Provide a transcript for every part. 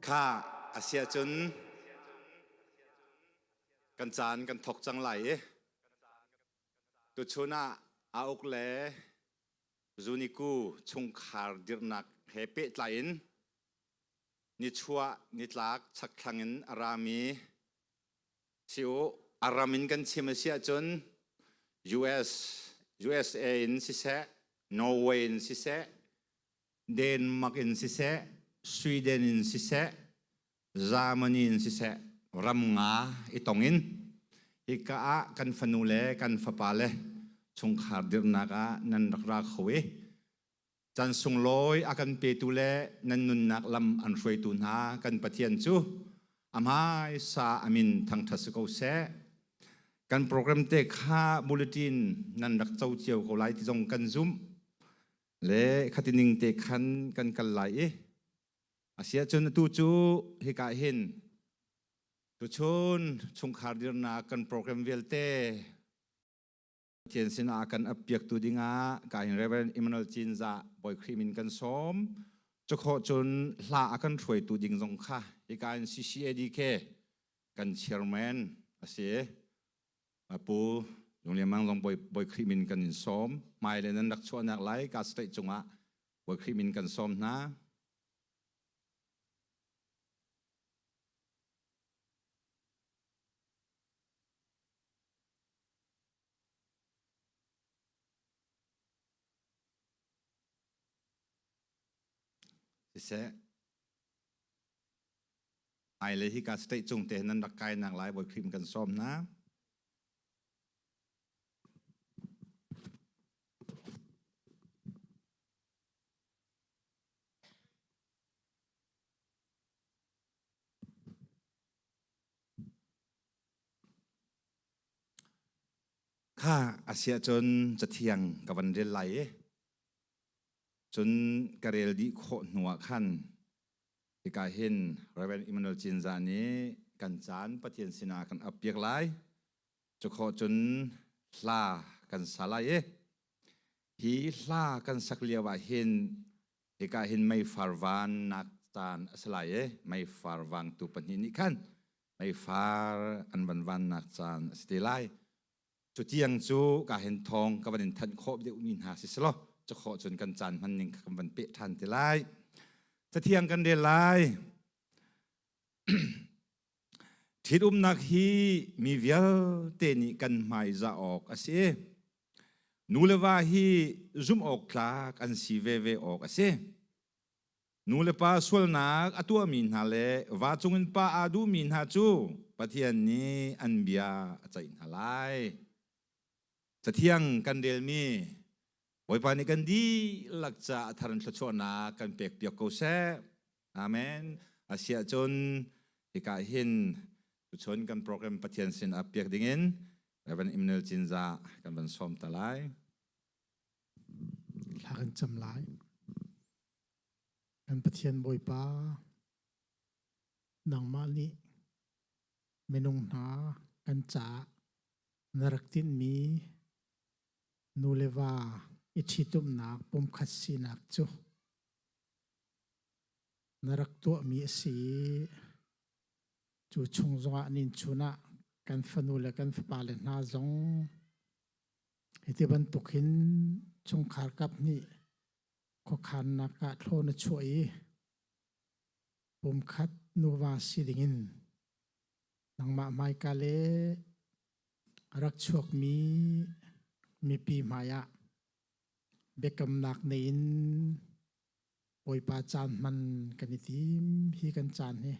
Kha a si ahcun kan caan kan thawk cang lai i tuchun ah Auk le Zuniku chungkhar dirhnak he pehtlai in nichuah nitlak chakthlang in a rami si u a ram in kan chim a si ahcun US USA in siseh Norway in siseh Denmark in siseh, Sweden in siseh, Germany in siseh, ram nga i tong in hika ah kan fanu le kan fapa le chungkhar dirhnak ah nan rak ra kho i chan sunglawi a kan petu le nan nunnak lam an hruaitu hna kan Pathian cu a hmaisa a min thangṭhat si ko seh. Kan program te kha bulletin nan rak co cio ko lai ti zong kan zumh. Le khatining te khan kan kal lai i asiahcun atu cu hika hin tuchun chungkhar dirnak kan program vialte Pathian sinah kan appiaktu dingah ka hin Reverend Emmanuel Cinzah Bawi Khrih min kan sawm. Cukhawh cun hla a kan hruaitu ding zong kha hika in CCADK kan chairman a si. Pu Lung Lian Mang zong Bawi Khrih min kan in sawm. Hmai le nan rak chuahnak lai ka state cungah Bawi Khrih min kan sawm hna. Siseh, hmailei hika state cung te nan rak kainak lai Bawi Khrih kan sawm hna. Kha a si ahcun cathiang ka van rel lai i cun ka rel dih khawh hnu ah khan Hika hin Reverend Emmanuel Cinzah nih kan caan Pathian sinah kan ap piak lai. Cukhawh cun hla kan sa lai i hi hla kan sak lio ah hin hika hin meifar van nak caan a si lai i meifar vangtu pahnih nih khan meifar an van vannak caan a si te lai. Cutiang cu ka hin thawng ka van in thanh khawh deuhmi hna si selaw cukhawh cun kan caan hman ning kha kan van peh ṭhan te lai. Cathiang kan rel lai. Ṭhitumnak hi mi vialte nih kan hmaizah awk a si. Nu le va hi zumh awk tlak an si veve awk a si. Nu le pa sualnak a tuahmi hna le va cungin pa aa duhmi hna cu Pathian nih an bia a ceih hna lai. Cathiang kan relmi Bawipa nih kan dihlak ca a thar in thluachuahnak kan pekpiak ko seh. Amen. Asiah cun hika hin tuchun kan program Pathian sin ah piak dingin Reverend Emmanuel Cinzah kan van sawm ta lai. Thla kan cam lai. Kan Pathian Bawipa, nangmah nih minung hna kan caah na rak tinhmi nu le va i ṭhitumnak pumkhat sinak cu na rak tuahmi a si i cu chung zongah nin chun ah kan fanu le kan fapale hna zong hiti bantuk hin chungkhar kap nih khuakhannak ah thlawn a chuah i pumkhat nuva si dingin nangmah hmaika le rak chuakmi mipi hmaiah biakamnak nei in Bawipa caan hman kan i tim hi kan caan hi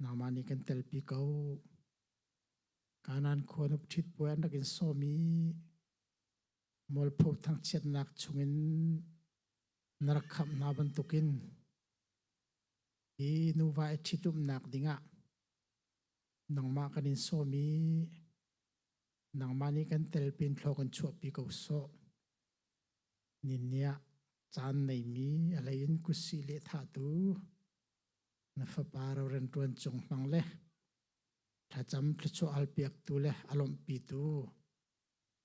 nangmah nih kan telpi ko. Kanaan khua nup ṭhit puai an rak in sawm i mualpho thangchiatnak chungin na rak khamh hna bantukin hi nuva i ṭhitumnak dingah nangmah kan in sawm i nangmah nih kan telpin thlaw kan chuahpi ko sawh. Ninni ah caan neimi a hlei in kutsih le thahtu na fapa rorel ṭuan cung hmang le thlacam thluachuah alpiaktu le a lawmhpitu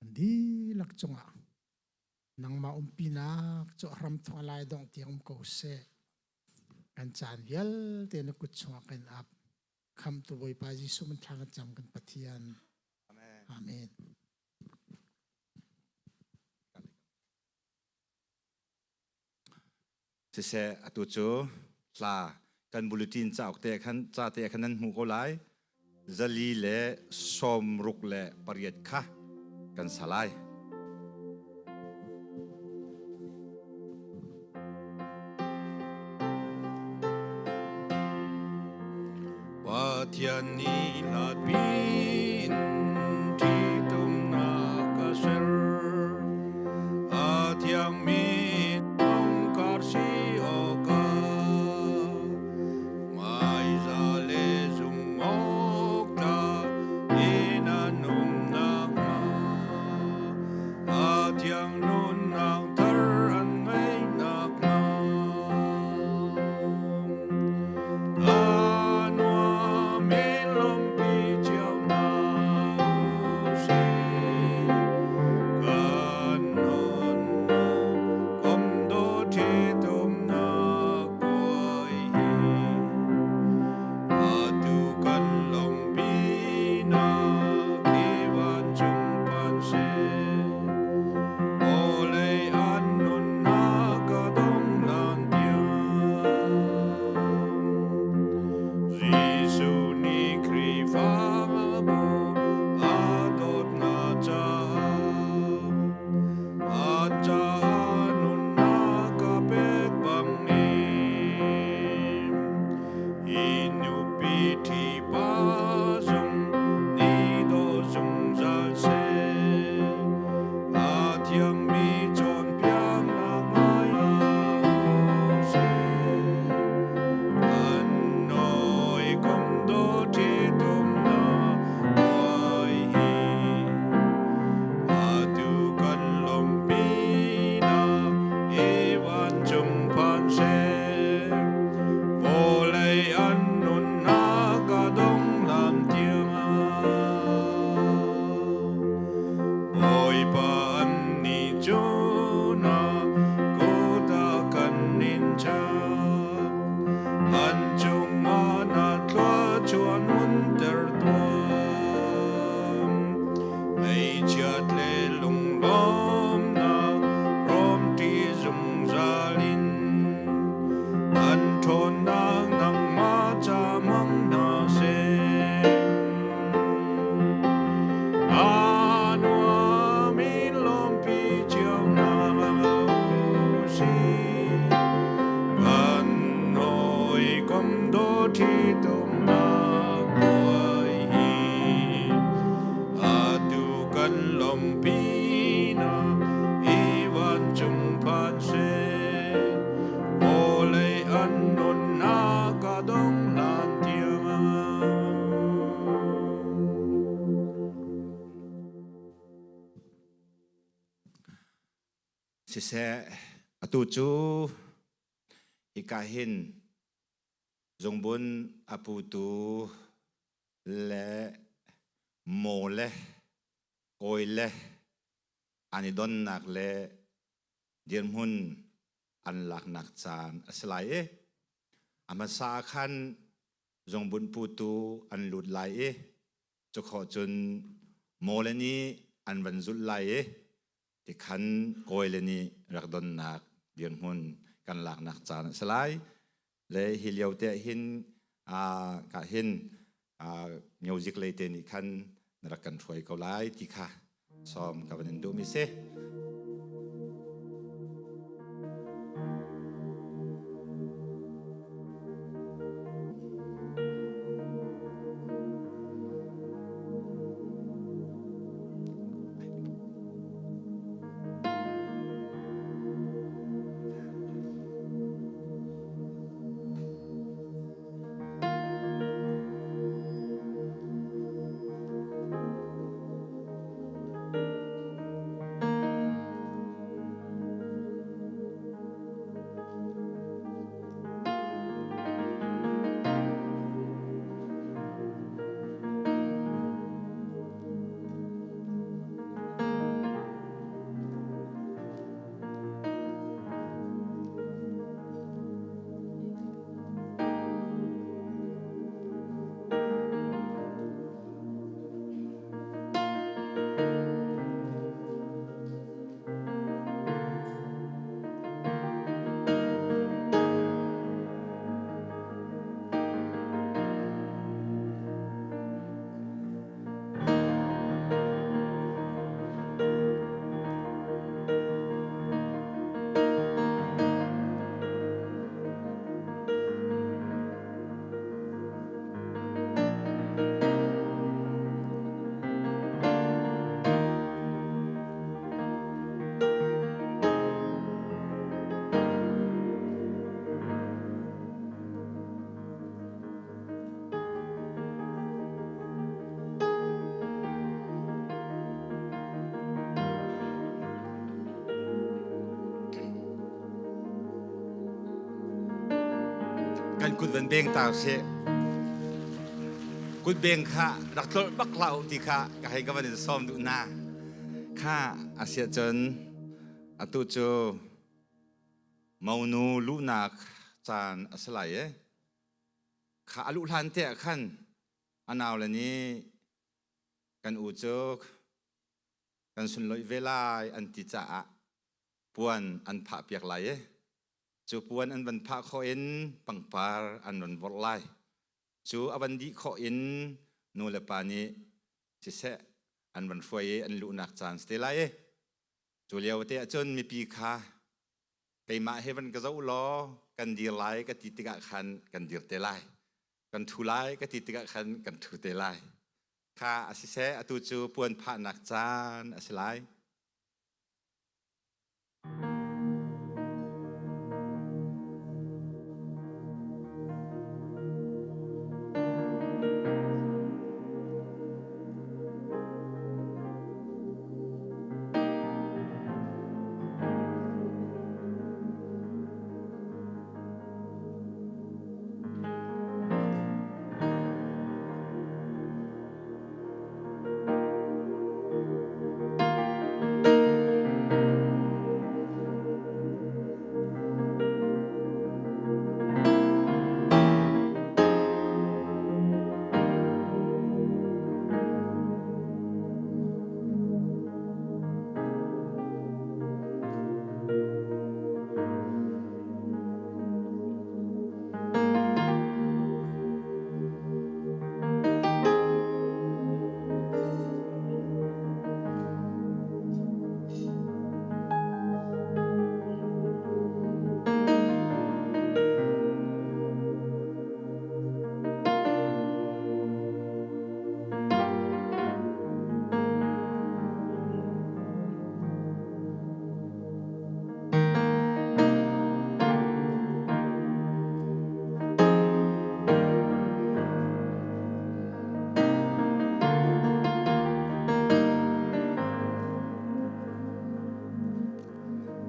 an dihlak cungah nangmah umpinak cu a hram thawng lai dongh tiang um ko seh. Kan caan vialte na kut chungah kan ap. Khamtu Bawipa Jesuh min thla kan cam kan Pathian. Amen. Amen. Siseh atu cu hla kan bulletin cauk te khan ca te khan nan hmuh ko lai. 468 kha kan sa lai. Pathian nih hlatpi in ṭhitumnak a ser. A thiangmi ṭongkar si awkah hmaiza le zumhawk tlak in an um nakhnga a thiang nunnak thar an ngeih nakhnga. A nuam in lawmhpi cio hna usih. Kan nunnak kom dawt ṭhitumnak puai hi atu kan lawmhpinak hi vancung phan seh. Vawlei an nunnak a dong lan tiang. Jesuh nih Khrihfabu a dawtnak caah a caah nunnak a pek bangin hi nupi ṭhipa zong nih daw zungzal seh. A thiangmi cawnpiaknak ngai usih. An hawikom dawt ṭhitumnak puai hi atu kan lawmhpinak i vancung phan seh. Vawlei an nunnak a dong hlan tiangah Bawipa annih cu na kut ah kan in chap. An cungah na thluachuah nunter tuah. Ngaihchiat le lunglawmnak hrawmṭi zungzal in an ṭhawnnak nangmah ca hmang hna seh. A nuam in lawmpi cio hna usih. Kan hawikom dawt ṭhitumnak puai hi atu kan lawmhpinak i vancung phan seh. Vawlei an nunnak a dong hlan tiangah. Siseh, atu cu hika hin zungbun a putu le maw le kawi le an i donnak le dirhmun an laknak caan a si lai i a hmasa ah khan zungbun putu an lut lai i cukhawh cun maw le nih an van zulh lai i tikhan kawi le nih rak donnak dirhmun kan laknak caan a si lai. Le hi lio te hin ka hin music lei te nih khan na rak kan hruai ko lai ti kha sawm ka van in duhmi si. An kut van beng ta sih. Kut beng kha rak tlolh bak hlah u ti kha ka hei ka van in sawm duh na. Kha a si ahcun atu cu monu luhnak caan a si lai i kha a luh hlan te ah khan a naule nih kan u cu kan sunlawih ve lai an ti caah puan an phah piak lai i cu puan an van phah khawh in pangpar an ron vorh lai. Cu a van dih khawh in nu le pa nih siseh an van hruai i an luhnak caan si te lai i cu lio te ahcun mipi kha keimah he van ka zoh law kan dir lai ka ti tikah khan kan dir te lai, kan ṭhu lai ka ti tikah khan kan ṭhu te lai. Kha a siseh, atu cu puan phahnak caan a si lai.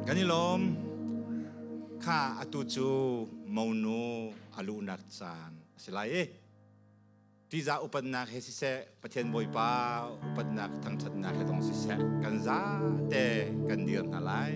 Kan i lawm. Kha atu cu monu a luhnak caan a si lai i ṭihzah upatnak he siseh, Pathian Bawipa upatnak thangṭhatnak he zong siseh, kan zate kan dir hna lai.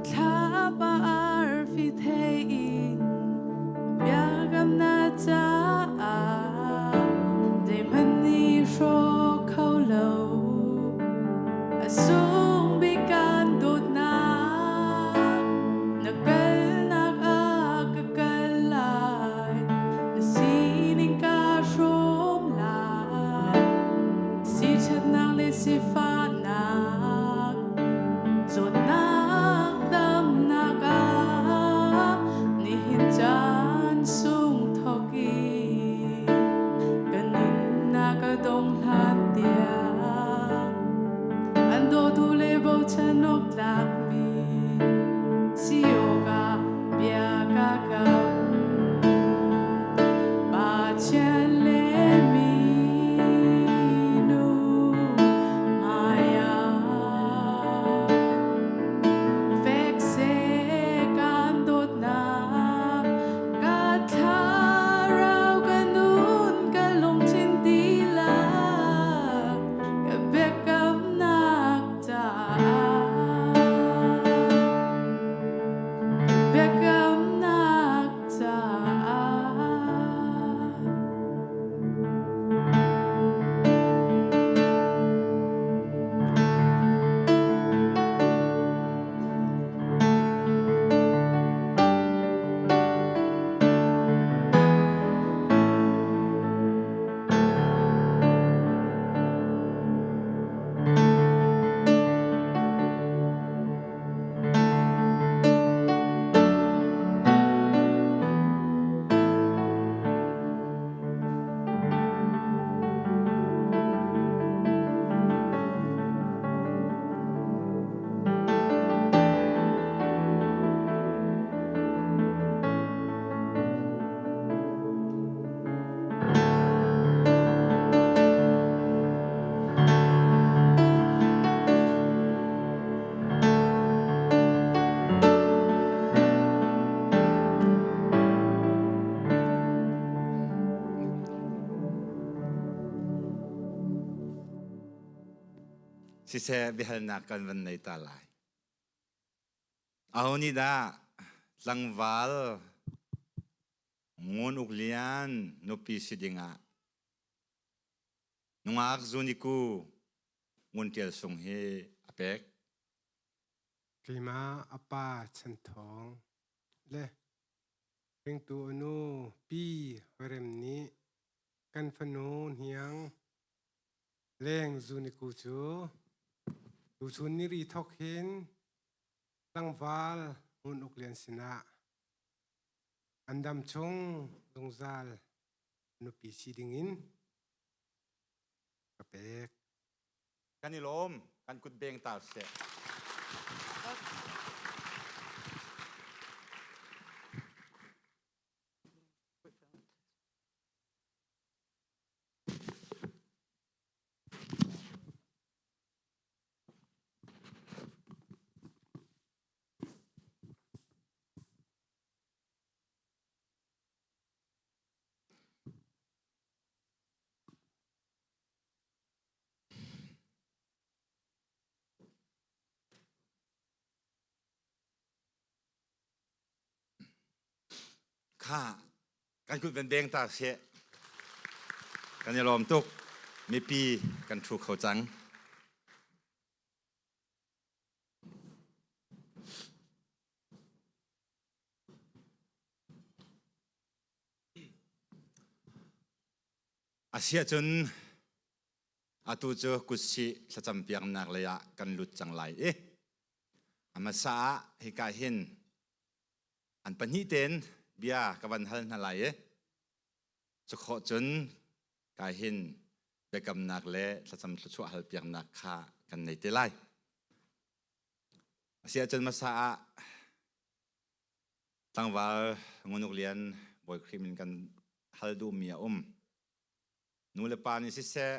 Thlapa arfi thei in biakam na caah zeihmanh nih hrawk kho lo a sung bik kan dawtnak na kalnak ah ka kal lai na sining ka hrawm lai siṭhatnak le sifahnak zawtnak damnak ah nihin caan sung thawk in ka nunnak a dong hlan tiang an dawtu le bochan awk tlakmi si awkah bia ka kam. Pathian le minu hmaiah fek seh kan dawtnak ka thlarau ka nun ka lungthin dihlak ka biakamnak caah. Siseh biahalnak kan van nei ta lai. Aho nih dah tlangval Ngun Uk Lian nupi si dingah nungak Zuniku Ngun Ṭial Sung hi a pek? Keimah a pa Chan Thawng le hringtu a nu Pi Hoi Rem nih kan fanu hniang Leng Zuniku cu tuchun niri thawk hin tlangval Ngun Uk Lian sinah an dam chung zungzal nupi si dingin ka pek. Kan i lawm, kan kut beng ta seh. Kha kan kut van beng ta seh. Kan i lawm tuk. Mipi kan thu kho cang. Asiahcun atu cu kutsih thlacam piaknak lei ah kan lut cang lai i a hmasa ah hika hin an pahnih tein bia ka van hal hna lai i cukhawh cun ka hin biakamnak le thlacam thluachuah hal piaknak kha kan nei te lai. Asiahcun hmasa ah Tlangval Ngunuk Lian Bawi Khrih min kan hal duhmi a um. Nu le pa nih siseh,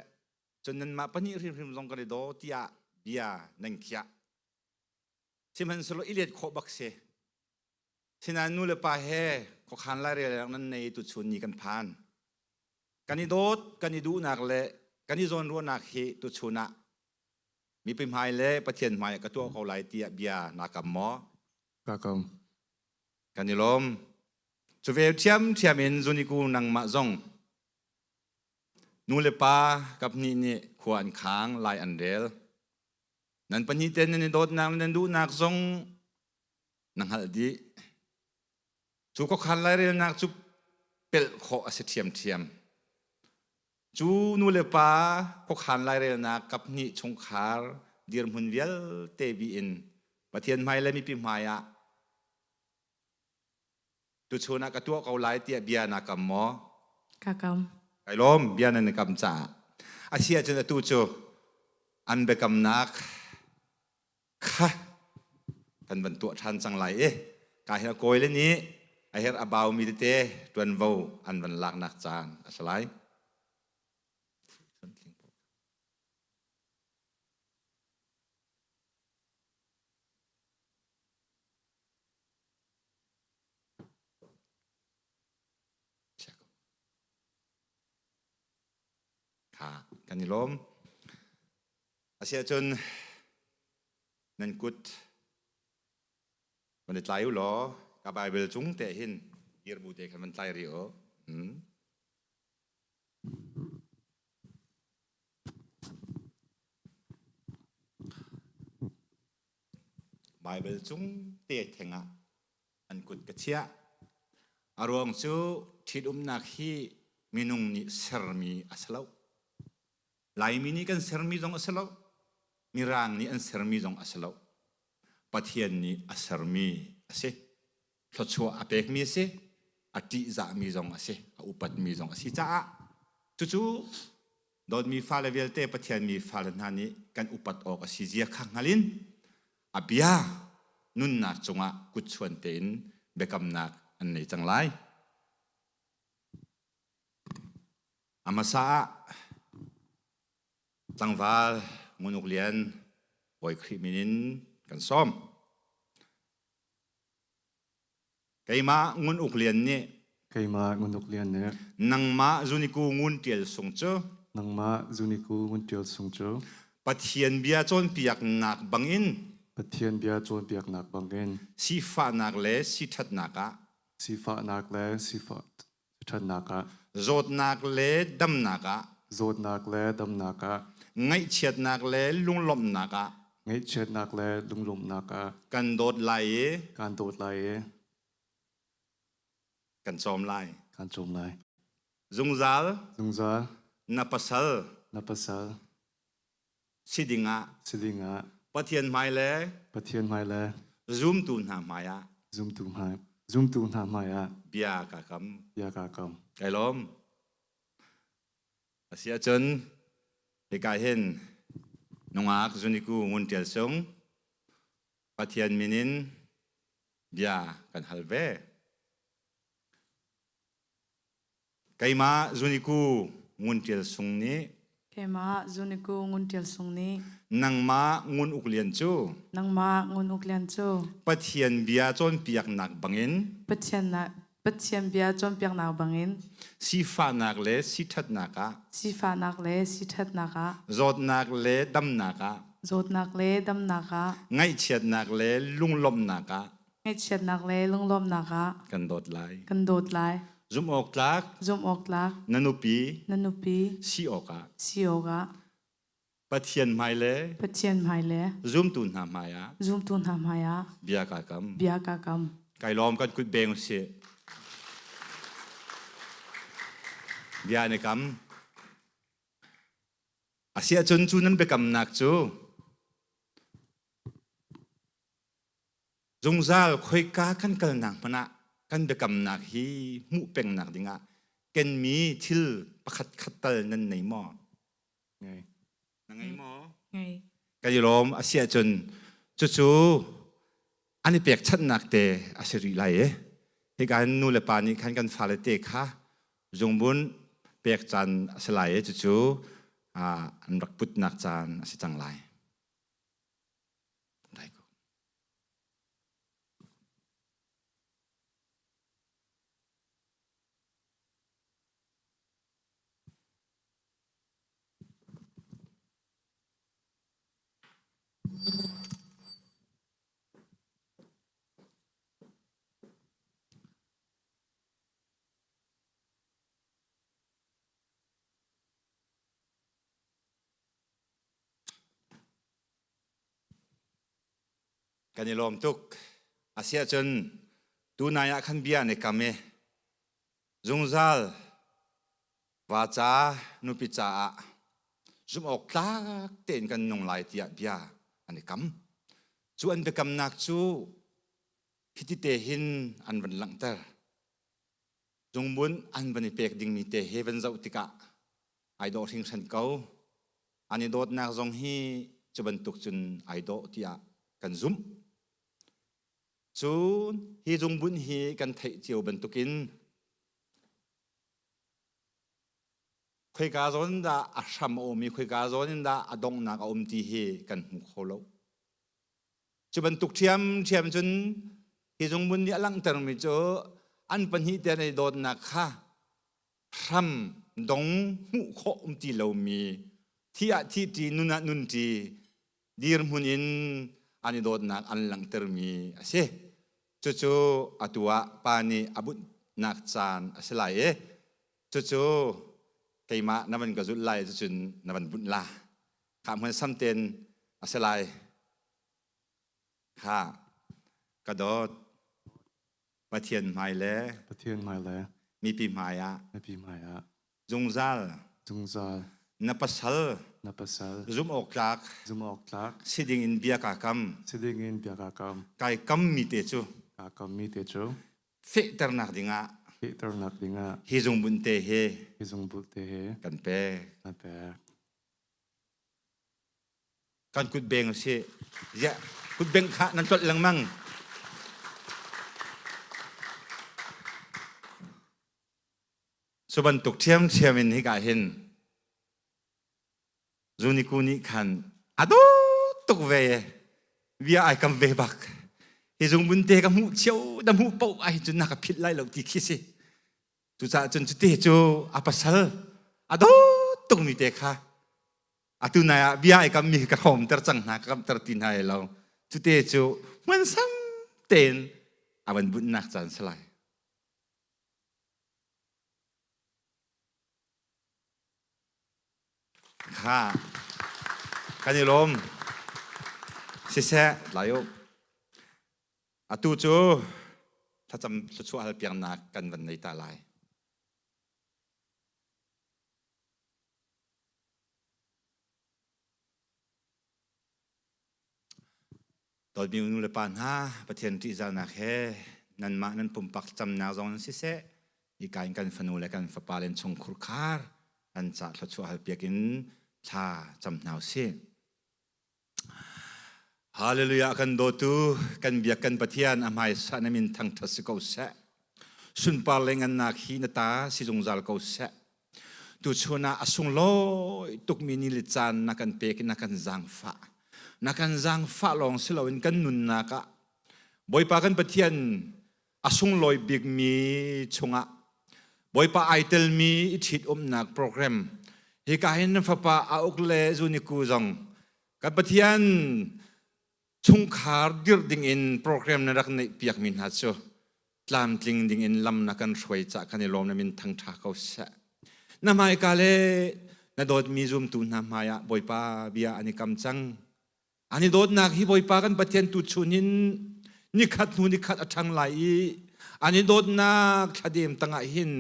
cun nanmah pahnih hrimhrim zong kan i daw tiah bia nan khiah. Sihmanhsehlaw i let khawh bak si. Sinain nu le pa he khuakhan lairel nan nei tuchun ni kan phan. Kan i dawt, kan i duhnak le kan i zawnruahnak hi tuchun ah mipi hmai le Pathian hmai ka tuah ko lai tiah bia naa kam maw? Ka kam. Kan i lawm. Cu ve ṭhiamṭhiam in zuniku nangmah zong nu le pa kaphnih nih khua an khang, lai an rel. Nan pahnih te nan i dawtnak le nan duhnak zong na hngalh dih. Cu khuakhan lairelnak cu pelh khawh a si ṭhiamṭhiam. Cu nu le pa khuakhan lairelnak kaphnih chungkhar dirhmun vialte bi in Pathian hmai le mipi hmai ah tuchun ah ka tuah ko lai tiah bia na kam maw? Ka kam. Kai lawm bia nan i kam caah. A si ahcun atu cu an biakamnak kha kan van tuah ṭhan cang lai i ka hi a kawi le nih a herh a baumi tete ṭuanvo an van laknak caan a si lai. Kha kan i lawm. Asiahcun nan kut van i tlai u law ka Baibal cung te hin dir bu te khan van tlai rih u. Hmm. Baibal cung te theng ah an kut ka chiah. A ruang cu ṭhitumnak hi minung nih sermi a si lo. Laimi nih kan sermi zong a si lo. Mirang nih an sermi zong a si lo. Pathian nih a sermi a si. Thluachuah a pekmi a si. A ṭihzahmi zong a si. A upatmi zong a si caah cucu dawtmi fale vialte Pathian mi fale hna nih kan upat awk a si zia kha hngal in a bia nunnak cungah kutchuan tein biakamnak an nei cang lai. A hmasa ah tlangval Ngun Uk Lian Bawi Khrih min in kan sawm. Keimah Ngun Uk Lian nih Keimah Ngun Uk Lian nih nangmah Zuniku Ngun Ṭial Sung cu nangmah Zuniku Ngun Ṭial Sung cu. Pathian bia cawnpiaknak bangin Pathian bia cawnpiaknak bangin sifahnak le siṭhatnak ah sifahnak le sifah ṭhatnak ah zawtnak le damnak ah zawtnak le damnak ah ngaihchiatnak le lunglawmhnak ah ngaihchiatnak le lunglawmhnak ah kan dawt lai i kan dawt lai i kan cawm lai. Kan cawm lai. Zungzal Zungzal na pasal na pasal si dingah si dingah Pathian hmai le Pathian hmai le zumtu hna hmai ah zumtu hmai zumtu hna hmai ah bia ka kam. Bia ka kam. Kai lawm. Asi ahcun hika hin nungak zuniku ngun tial sung Pathian min in bia kan hal ve. Keimah Zuniku Ngun Ṭial Sung nih Keimah Zuniku Ngun Ṭial Sung nih nangmah Ngun Uk Lian cu nangmah Ngun Uk Lian cu Pathian bia cawnpiaknak bangin Pathian na Pathian bia cawnpiaknak bangin sifahnak le siṭhatnak ah sifahnak le siṭhatnak ah zawtnak le damnak ah zawtnak le damnak ah ngaihchiatnak le lunglawmhnak ah Ngaihchiatnak le lunglawmhnak ah kan dawt lai. Kan dawt lai. Zumh awk tlak Zumh awk tlak na nupi na nupi si awkah si awkah Pathian hmai le Pathian hmai le zumtu hna hmai ah zumtu hna hmai ah bia kaa kam. Bia kaa kam. Kai lawm kan kut beng usih. Bia an i kam. Asiahcun cu nan biakamnak cu Zungzal khoika kan kalnak hmanh ah kan biakamnak hi hmuh pengnak dingah kenmi thil pakhat khat tal nan nei maw? Ngei. Na ngei maw? Ngei. Kan i lawm a si ahcun cucu an i pekchanhnak te a si rih lai i hika hin nu le pa nih khan kan fale te kha zungbun pek caan a si lai i cucu an rak putnak caan a si cang lai. Dai ko. Kan i lawm tuk. Asiahcun tunai ah khan bia an i kam i zungzal va ca nupi caah zumh awk tlak tein kan nung lai tiah bia an i kam. Cu an biakamnak cu hiti te hin an van langhter. Zungbun an van i pek dingmi te he van zoh tikah ai dawh hringhran ko. An i dawtnak zong hi cu bantuk cun ai dawh tiah kan zumh. Cun hi zungbunh hi kan theih cio bantukin khoika zawn dah a hram a um i khoika zawn in dah a donghnak a um ti hi kan hmu kho lo. Cu bantuk ṭhiamṭhiam cun hi zungbun nih a langhtermi cu an pahnih te an i dawtnak kha hram dong hmuh khawh um ti lomi thi ah thi ṭi nun ah nun ṭi dirhmun in an i dawtnak an langhtermi a si. Cucu atu ah pa nih a bunhnak caan a si lai i cucu keimah na van ka zulh lai cucun na van bunh la. Kha hmun samten a si lai. Kha ka dawt Pathian hmai le Pathian hmai le mipi hmai ah mipi hmai ah zungzal zungzal na pasal na pasal zumh awk tlak zumh awk tlak si ding in bia kaa kam si ding in bia kaa kam kai kam mi te cu kaa kam mi te cu fehternak dingah fehternak dingah hi zungbun te he hi zungbun te he kan pek kan pek Kan kut beng usih. Ziah kut beng kha nan tlolh lengmang. Cu bantuk ṭhiamṭhiam in hika hin Zuniku nih khan a dawt tuk ve bia ai kam ve bak. Hi zungbun te ka hmuh cio na hmuh paoh ah hin cun na ka philh lai lo ti khi si. Cucaah cun cute cu a pasal a dawt tukmi te kha. Atu nai ah bia ai kam mi ka khom ter cang hna ka kam ter ti hna lo. Cute cu hmansam tein a van bunhnak caan si lai. Kha kan i lawm. Siseh lai u. Atu cu thlacam thluachuah hal piaknak kan van nei ta lai. Dawtmi nu le pa hna, Pathian ṭihzahnak he nanmah nan pumpak camnak zong in siseh, hika in kan fanu le kan fapa le chungkhur khar an ca thluachuah halpiak in thla cam hna usih. Hallelujah kan dawtu kan biak kan Pathian a hmaisa na min thangṭhat si ko seh. Sunpar le ngannak hi na ta si zungzal ko seh. Tuchun ah a sunglawi tukmi ni le caan na kan pek i na kan zaangfah. Na kan zaangfah lawng si loin kan nunnak ah Bawipa kan Pathian a sunglawi bikmi chungah Bawipa ai telmi i ṭhitumnak program hika hin na fapa a uk le zuniku zong kan Pathian chungkhar dirh dingin program na rak neih piakmi hna cu tlamtling dingin lam na kan hruai cah kan i lawm na min thangṭha ko seh. Na hmaika le na dawtmi zumtu hna hmaiah Bawipa bia an i kam cang. An i dawtnak hi Bawipa kan Pathian tuchun in nikhat hnu nikhat a ṭhang lai i an i dawtnak thladem tangah hin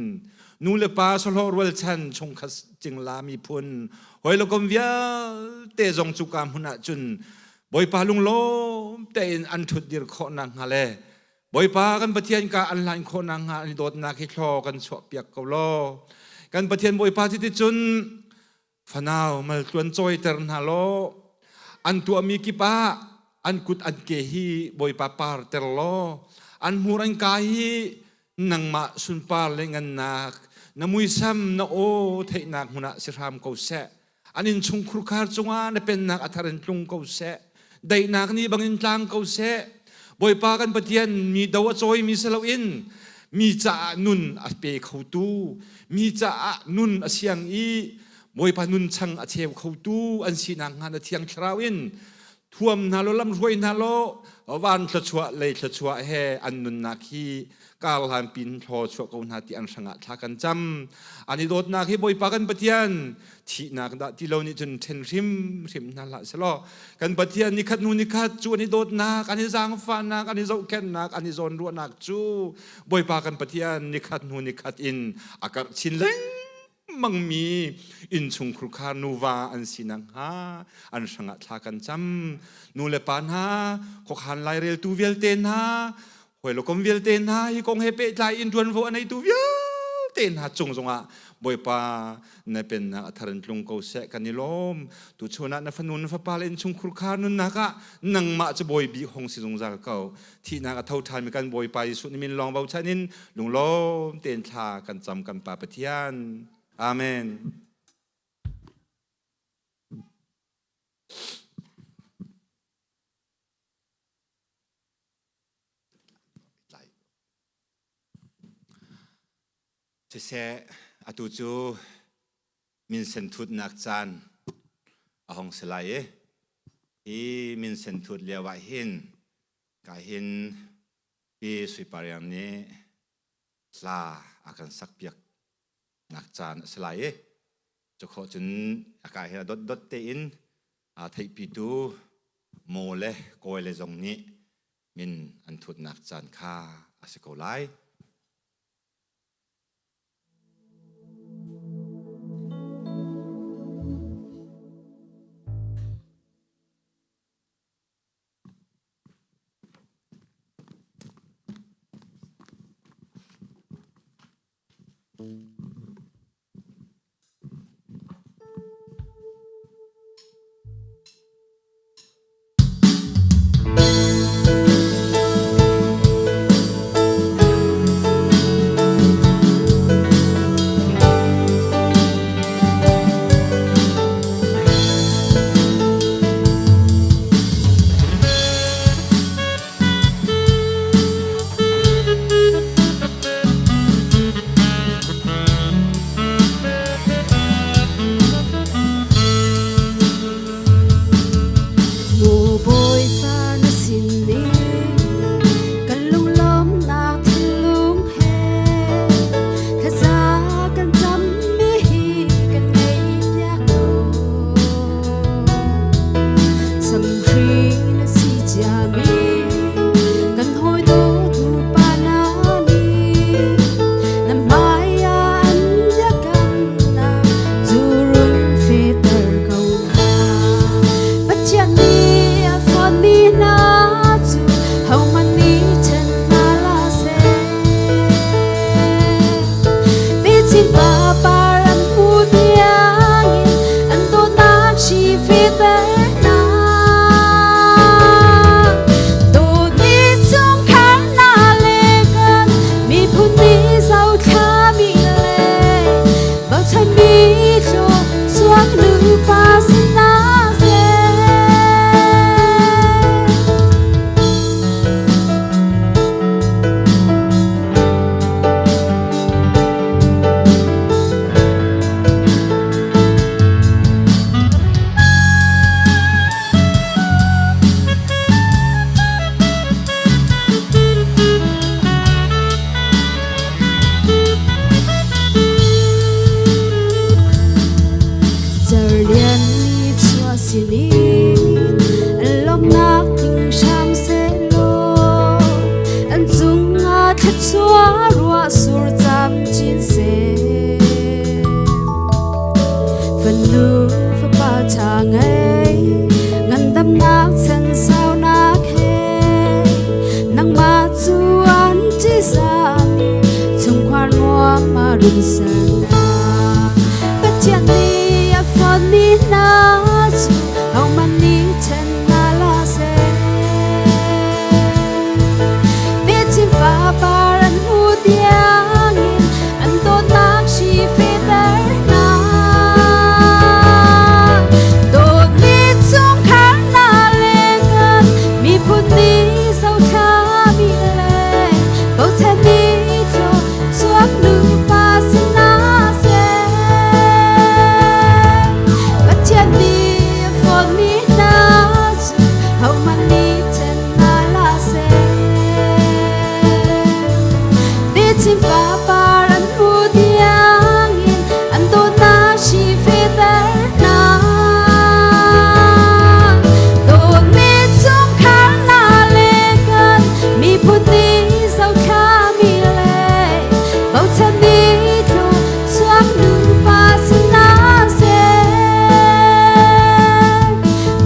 nu le pa sahlawh rualchan chungkhat cingla miphun hawi le kom vialte zong cuka hmun ah cun Bawipa lunglawm tein an ṭhutdir khawh nakhnga le Bawipa kan Pathian ka an hlan khawh nakhnga an i dawtnak hi thlaw kan chuahpiak ko law kan Pathian Bawipa cuticun Fanau maltluan cawiter hna law an tuahmi kip ah an kut an ke hi Bawipa parter law an hmur an ka hi nangmah sunpar le ngannak na muisam na aw theihnak hmun ah si hram ko seh. An innchung khurkhar cungah na pennak a thar in tlung ko seh. Daihnak nih bangin tlang ko seh. Bawipa kan Pathian mi do a cawimi si loin mi caah nun a pe khotu, mi caah nun a siang i Bawipa nun chang a cheu khotu an sinak hnga na Thiang Thlarau in thuam hna law lam hruai hna law van thluachuah lei thluachuah he an nunnak hi kar hlan pin thlaw chuah ko hna ti an hrangah thla kan cam an i dawtnak hi Bawipa kan Pathian thihnak dah ti lo nih cun ṭhen hrimhrim hna hlah selaw kan Pathian nikhat hnu nikhat cu an i dawtnak an i zaangfahnak an i zohkhenhnak an i zawnruahnak cu Bawipa kan Pathian nikhat hnu nikhat in a karh chin lengmang mi innchungkhur kha nuva an si nakhnga an hrangah thla kan cam nu le pa hna khuakhan laireltu vialte hna hawi le kom vialte hna hi kong he pehtlai in ṭuanvo a neitu vialte hna cung zongah Bawipa na pennak a thar in tlung ko seh kan i lawm tuchun ah na fanu na fapa le innchungkhur kha nunnak ah nangmah cu bawi bik hong si zungzal ko thihnak a tho ṭhanmi kan Bawipa Jesuh na min lawng bochan in lunglawm tein thla kan cam kan Pa Pathian Amen. Siseh, atu cu minsen thutnak caan a hong si lai i hi minsen thut lio ah hin ka hin pi Sui Par Iang nih hla a kan sakpiak nak caan a si lai i cu khawh cun a ka hin a dotdot tein aa theihpitu maw le kawi le zong nih min an thutnak caan kha a si ko lai.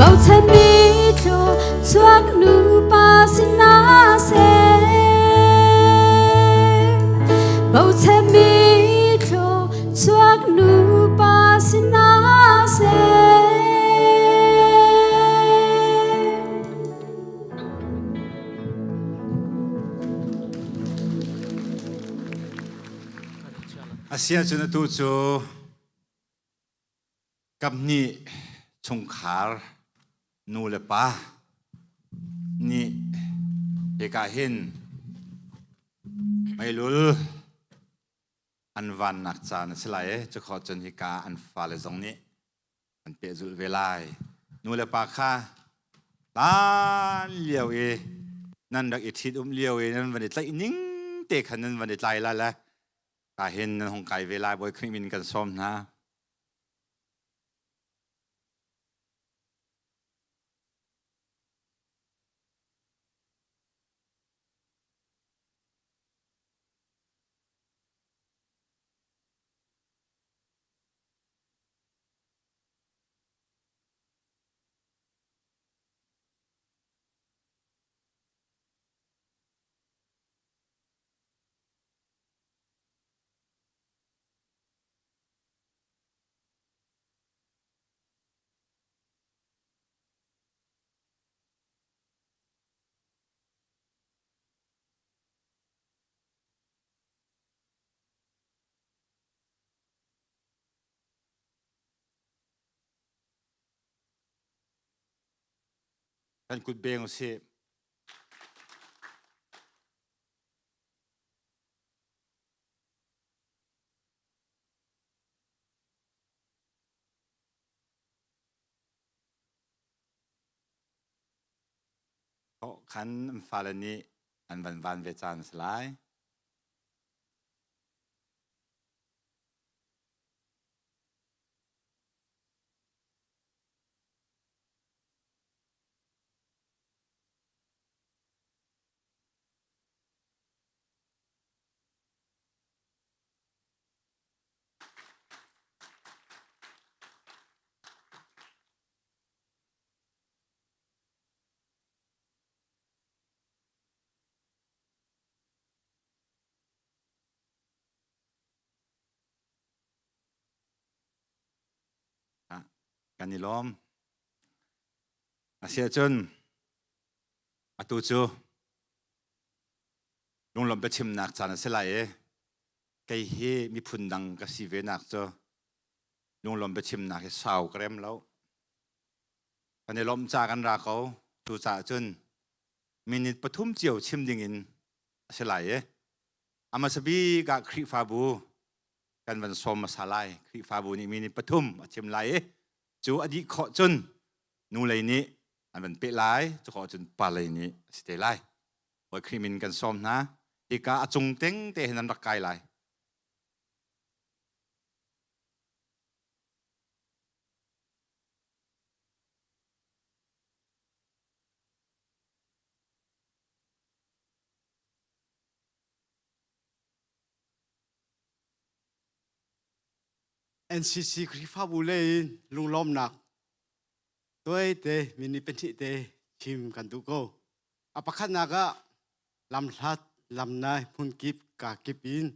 Bochan mi thlu chuak nupa si hna seh. Bochan mi thlu chuak nupa si hna seh. Asiahcun atu cu kaphnih chungkhar nu le pa nih hika hin meilul an vannak caan a si lai i cukhawh cun hika an fale zong nih an pehzulh ve lai. Nu le pa kha hlan lio i nan rak i ṭhit-um lio i nan van i tlaih ning te khan nan van i tlai lai le ka hin nan hung kai ve lai Bawi Khrih min kan sawm hna. Kan kut beng usih. Khan an fale nih an van van ve caan a si lai. Kan i lawm. Asiahcun atu cu lunglawmh biachimnak caan a si lai i kei hi miphun dang ka si ve nak cu lunglawmh biachimnak hi sau ka rem lo. Kan i lawmh ca kan ra ko. Cucaah cun minute pathum cio chim ding in a si lai i a hmasa bik ah Khrihfabu kan van sawm hmasa lai. Khrihfabu nih minute pathum a chim lai i cu a dih khawh cun nu lei nih an van peh lai, cu khawh cun pa lei nih a si te lai. Bawi Khrih min kan sawm hna. Hika a cung teng te hin an rak kai lai. NCC Khrihfabu lei in lunglawmnak tuaite minute pahnih te chim kan duh ko. A pakhatnak ah lamhlat lamnai hmunkip kakip in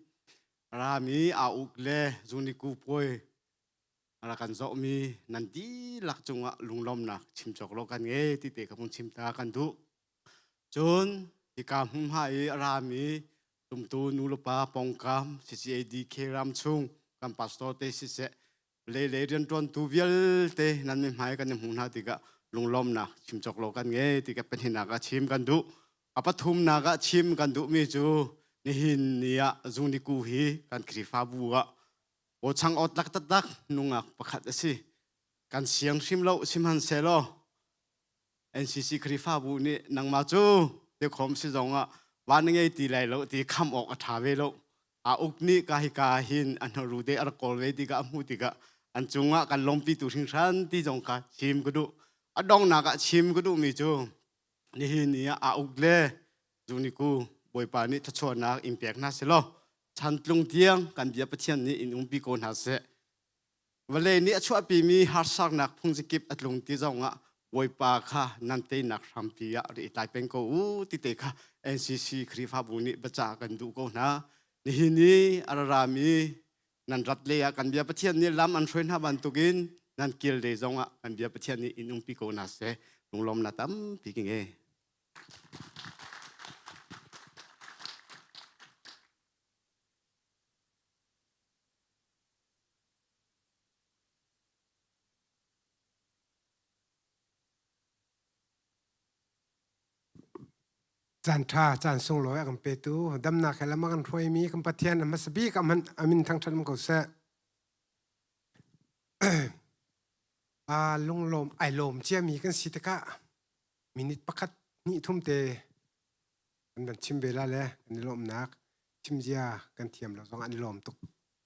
rami aa uk le zuniku puai rak kan zawhmi nan dihlak cungah lunglawmnak chim cawk lo kan ngei ti te ka vung chim ta kan duh. Cun hika hmunhma i a rami tumtu nulepa pawngkam CCADK ram chung kan pastor te siseh leilei rianṭuantu vialte nan mihmai kan i hmuh hna tikah lunglawmnak chim cawk lo kan ngei ti ka pahnihnak ah chim kan duh. A pathumnak ah chim kan duhmi cu nihin ni ah zungniku hi kan Khrihfabu ah awchang awt lak taktak nungak pakhat a si. Kan siang hrim lo sihmanhsehlaw NCC Khrihfabu nih nangmah cu tikhom si zong ah van na ngei ti lai lo ti kham awk a ṭha ve lo. A uk nih ka hi ka hin a hnaru te a rak kawl ve tikah a hmuh tikah an cungah kan lawmpi tu hringhran ti zong kha chim ka duh. A donghnak ah chim ka duhmi cu nihin ni ah a uk le zuniku Bawipa nih thluachuahnak in pek hna selaw chantlung tiang kan bia Pathian nih in umpi ko hna seh. Vawlei nih a chuahpimi harsaknak phungzikip a tlung ti zongah Bawipa kha nan teinak hrampi ah ri tlai peng ko u ti te kha NCC Khrihfabu nih biacah kan duh ko hna. Nihin i a rami nan rat le ah kan bia Pathian nih lam an hruai hna bantukin nan kil le zong ah kan bia Pathian nih in umpi ko hna seh. Lunglawmnak tampi ka ngei. Caan ṭha, caan sunglawi a kan petu, damnak he lam a kan hruaimi kan Pathian a hmasa bik a min thangṭhat um ko seh. Aa lunglawm ai lawm ciami kan si tikah minute pakhat hnih thum te kan van chim ve la le kan i lawmhnak chimzia kan thiam lo zong an i lawm tuk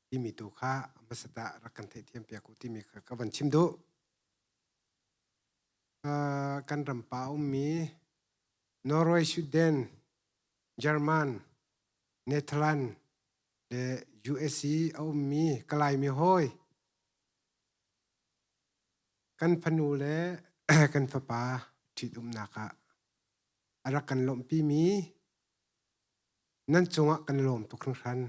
timi tu kha a hmasa tah rak kan theihthiam piak u timi kha ka van chim duh. Kan ram pa ummi Norway, Sweden, German, Netherlands le USA a ummi Kalaimi hawi kan fanu le kan fapa ṭhitumnak ah a rak kan lawmhpimi nan cungah kan lawm tuk hringhran.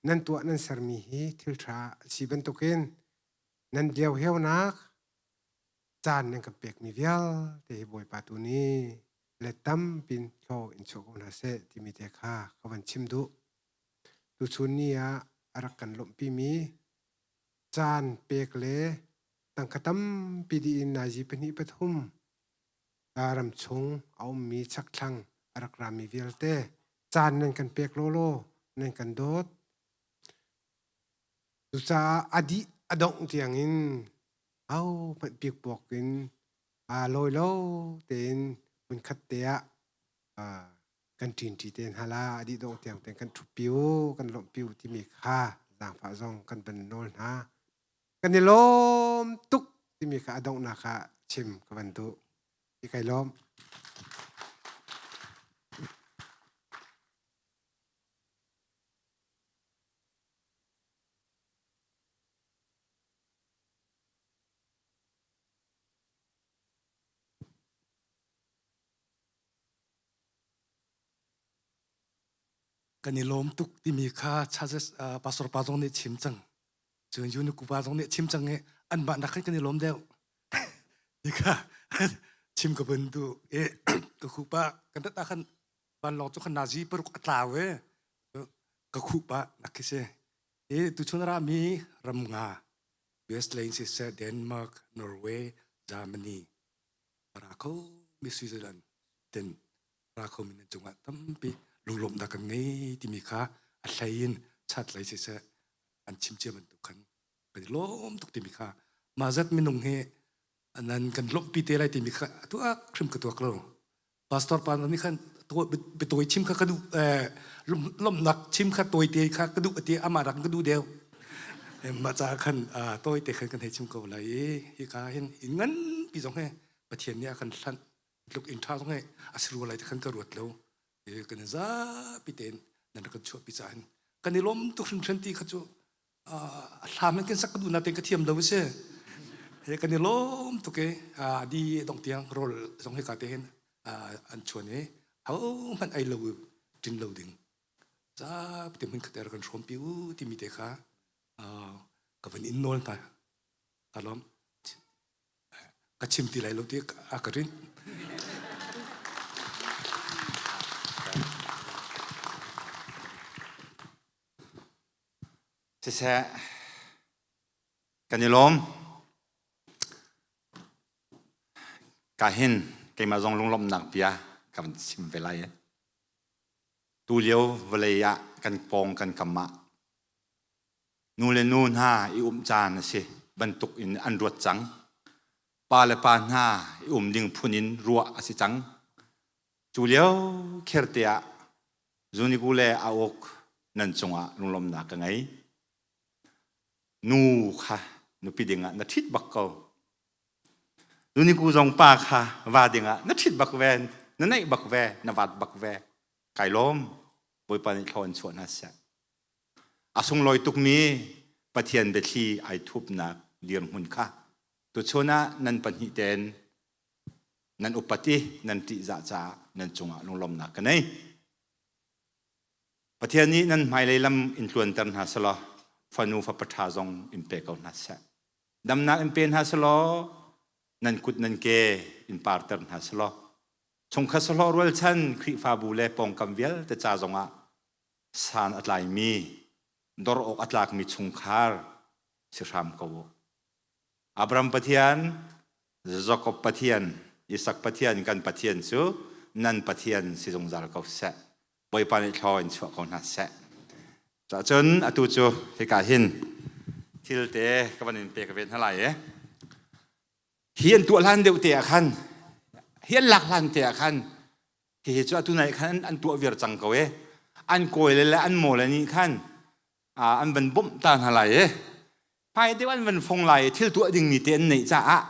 Nan tuah nan sermi hi thil ṭha a si bantukin nan dioheunak caan nan kan pekmi vialte hi Bawipa tu nih let tampin thlaw in chuah ko hna seh timi te kha ka van chim duh. Tuchun ni ah a rak kan lawmhpimi caan pek le tangka tampi dih in nazi pahnih pathum ram chung a ummi chakthlang a rak rami vialte caan nan kan pek lawlaw nan kan dawt. Cucaah a dih a dongh tiangin au hmanh pikpuak in aa lawi lo tein hmunkhat te ah kan ṭinṭi te hna la a dih dongh tiang tein kan ṭhutpi u kan lawmhpi u timi kha zaangfah zong kan van nawl hna. Kan i lawm tuk timi kha a donghnak ah chim ka van duh. I kai lawm. Kan i lawm tuk timi kha Charles pastor pa zong nih chim cang. Cun Uniku pa zong nih chim cang i anmah nak khan kan i lawm deuh. Ti kha chim ka vun duh. I ka khupa kan tat ah khan vanlawng cu khan nazi paruk a tlau e. Ka khupa nak khi si. I tuchun rami ram nga US lei siseh Denmark, Norway, Germany ra kho mi Switzerland ten ra kho mi nan cungah tampi lunglawmhnak kan ngei timi kha a hlei in chat lei siseh an chim cia bantuk khan kan i lawm tuk timi kha mah zat minung hi nan kan lawmhpi te lai timi kha tuak hrim ka tuak lo pastor pa nih khan biatawi chim kha ka duh lawmhnak chim kha tawite kha ka duh ati amah rak ka duh deuh mah caah khan tawite khan kan hei chim ko lai i hika hin in nganpi zong he Pathian nih a kan hlanh tluk in ṭha zong he a si rua lai ti khan ka ruat lo kan zapi tein nan rak kan chuahpi caah hin kan i lawm tuk hringhran ti kha cu hlam in kan sak ka duh natein ka thiam lo si he kan i lawm tuk i di dong tiang rawl zong hika te hin an chuan i hohmanh ei lo ṭin lo ding zapi hmun khat er kan hrawmpi u timi te kha ka van in nawl hna ka lawm ka chim ti lai lo ti a ka rinh. Siseh, kan i lawm. Ka hin keimah zong lunglawmhnak bia ka van chim ve lai. Tu lio vawlei ah kan pawng kan kam ah nu le nu hna i um caan a si bantuk in an ruat cang. Pa le pa hna i um ding phun in ruah a si cang. Cu lio kherte ah Zuniku le Auk nan cungah lunglawmhnak ka ngei. Nu kha nupi dingah na ṭhit bak ko. Zuniku zong pa kha va dingah na ṭhit bak ve, na neih bak ve, na vat bak ve. Kai lawm. Bawipa nih thlaw in chuah hna seh. A sunglawi tukmi Pathian biathli ai thupnak dirhmun kha tuchun ah nan pahnih ten. Nan upat i nan ṭihzah caah nan cungah lunglawmhnak ka nei. Pathian nih nan hmailei lam in tluanter hna selaw fanu fapa ṭha zong in pe ko hna seh. Damnak in pe hna selaw nan kut nan ke in parter hna selaw chungkhat sahlawh rualchan Khrihfabu le pawngkam vialte ca zongah san a tlaimi dor awk a tlakmi chungkhar si hram ko u. Abraham Pathian, Jakob Pathian, Isak Pathian kan Pathian cu nan Pathian si zungzal ko seh. Bawipa nih thlaw in chuah ko hna seh. Cun atu cu hika hin thil te ka van in pek ve hna lai e. Hi an tuah hlan deuh te ah khan hi an lak hlan te ah khan hihi cu atu nai khan an tuah viar cang ko e. An kawi le an maw le nih khan an van bawmh ta hna lai e. Hmai deuh an van fong lai i thil tuah dingmi te an neih caah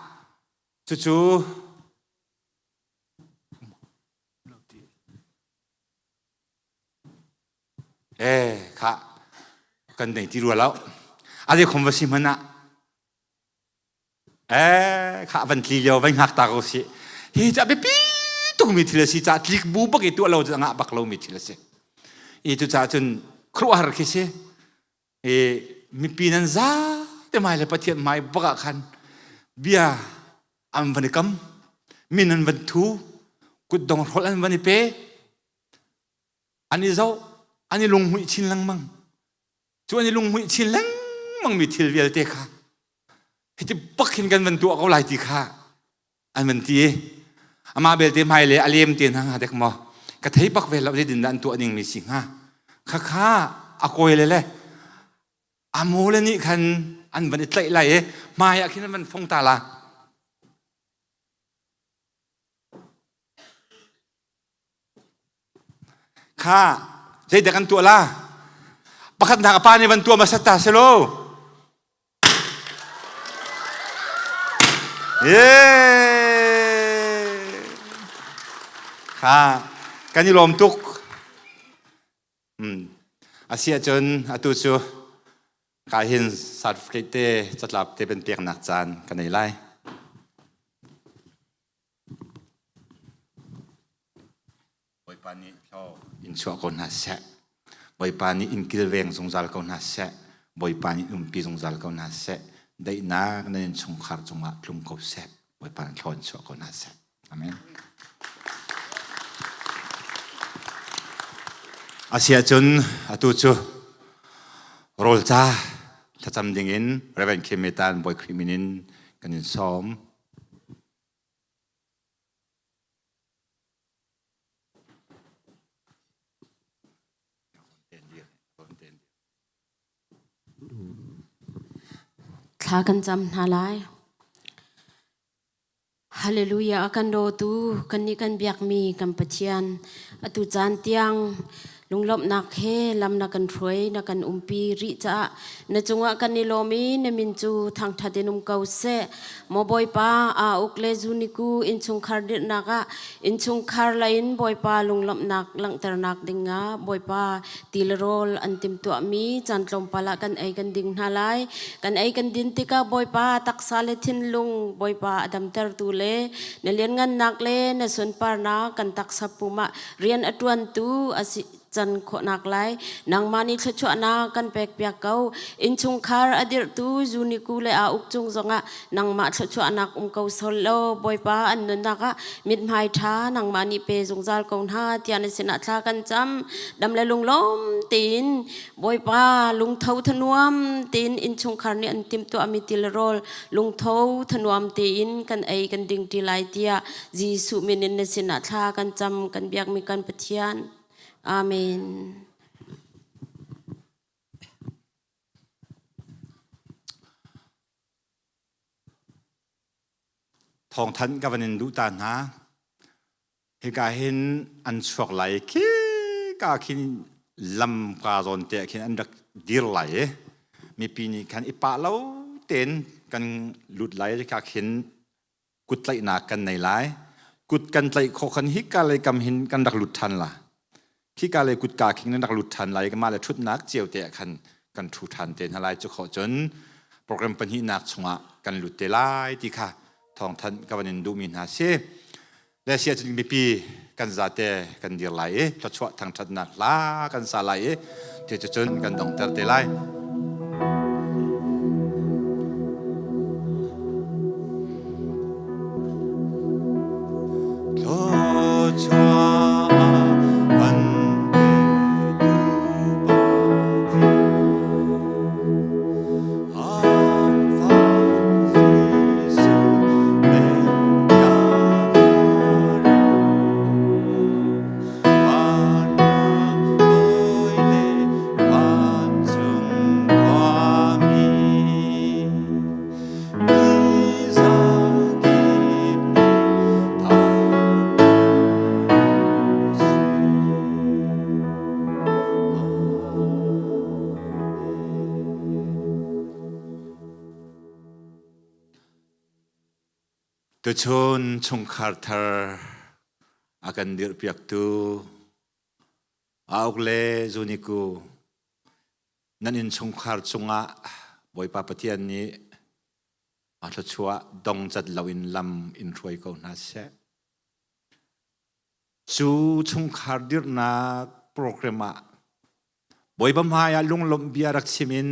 cucu eh kha kan nei ti rua lo a zei khom va si hmanh ah eh kha van tli lio van hngak ta ko si hi cu a biapi tukmi thil a si ca tlik bu bak i tuah lo cu a ngah bak lomi thil a si i cucaah cun khuaruahhar khi si i mipi nan za te mai le Pathian hmai bak ah khan bia an van i kam min an van thu kutdong hrolh an van i pe an i zoh an i lunghmuih chin lengmang cu an i lunghmuih chin lengmang mi thil vialte kha hiti bak hin kan van tuah ko lai ti kha an van ti amah belte hmai le a lem te hna hnga dek maw ka thei bak ve lo zeitin dah an tuah ning mi si hnga khakha a kawi le le a maw le nih khan an van i tlaih lai i hmai ah khin an van fong ta la Kha zeidah kan tuah la? Pakhatnak a pa nih van tuah hmasat ta selaw. Kha kan i lawm tuk. Hmm. A si ahcun atu cu ka hin certificate te catlap te ben peknak caan ka nei lai. Bawipa nih thlaw in chuah ko hna seh. Bawipa nih in kilveng zungzal ko hna seh. Bawipa nih umpi zungzal ko hna seh. Daihnak nan innchungkhar cungah tlung ko seh. Bawipa nih thlaw in chuah ko hna seh. Amen. Asiahcun atu cu rawl ca thlacam dingin Reverend Kim Metan Bawi Khrih min in kan in sawm. Thla kan cam hna lai. Hallelujah a kan dawtu kannih kan biakmi kan Pathian atu caan tiang lunglawmhnak he lam na kan hruai na kan umpi rih caah na cungah kan i lawm i na min cu thangṭhat in um ko seh maw Bawipa aa uk le zuniku innchungkhar dirhnak ah innchungkhar lei in Bawipa lunglawmhnak langhternak dingah Bawipa ti le rawl an timhtuahmi caan tlawmpal ah kan ei kan ding hna lai kan ei kan din tikah Bawipa taksa le thinlung Bawipa a damtertu le na lianngannak le na sunparnak kan taksa pum ah rian a ṭuantu a si can khawhnak lai nangmah nih thluachuahnak kan pek piak ko innchungkhar a dirhtu zuniku le aa uk cung zongah nangmah thluachuahnak um ko sol lo bawipa an nunnak ah mithmai ṭha nangmah nih pe zungzal ko hna tiah na sinah thla kan cam dam le lunglawm tein bawipa lungtho thanuam tein innchungkhar nih an timhtuahmi til rawl lungtho thanuam tein kan ei kan ding ṭi lai tiah Jesuh min in na sinah thla kan cam kan biakmi kan Pathian. Amen. Thawngthanh ka van in duh ta hna. Hika hin an chuak lai khi ka khin lam ka zawn te khin an rak dir lai i mipi nih khan i pah lo tein kan lut lai ka khin kut tlaihnak kan nei lai kut kan tlaih khawh khan hika lei kam hin kan rak lut ṭhan la khika lei kutka khin kan rak lut ṭhan lai mah le ṭhutnak cio te ah khan kan ṭhu ṭhan te hna lai cu khawh cun program pahnihnak chungah kan lut te lai ti kha thawngthanh ka van in duhmi hna si. Le sia cun mipi kan zate kan dir lai i thluachuah thangṭhatnak hla kan sa lai i cucun kan donghter te lai. Thluachuah kan petu Pathian, Tuchun chungkhar thar a kan dirhpiaktu Auk le Zuniku nan innchungkhar cungah Bawipa Pathian nih a thluachuah dongcat loin lam in hruai ko hna seh. Cu chungkhar dirhnak program ah Bawipa hmai ah lunglawmh bia rak chim in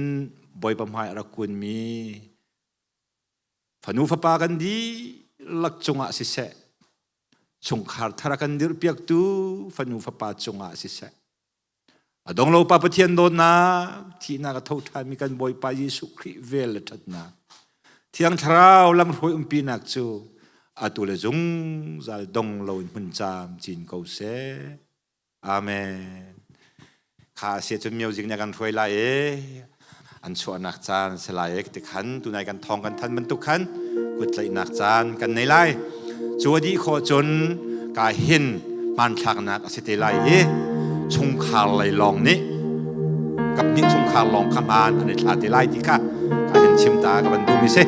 Bawipa hmai ah rak kunmi fanu fapa kan dihlak cungah siseh, chungkhar thar a kan dirhpiaktu fanu fapa cungah siseh, a donglo pa Pathian dawtnak, thihnak a tho ṭhanmi kan Bawipa Jesuh Khrih vel le ṭhatnak, Thiang Thlarau lamhruai umpinak cu atu le zungzal dong loin hmun camcin ko seh. Amen. Kha si cun music nih kan hruai lai i an chuahnak caan si lai i ti khan tunai kan thawng kan than bantuk khan kutlaihnak caan kan nei lai. Cu a dih khawh cun ka hin hmanthlaknak a si te lai i chungkhar lei lawng nih kaphnih chungkhar lawng kha hmaan an i thla te lai ti kha ka hin chim ta ka van duhmi si.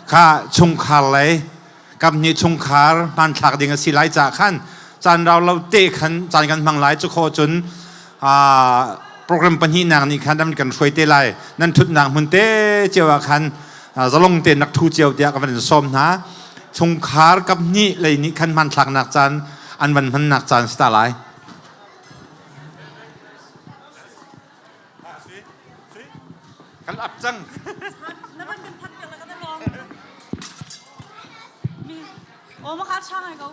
Kha chungkhar lei kamhnih chungkhar hmanthlak ding a si lai caah khan caan rau lo te khan caan kan hmang lai. Cu khawh cun program pahnihnak nih khan an kan hruai te lai. Nan thutnak hmun te cio ah khan zalong tein rak thu cio tiah ka van in sawm hna. Chungkhar kaphnih lei nih khan hmanthlaknak caan an van hmannak caan si ta lai. Kan ap cang. Na van kan that piak la kan long. Mi o ma kha chang ai ko.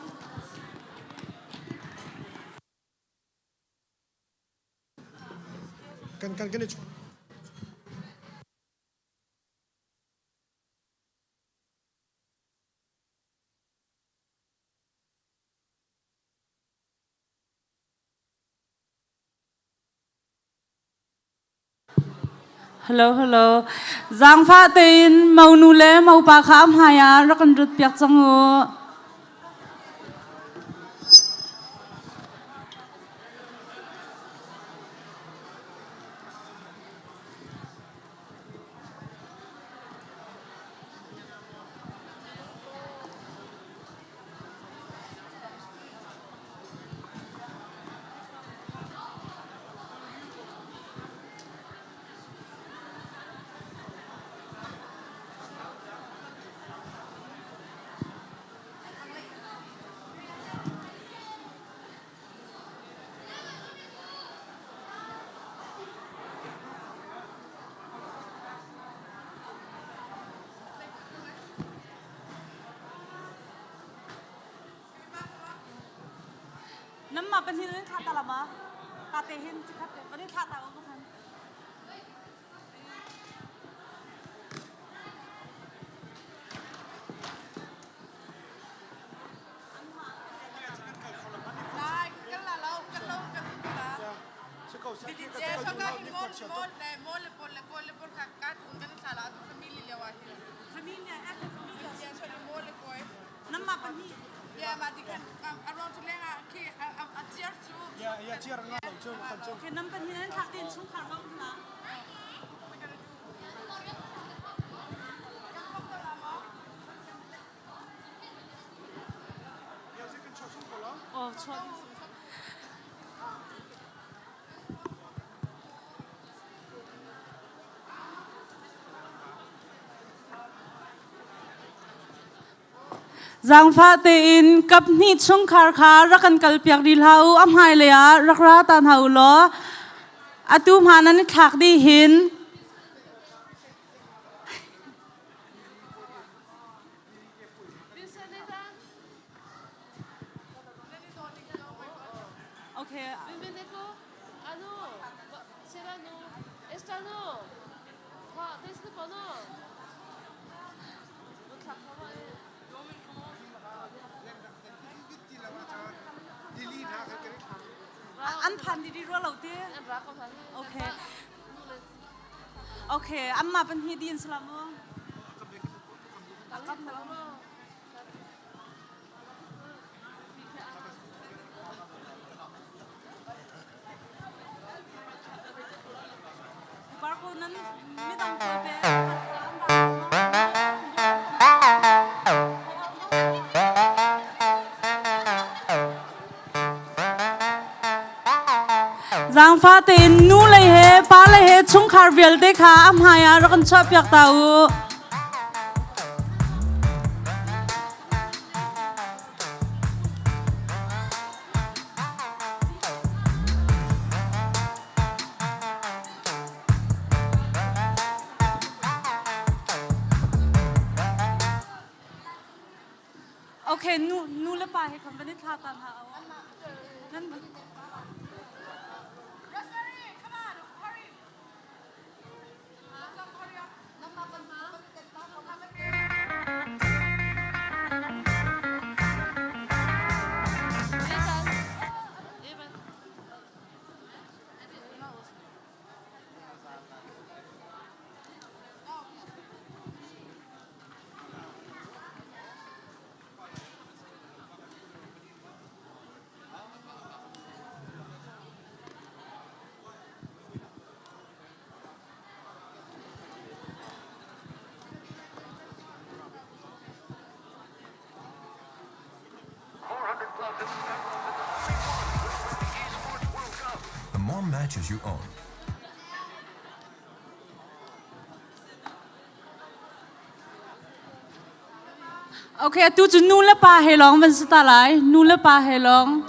Kan kan kan Hello, hello. Zaangfah tein monu le mopa kha a hmai ah rak kan rut piak cang u. Namma pahnih nan thla ta lama ta te hin chikhat te pahnih thla ta ko khan. Namma pahnih. Okay, nam pahnih nan thlak tin chungkhar ko hna. Oh, chuah. Zaangfah tein kaphnih chungkhar kha rak kan kalpiak rih hlah u. A hmailei ah rak ra ta hna u law atu hma nan i thlak dih hin. Okay. An phan di rua lo ti. Okay. Okay, amma pan hi din salam mu. Zaangfah tein nu lei he pa lei he chungkhar vialte kha a hmai ah rak kan chuahpiak ta u. Okay, nu nu le pa he kan van i thla ta hna. Nan much as you own. Okay, atu cu nu le pa he lawng van si ta lai. Nu le pa he lawng.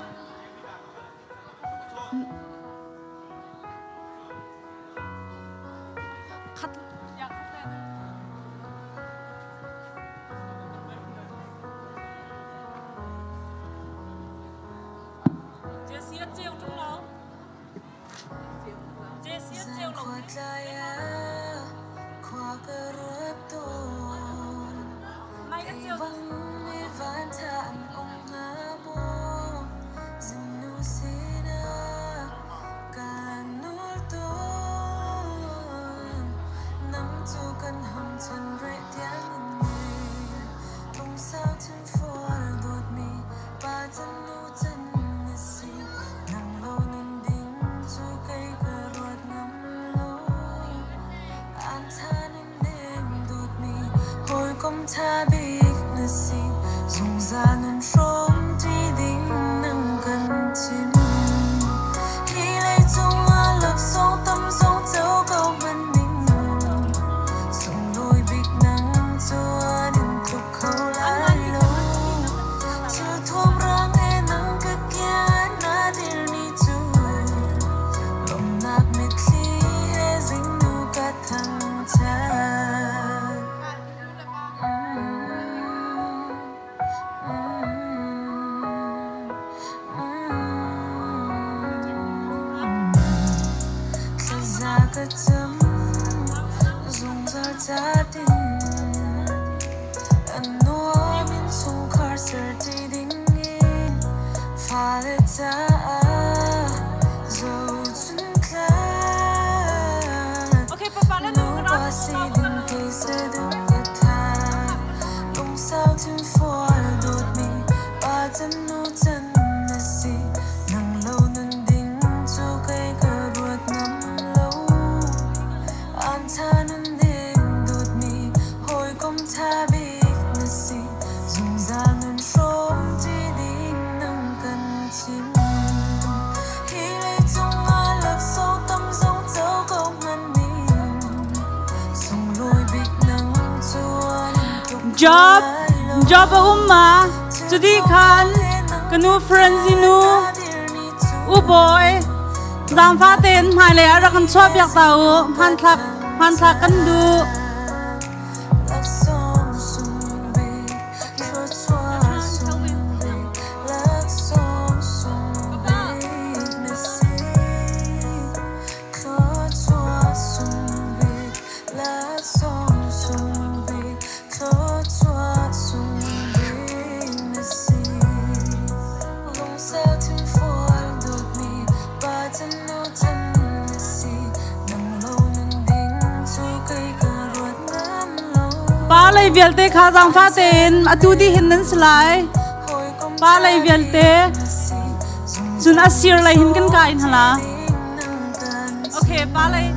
Job job a um ma cuti khan ka nu Frenzy nu u boy zaangfa tein hmailei ah rak kan chuah piak ta u hmanthlak hmanthlak kan duh. Pa lei vialte kha zaangfah tein atu dih hin nan si lai. Pa lei vialte cun a sir lei hin kan kai hna la. Okay, pa lei.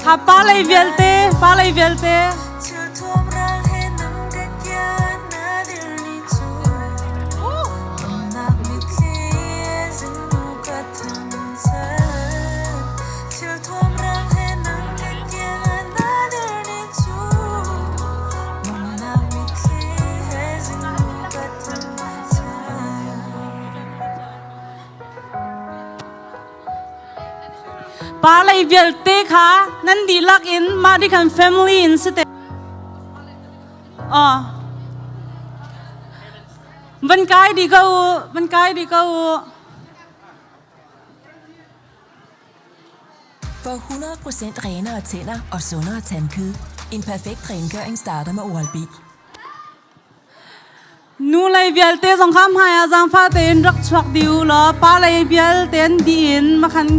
Ha pa lei vialte, pa lei vialte. Pa lei vialte kha nan dihlak in mah di khan family in si te. Oh. Van kai di ko u, van kai di ko u. Få 100% renere tænder og sundere tandkød. En perfekt rengøring starter med Oral-B. Nu lei vialte zong kha hmai ah zaangfah tein rak chuak dih u law pa lei vialte an dih in makhan.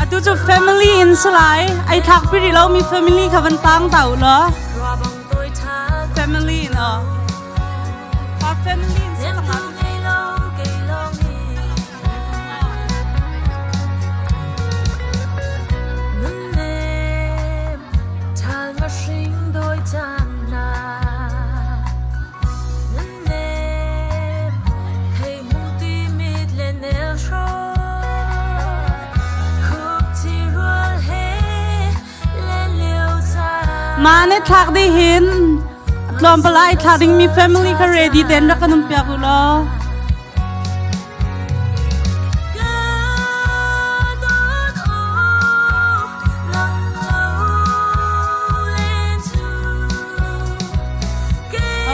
Atu cu family in salai ai thlak pi rih lo mi family kha van tang ta u law. Family in aw. Pa family in si cang. Mah nih thlak dih hin tlawmpal ai thla dingmi family kha ready ten rak kan um piak u law.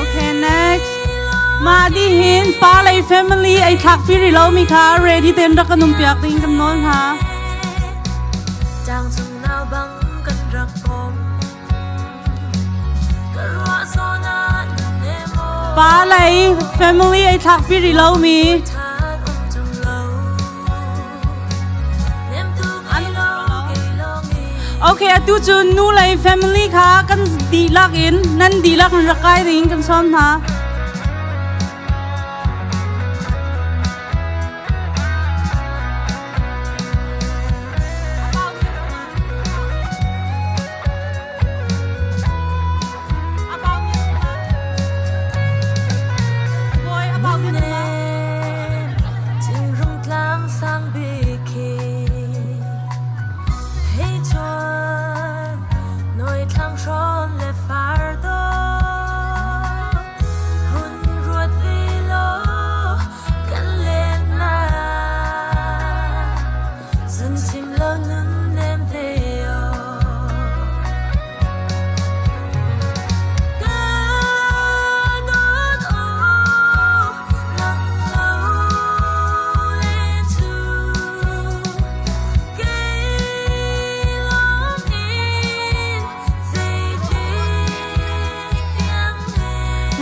Okay, next. Mah dih hin pa lei family ei thlak pi rih lomi kha ready ten rak kan um piak ding kan nawl hna. Pa lei family ei thlak pi rih lomi. Okay, atu cu nu lei family kha kan dihlak in nan dihlak in rak kai ding kan sawm hna.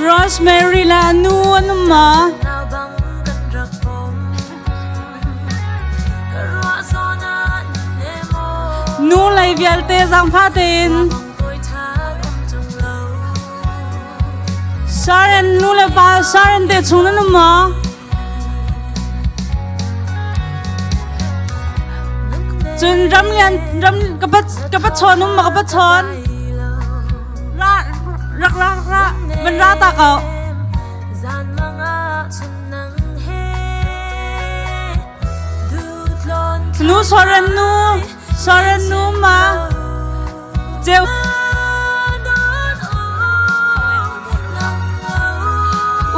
Rosemary le a nu an um maw? Nu lei vialte zaangfah tein Saren nu le pa Saren te chung nan um maw? Cun ram lian ram ka pa ka pa chawn um ma ka pa chawn ra rak ra ra van ra ta ko. Nu soren nu soren nu ma ceu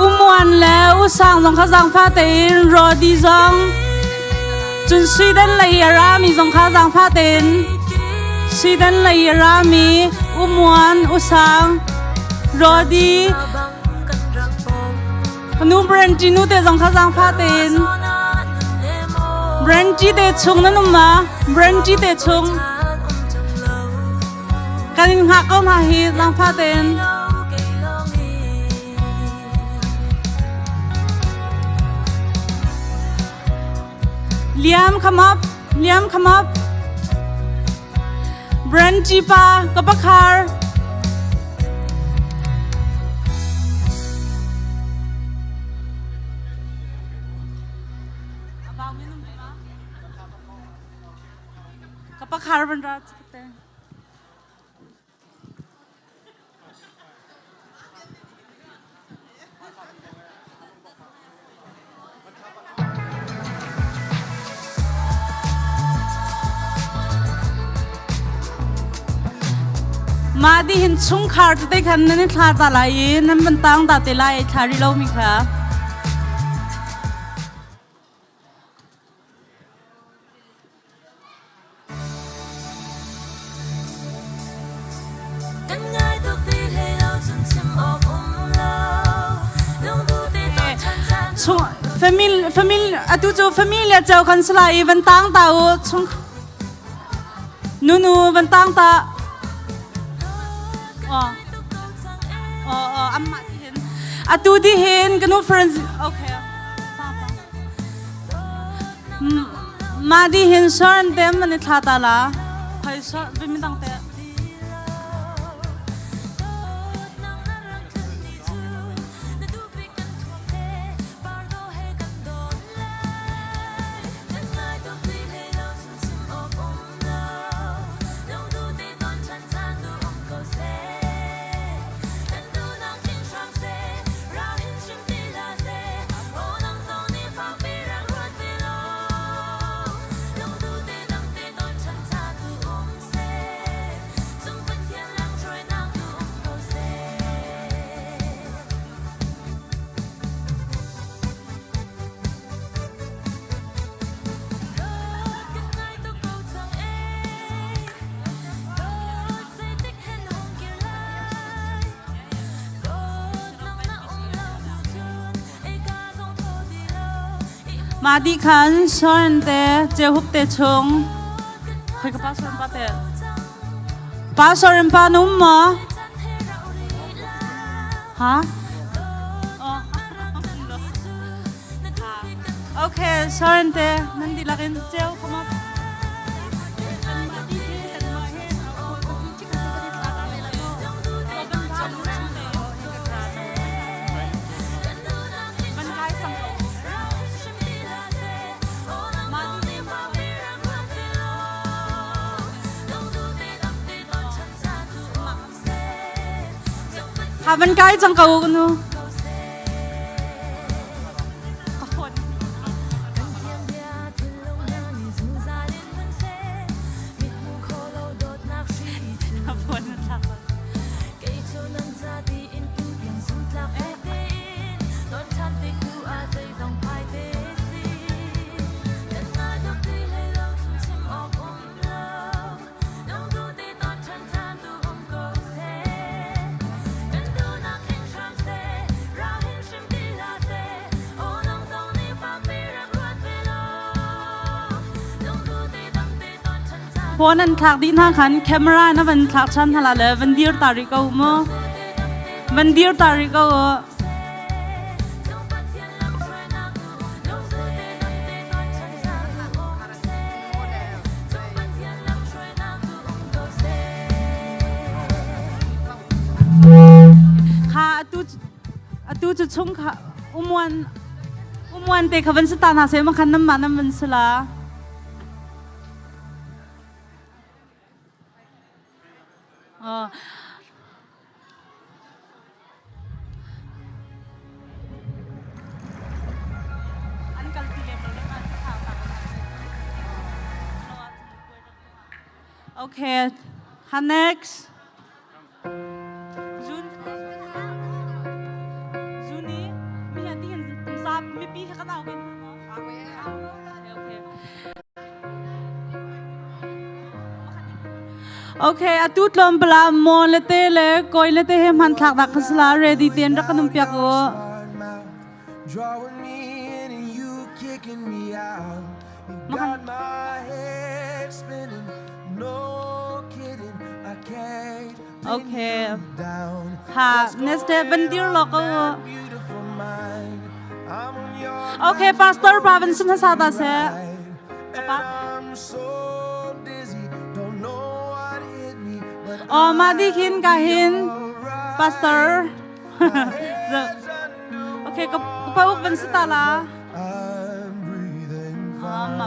Umuan le usang zong kha zangfa tein Rodi zong cun Sweden lei a rami zong kha zangfa tein Sweden lei a rami Umuan usang Rodi Nu Brandy nu te zong kha zaangfa tein Brandy te chung nan um ma Brandy te chung kan in hngak ko hna hi zaangfa tein Liam come up Liam come up Brandy pa ka pakhar Pakhar van ra te. Mah dihin chungkhar tete khan nan i thla ta lai i nan van tang ta te lai thla rih lomi kha. Family family atu cu familia ceu kan si lai i van tang ta u chung nunu van tang ta oh oh oh amma ti hin atu di hin kanu friends okay Mah dih hin sor an tem an i thla ta la. Khoi sor midang te. Mah dih khan Soren te Jehup te chung khoi ka pa Soren pa te pa Soren pa na um maw? Ha? Oh. Okay, Soren te nan dihlak in ceu come up. Ha van kai cang ko nu. Ka phone. Ka phone na thlak. Phone an thlak dih hna khan camera na van thlak ṭhan hna la le van dir ta rih ko mu. Van dir ta rih ko u. Kha atu atu cu chung kha umuan umuan te kha van si ta hna seh ma khan nan mah nan van si la. Oh. An kal ti lem lo le an thau ta Okay, ha next. Jun Juni mi hi ti hin sa mi pi kha ka tau ken Okay. Okay, atu tlawm pala mo le te le koi le te he hman thlak dak khasla ready ten rak kanum piak u. Okay. Ha, next day bandir lo ko. Okay, Pastor pa van sin sa ta se. Pa. Oh, ma di khin ka hin. Pastor. Okay, ka pa uk van sa ta la. Ah, ma.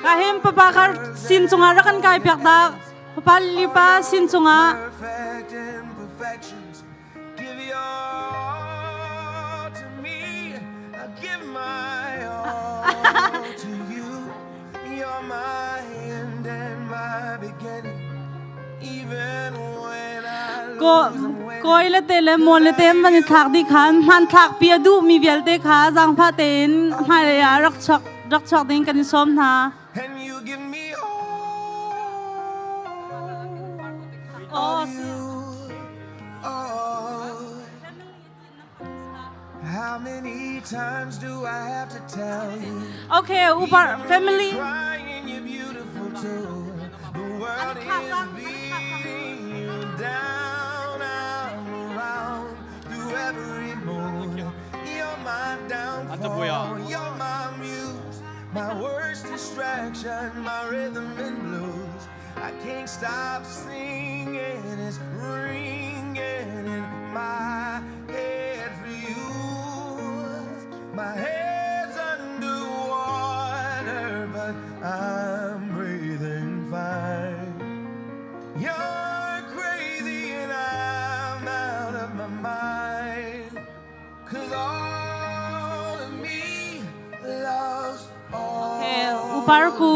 Ka him papa kha sin cungah rak kan kai piak ta. Papa lipa sin cungah. Give your all to me. I give my all to you. You're my end and my beginning. Even when I Ko koi le te le mon le te man i thlak di khan hman thlak pi a duh mi vialte kha zangfa tein hmailei ah rak chuak rak chuak ding kan i sawm hna. And you give me all Oh, of you. Oh. How many times do I have to tell you? Okay, Uber family. Crying, you're beautiful too. The world is beating you down. I'm around through every mood. You're my downfall. You're my muse. My worst distraction, my rhythm and blues. I can't stop singing. It's ringing in my head for you. My head's underwater, but I'm breathing fine. You're crazy and I'm out of my mind. Cause all of me loves all. Okay, Ubar ku.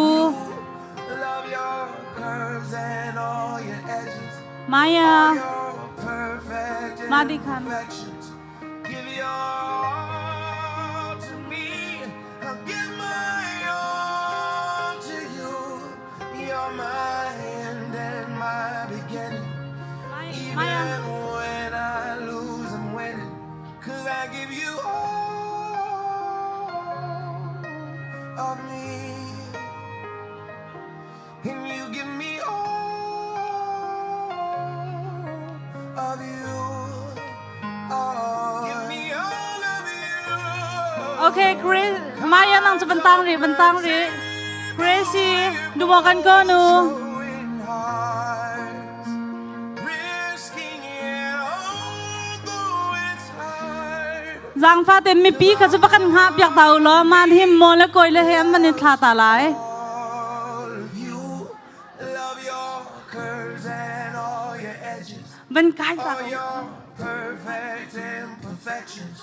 Love your curves and all your edges. Maya. All your perfect Madi khan. imperfections. Give your all to me. I'll give my all to you. You're my end and my beginning. Even when I lose, I'm winning. Cause I give you all of me. And you give me all of you. Oh. Give me all of you. Okay, Grace, Maya nang cu ban tang ri, ban tang ri. Gracie, dumo kan ko nu. Risking it all, though it's hard. Zangfa te mipi kha cu bakan nga piak ta u law man him mo le koi le he an man in thla ta lai. All of you. Love your curves and all your edges. Ban kai ta All your perfect imperfections.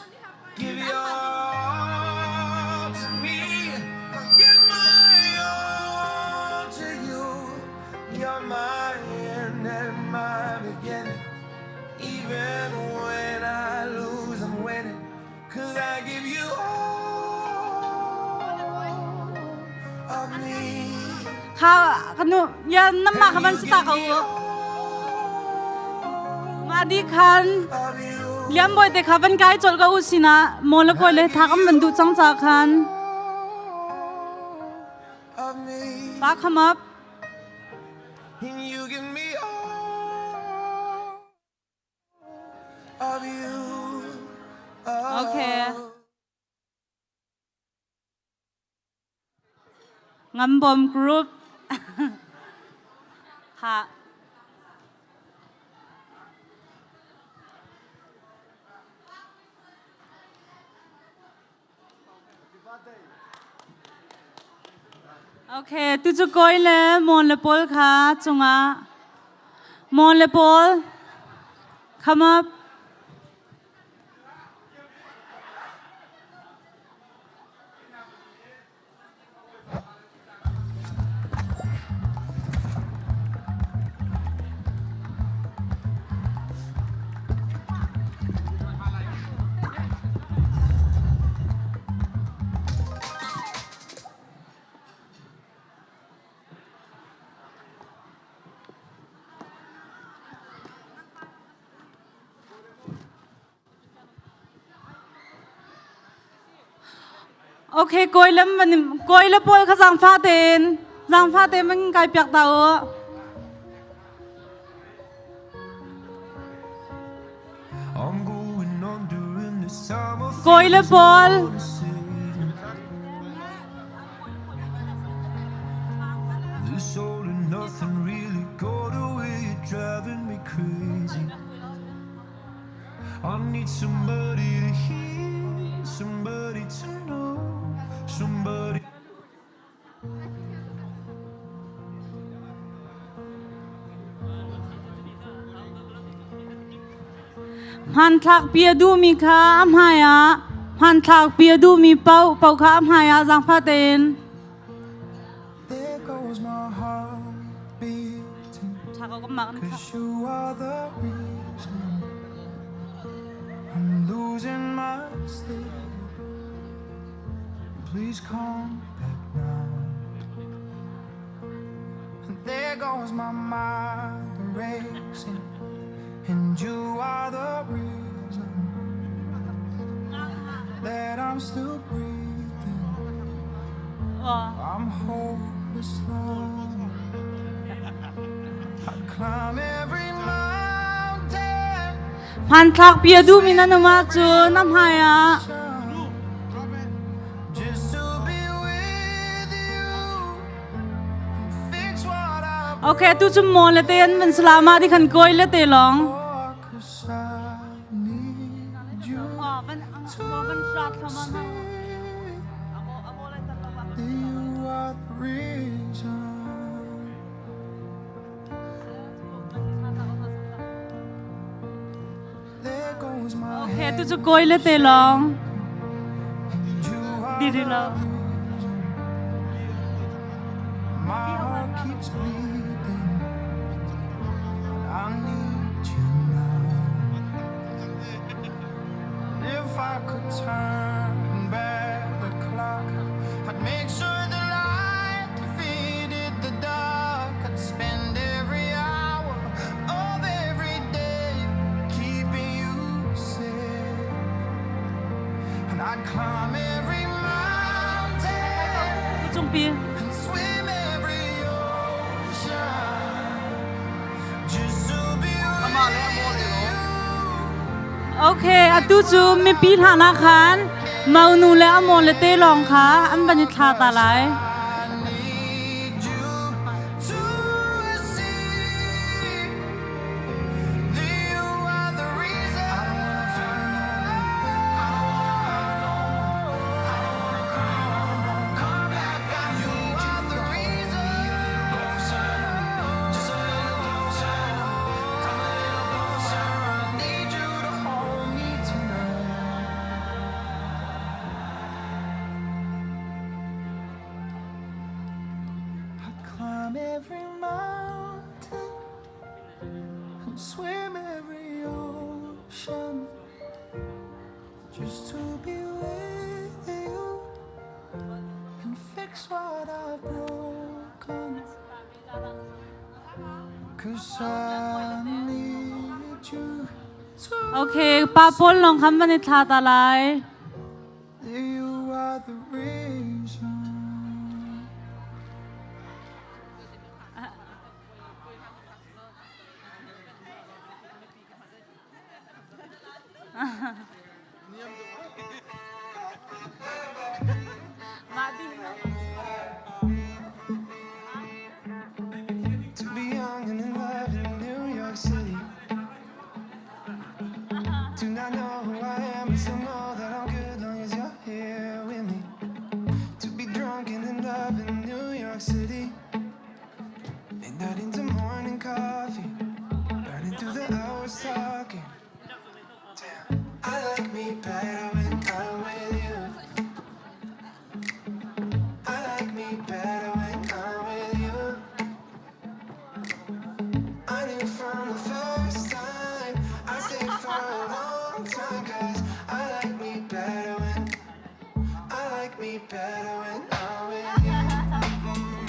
Give your all to me. I'll give my all to you. You're my end and my beginning. Even when I lose, I'm winning. Cause I give you all of me. Kha kanu ya namma kha ban sita ka u. Ma di khan liam boy te kha ban kai chol ka u sina mo le koi le thakam ban du chang cha khan. Of me. Pa come up. And you give me all of you. Okay. Ngambom group. Ha. Okay, tu cu koi le mon le pawl kha cungah mon le pawl come up. Okay, koi lam koi le pawl kha zangfa tein zangfa tein man kai piak ta u. I'm going on during this time of Koi le pawl. This all and nothing really got away, you're driving me crazy. I need somebody to hear, somebody to know, somebody. Hmanthlak pi a duhmi kha a hmai ah hmanthlak pi a duhmi paoh paoh kha a hmai ah zaangfah tein. There goes my heart beating. Cause you are the reason I'm losing my sleep. Please come back now. And there goes my mind racing. And you are the reason that I'm still breathing. I'm hopeless now. I'd climb every mountain. Hmanthlak pi a duhmi nan um ahcun a hmai ah Just to be with you and fix what I've Okay, tu cu maw le te an van salama ti khan kawi le te long. Cause I need you to see that you are the reason. There goes my Okay, tu cu kawi le te long. You are Di di lo. My heart keeps bleeding. I need you now. If I could turn back the clock, I'd make sure the light defeated the dark. I'd spend every hour of every day keeping you safe. And I'd climb every mountain Cung pi. and swim every ocean just to be with you. Okay, atu cu mipi hlan ah khan maunu le amo le te lawng kha an van i thla ta lai. I need you to see that you are the reason. I don't wanna find no more. I don't wanna hurt no more. I don't wanna cry no more. Come back, I you are the reason. Closer, just a little closer. Come a little closer. I need you to hold me tonight. I'd climb every mountain and swim every ocean just to be with you and fix what I've broken. Cause I need you to Okay, pa pawl lawng khan van i thla ta lai. You are the reason. To be young and in love in New York City. Do not know who I am, but still know that I'm good long as you're here with me. To be drunk and in love in New York City. Midnight into morning coffee. Burning through the hours talking. Damn, I like me better when I'm with you. I like me better when I'm with you. I knew from the first time I stayed for a long time. Cause I like me better when I like me better when I'm with you.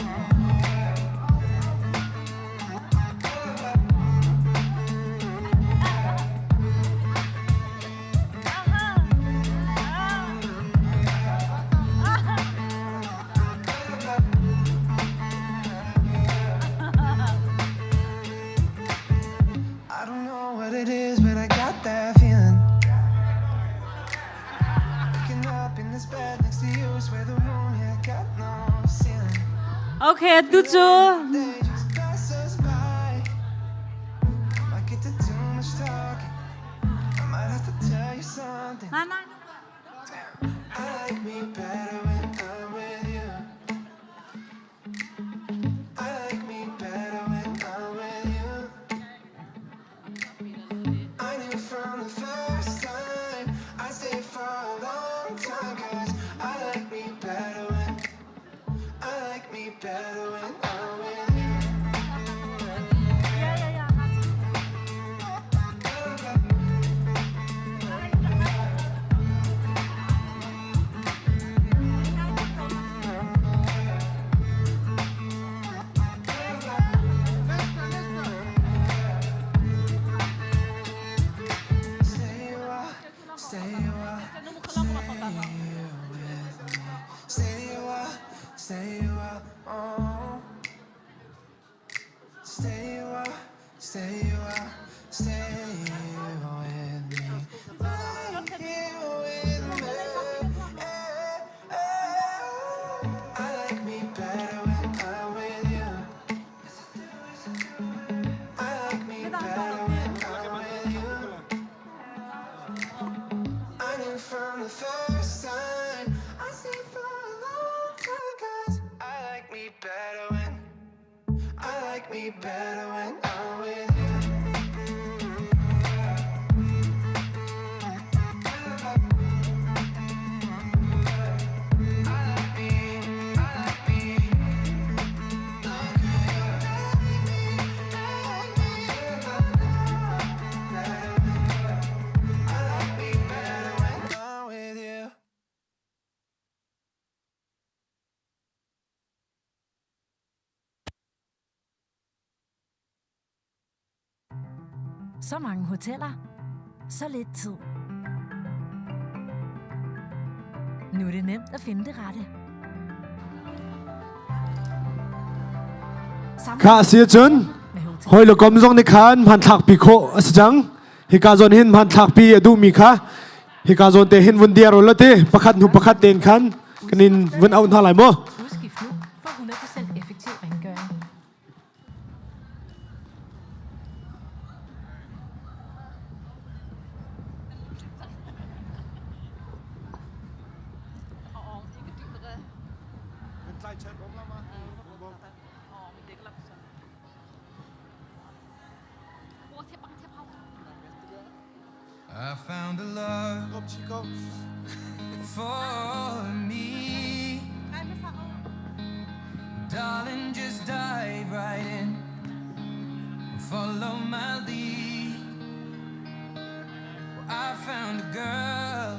I don't know what it is, but I got that feeling. Waking up in this bed next to you, swear the room, yeah, got no ceiling. Okay, tu cu Day just pass us by. I might get to too much talking. I might have to tell you something. Na na. I like me better when I'm with you. I like me better when I'm with you. I knew from the first. for a long time 'cause I like me better when I like me better when I'm with you. Stay a while, stay a while, stay here with me. Stay a while, stay a while, oh. Stay a while, stay a while, stay here with me. Right here with me. Eh, eh. I like me better when I'm with you. I like me better when I'm with you. I knew from the first time I stayed for a long time 'cause I like me better when I like me better when I'm with you. I like me, I like me. Look at you, make me, make me better when I like me better when I'm with you. Så mange hoteller. Så lidt tid. Nu er det nemt at finde det rette. Kha si cun hoi le kom zong nih khan hmanthlak pi khawh a si cang. Hika zawn hin hmanthlak pi a duhmi kha hika zawn te hin vun diar u te pakhat hnu pakhat ten khan kan in vun auh hna lai mu. Udskift nu for 100% effektiv rengøring. I found a love for me. Darling, just dive right in. Follow my lead. Well, I found a girl,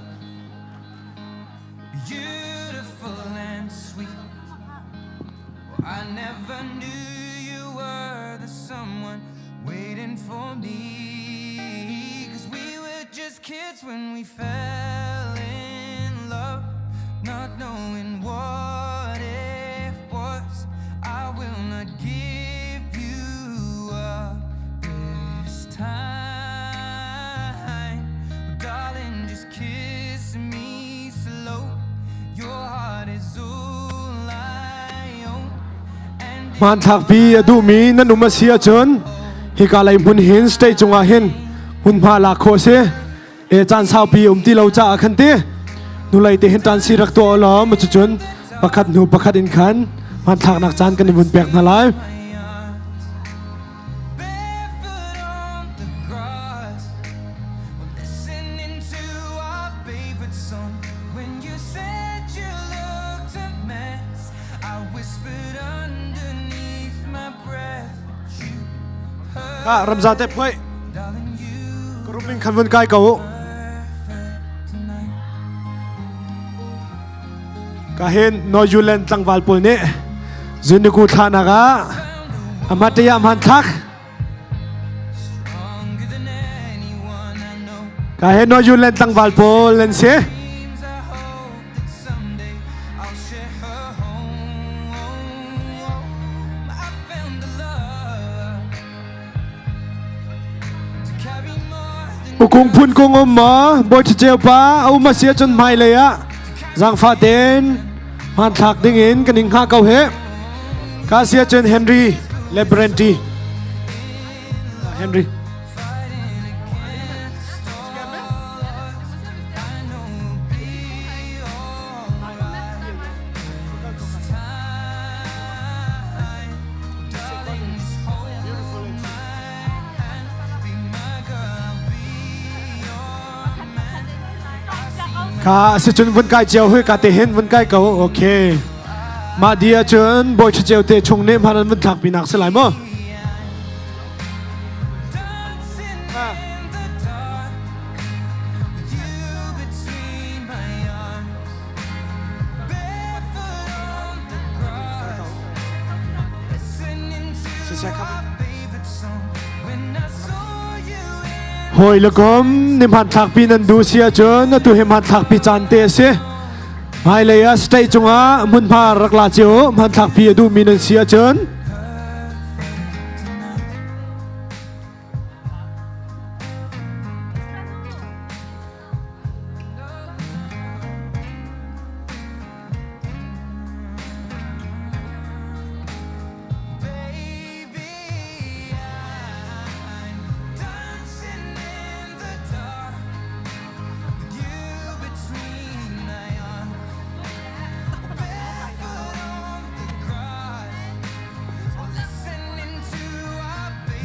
beautiful and sweet. Well, I never knew you were the someone waiting for me. 'Cause we were just kids when we fell in love, not knowing what it was. I will not give you up this time. Darling, just kiss me slow. Your heart is all I own. And Hmanthlak pi a duhmi nan um a si ahcun hika lei hmun hin stage cungah hin hmunhma lak khawh a si. E caan saupi um ti lo caah khan ti hnulei te hin tan si rak tuah law ma cucun pakhat hnu pakhat in khan hmanthlaknak caan kan i vun pek hna lai. Barefoot on the grass, we're listening to our favorite song. When you said you looked a mess, I whispered underneath my breath, but you heard. Ka ramza te phoi Darling, you Ruming khan vun kai ko. tonight. Ka hin Nojulen tlangval pawl nih Zuniku thlanak ah amataya hmanthlak Stronger than anyone I know. ka hin Nojulen tlangval pawl an si. Dreams, I hope that someday I'll share her home. I found a love to carry more than Ukung phun kung um ma Bawi Ṭha pa a um a si ahcun hmailei ah zaangfah tein hmanthlak dingin kan in hngah ko he. Ka si ahcun Henry le Brenti. Henry. fighting against all odds. I know we'll be alright this time. Darling, just hold my hand. Be my girl, I'll be your man. I see Ka si cun vun kai cio hui ka te hin vun kai ko. Okay. Mah di ahcun bawi ṭha te chung nih hman an vun thlak pinak si lai maw? Hawi le kom ni hmanthlak pi nan duh si ahcun atu hi hmanthlak pi caan te a si. Hmailei ah state cungah hmunhma rak la cio hmanthlak pi a duhmi nan si ahcun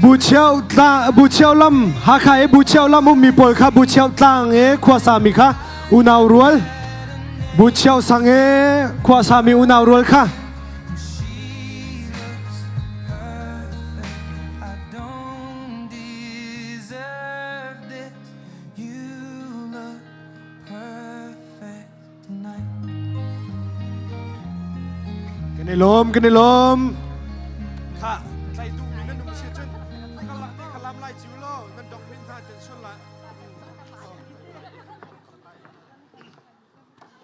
Bucheu tla Bucheu lam Hakha i Bucheu lam ummi pawl kha Bucheu tlang i khuasa mi kha unau rual Bucheu sang i khuasa mi unau rual kha Kan i lawm, kan i lawm. Kha, tlai duh mi nan um si cun khalak te khalam lai ciu lo nan dok min hna ten sun lai.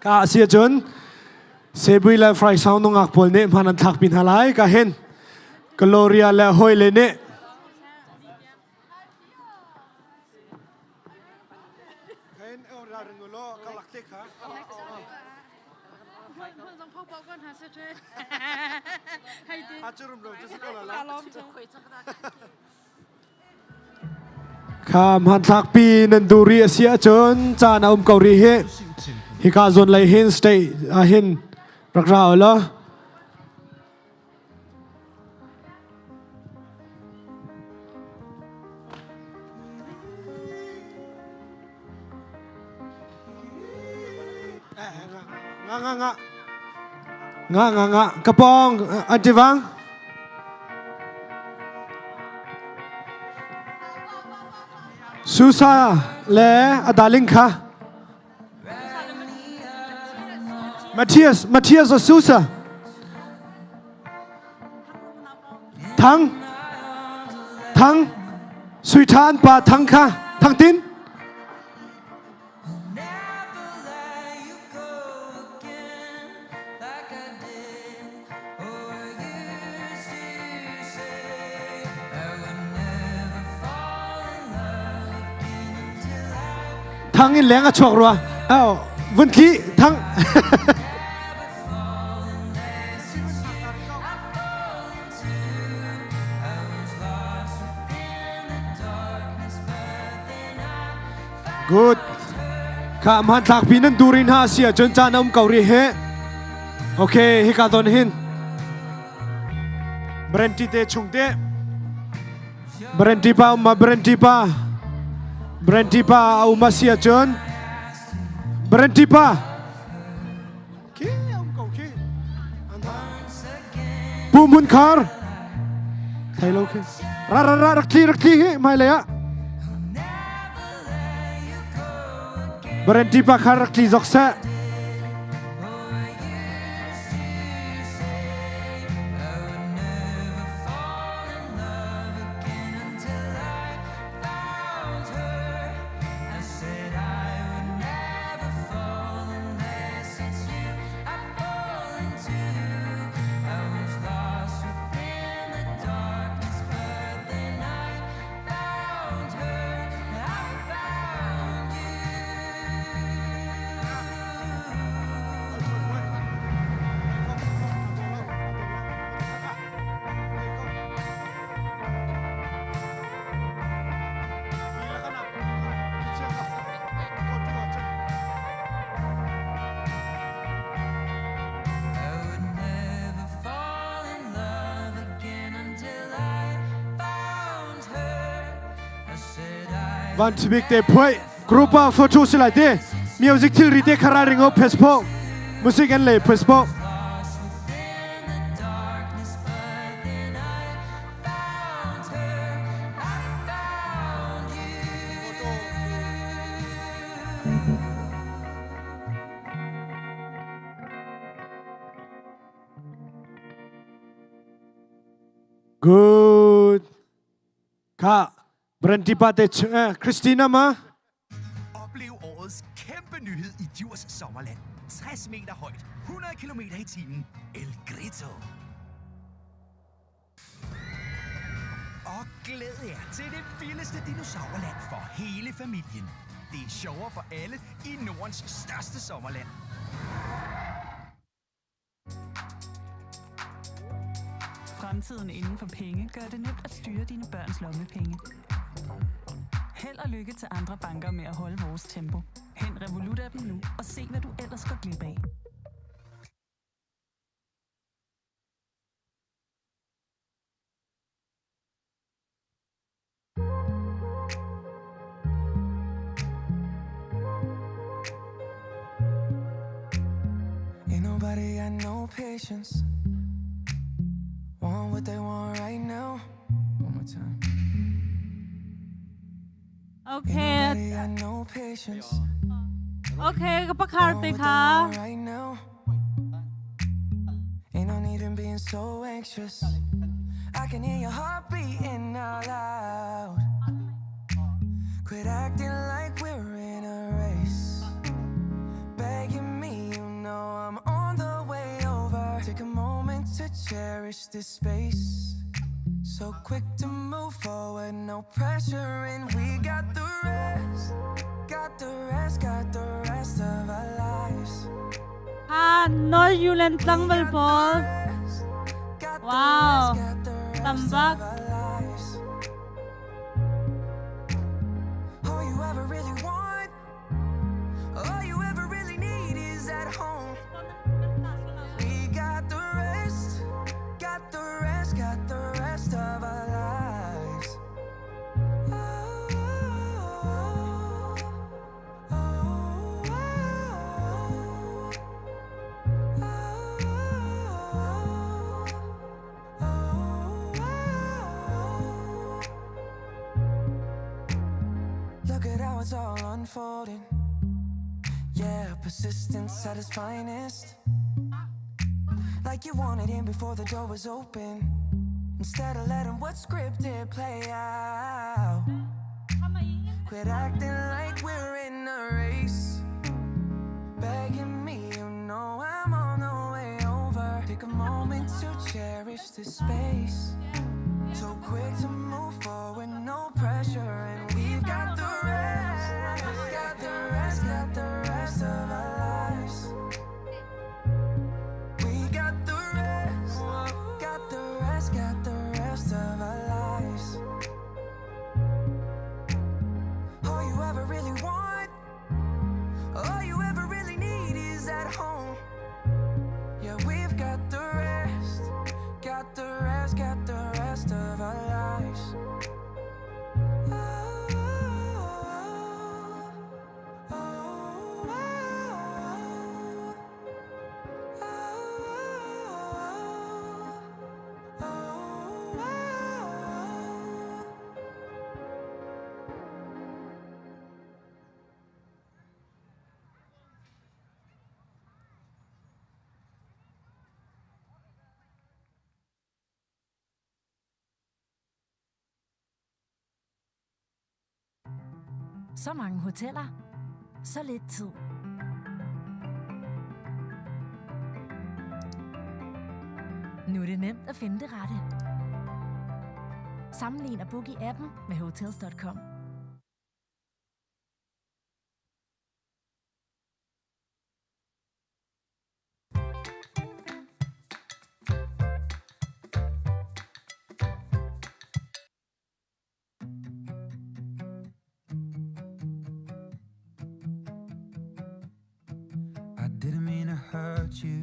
Ka si cun Sebui le Frai Sound nungak pawl nih hman an thlak pi hna lai ka hin Gloria le hoi le nih Kha hmanthlak pi nan duh rih a si ahcun caan a um ko rih hi. Hika zawn lei hin state ah hin rak ra u law. Nga nga nga. Nga nga nga. Kapong antivang. Susa le adaling kha. Matthias, Matthias o Susa. Thang, Thang, Sui Tha an pa Thang kha, Thang Tin. Thang in leng a chuak rua. Au, vun tli thang. Good. Kha hmanthlak pi nan durin ha sia cun caan um ko ri he. Okay, hika ton hin. Brenti te chung te. Brenti pa umma Brenti pa. Brenti pa a uma sia cun. Brenti pa. Khi um ko khi. Pu Mun Khar. Thai lo khi. Ra ra ra rak thli rak thli hi mai lei ah. Brenti pa khar rak thli zok seh. Van Chibik te phuai group ah photo si lai te. Music thilri te kha ralring o Facebook. Music an lei Facebook. Good. Kha Brandy pa te Christina ma. Oplev årets kæmpe nyhed i Djurs Sommerland. 60 meter højt, 100 km i timen. El Grito. Og glæd jer til det vildeste dinosaurland for hele familien. Det er sjovere for alle i Nordens største sommerland. Fremtiden inden for penge gør det nemt at styre dine børns lommepenge. Held og lykke til andre banker med at holde vores tempo. Hent Revolut-appen nu og se, hvad du ellers går glip af. Ain't nobody got no patience. Want what they want right now. One more time. Okay. Ain't nobody got no patience. Okay, ka pakhar te kha. Right now. Ain't no need in being so anxious. I can hear your heart beating out loud. Quit acting like we're in a race. Begging me, you know I'm on the way over. Take a moment to cherish this space. So quick to move forward, no pressure, and we got the rest. Got the rest, got the rest of our lives. Ha, North Yulan tlangval pawl. Wow. Tambak. All you ever really want, all you ever really need is at home. We got the rest, got the rest, got the rest of our lives. Oh, oh, oh, oh, oh. Look at how it's all unfolding. Yeah, persistence at its finest. Like you wanted in before the door was open. Instead of letting what's scripted play out. Quit acting like we're in a race. Begging me, you know I'm on the way over. Take a moment to cherish this space. So quick to move forward, no pressure, and we've got the rest. Got the rest, got the rest of our lives. We got the rest, got the rest, got the rest of our lives. All you ever really want, all you ever really need is at home. Yeah, we've got the rest, got the rest, got the rest of our lives. Oh, oh, oh, oh, oh, oh, oh. Så mange hoteller. Så lidt tid. Nu er det nemt at finde det rette. Sammenlign og book i appen med Hotels.com. I didn't mean to hurt you.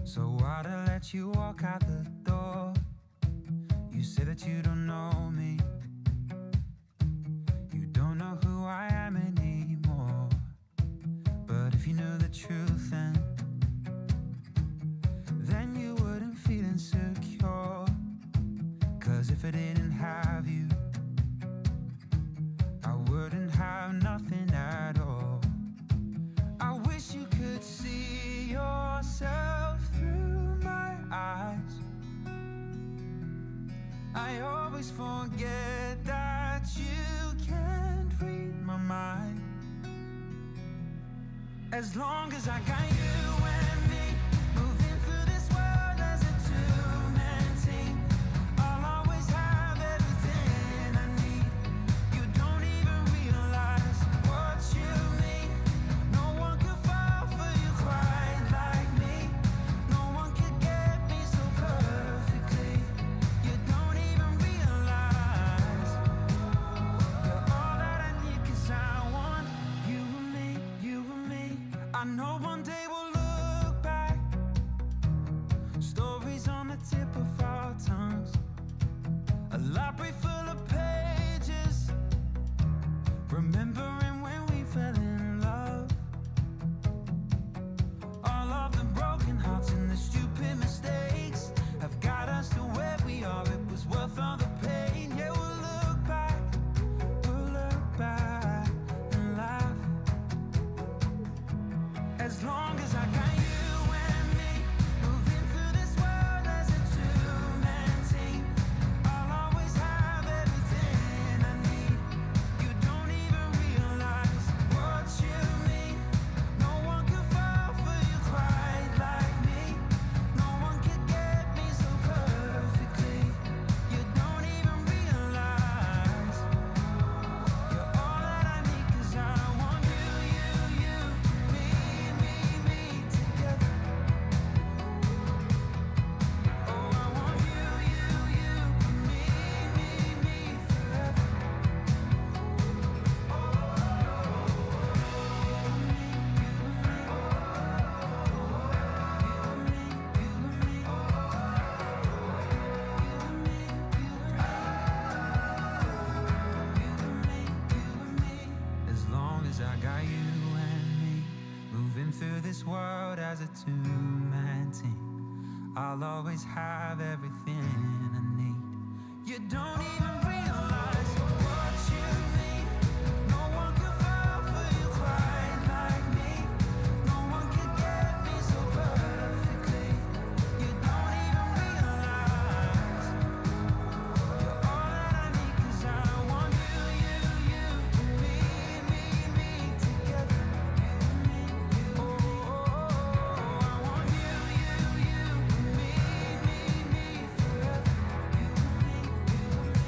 So why'd I let you walk out the door? You say that you don't know me. You don't know who I am anymore. always forget that you can't read my mind. As long as I got you and me moving through this world as a two-man team, I'll always have everything I need. You don't even realize what you mean. No one could fall for you quite like me. No one could get me so perfectly. You don't even realize you're all that I need 'cause I want you and me, you and me. I know one day we'll look back. Stories on the tip of our tongues. A library full of pages. Remembering when we fell in love. All of the broken hearts and the stupid mistakes have got us to where we are. It was worth all the pain. Yeah, we'll look back, we'll look back and laugh. As long as I got you and me moving through this world as a two-man team, I'll always have everything I need. You don't even realize what you mean. No one could fall for you quite like me. No one could get me so perfectly. You don't even realize you're all that I need 'cause I want you, you, you, me, me, me together. Oh, I want you, you, you, me, me, me forever. Oh, you and me, you and me. You and me, you and me. You and me, you and me. You and me, you and me. As long as I got you and me moving through this world as a two-man team, I'll always have everything I need. You don't even realize what you mean. No one could fall for you quite like me. No one could get me so perfectly. You don't even realize you're all that I need 'cause I want you, you, you, me, me, me together. You and me, oh, I want you, you, you, me, me, me forever. You and me, you and me.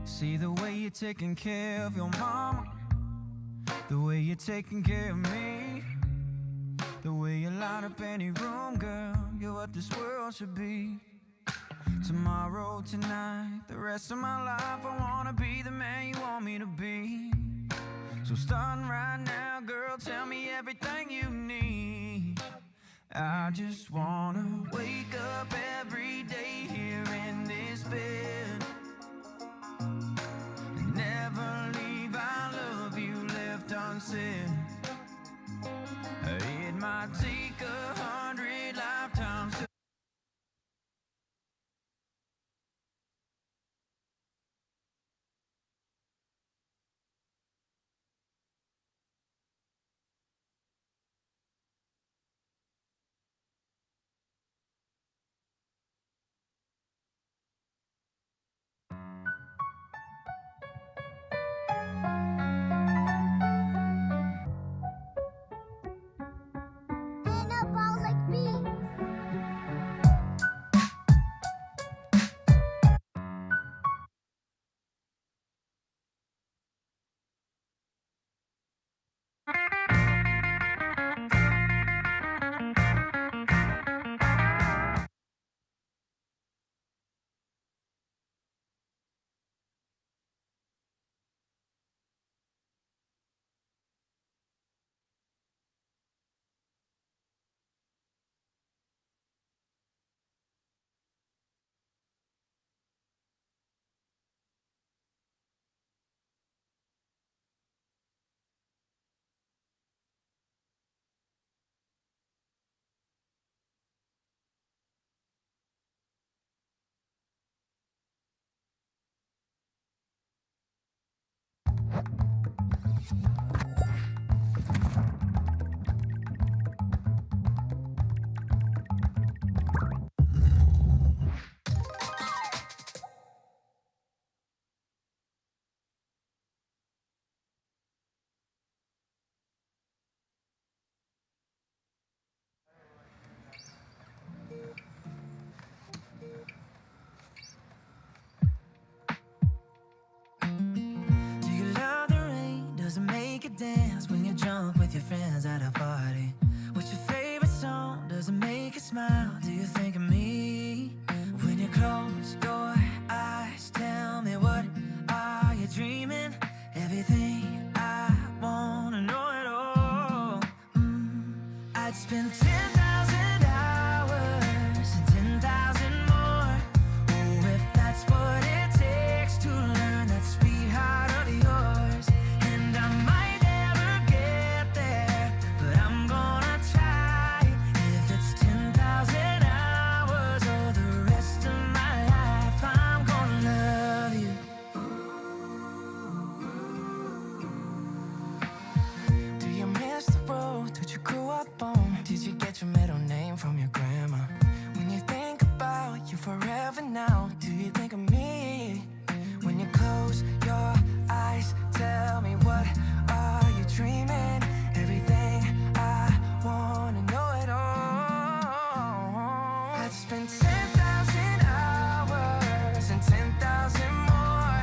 See the way you're taking care of your mama, the way you're taking care of me, the way you light up any room, girl. You're what this world should be. Tomorrow, tonight, the rest of my life, I wanna be the man you want me to be. So starting right now, girl, tell me everything you need. I just wanna wake up every day here in this bed. And never leave I love you left unsaid. It might take 100 lifetimes to. dance when you're drunk with your friends at a party? What's your favorite song? Does it make you smile? Do you think of me? When you close your eyes, tell me what are you dreaming? Everything I wanna know it all. I'd spend 10,000 hours and 10,000 more. Oh, if that's what it takes to learn that sweetheart of yours. And I might never get there, but I'm gonna try. If it's 10,000 hours or the rest of my life, I'm gonna love you. Do you miss the road that you grew up on? Did you get your middle name from your grandma? When you think about you forever now, do you think of me? When you close your eyes, tell me what are you dreaming? Everything I wanna know it all. I'd spend 10,000 hours and 10,000 more.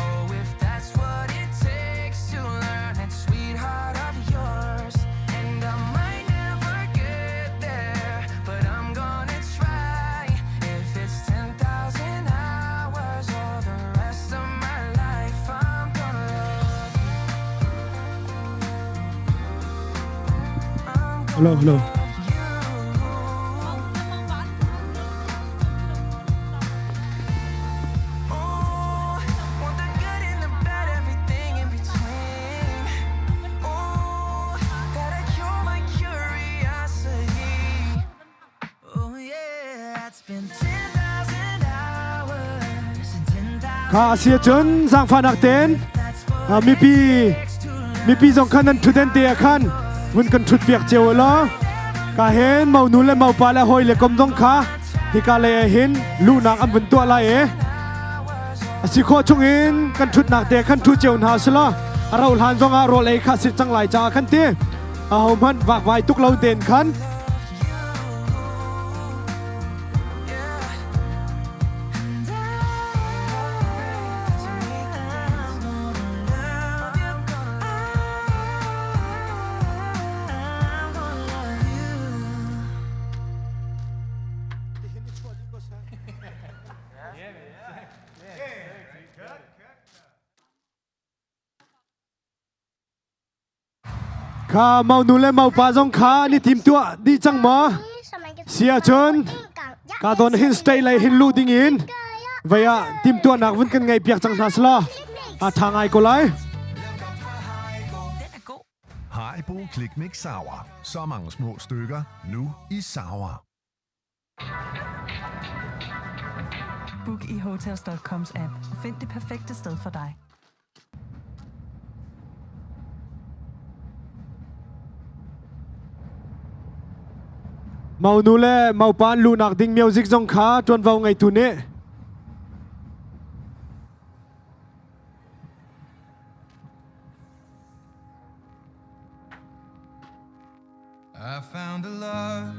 Oh, if that's what it takes to learn that sweetheart of yours. And I might never get there, but I'm gonna try. If it's 10,000 hours or the rest of my life, I'm gonna love you. Hello, hello. Ooh, want the good and the bad, everything in between. Ooh, that'll cure my curiosity. Oh yeah, it's been 10,000 hours and 10,000 Kha a si ahcun zaangfahnak tein mipi mipi zong khan nan ṭhutden te ah khan vun kan ṭhut piak cio u law ka hin monu le mopa le hawi le kom zong kha hika lei ah hin luhnak an vun tuah lai i a si khawh chungin kan ṭhutnak te khan ṭhu cio hna usih law a rauh hlan zong ah rawl ei kha si cang lai caah khan ti ahohmanh vakvai tuk lo tein khan. Kha monu le mopa zong kha an i timtuah dih cang maw? Si ahcun ka don hin state lei hin luh ding in vei ah timtuahnak vun kan ngei piak cang hna selaw a tha ngai ko lai. Haribo Click Mix Sour. Så mange små stykker, nu i Sour. Book i Hotels.coms app og find det perfekte sted for dig. Monu le mopa an luhnak ding music zong kha ṭuanvo ngeitu nih. I found a love.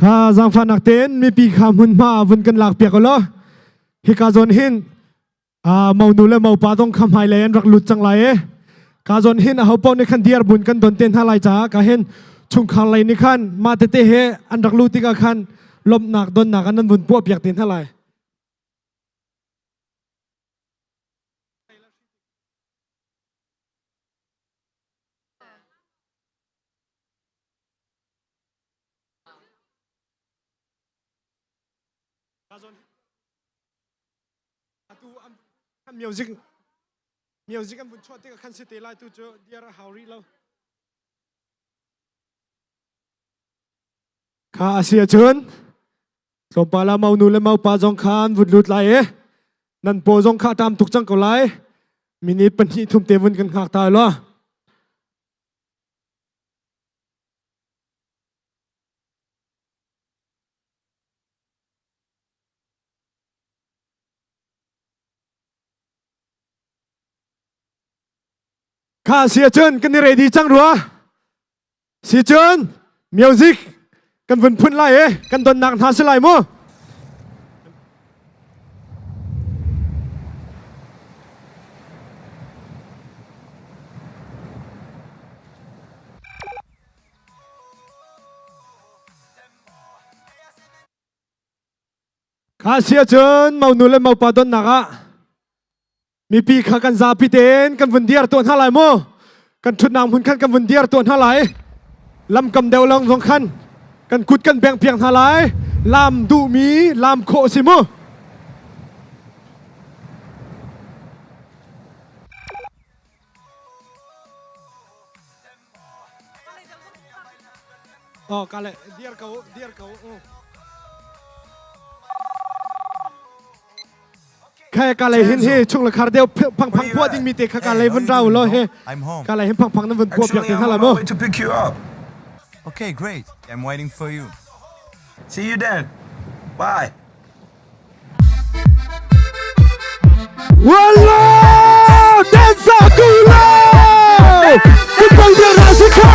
Kha zaangfahnak tein mipi kha hmunhma vun kan lak piak law hika zawn hin monu le mopa zong kha hmailei an rak lut cang lai e. Ka zawn hin aho paoh nih khan diar bun kan don te hna lai caah ka hin chungkhar lei nih khan mah tete he an rak lut tikah khan lawmhnak donnak an vun puah piak te hna lai. Music music an vun chuah tikah khan si te lai tu cu diar a hau rih lo. Kha a si ahcun tlawmpal ah mau nu le mau pa zong kha an vun lut lai i nan paw zong kha a ṭam tuk cang ko lai. Minute pahnih thum te vun kan hngak ta law. Kha si ahcun kan i ready cang rua. Si cun music kan vun phun lai e kan donnak hna si lai mu. Kha si ahcun monu le mopa donnak ah mipi kha kan zapi tein kan vun diar tuah hna lai mu. Kan ṭhutnak hmun khan kan vun diar tuah hna lai. Lamkam deuh lawng zong khan kan kut kan bengh piak hna lai. Lam duhmi lam khawh si mu. Oh, kale diar ko, diar ko. Kha ka lei hin hi chung le khar deu phang phang pua ding mi te kha ka lei vun rau lo he. Ka lei hin phang phang nan vun pua piak te hala mo. to pick you up. Okay, great. I'm waiting for you. See you then. Bye. Wallo! Dansa kulo! Kupang dia rasika!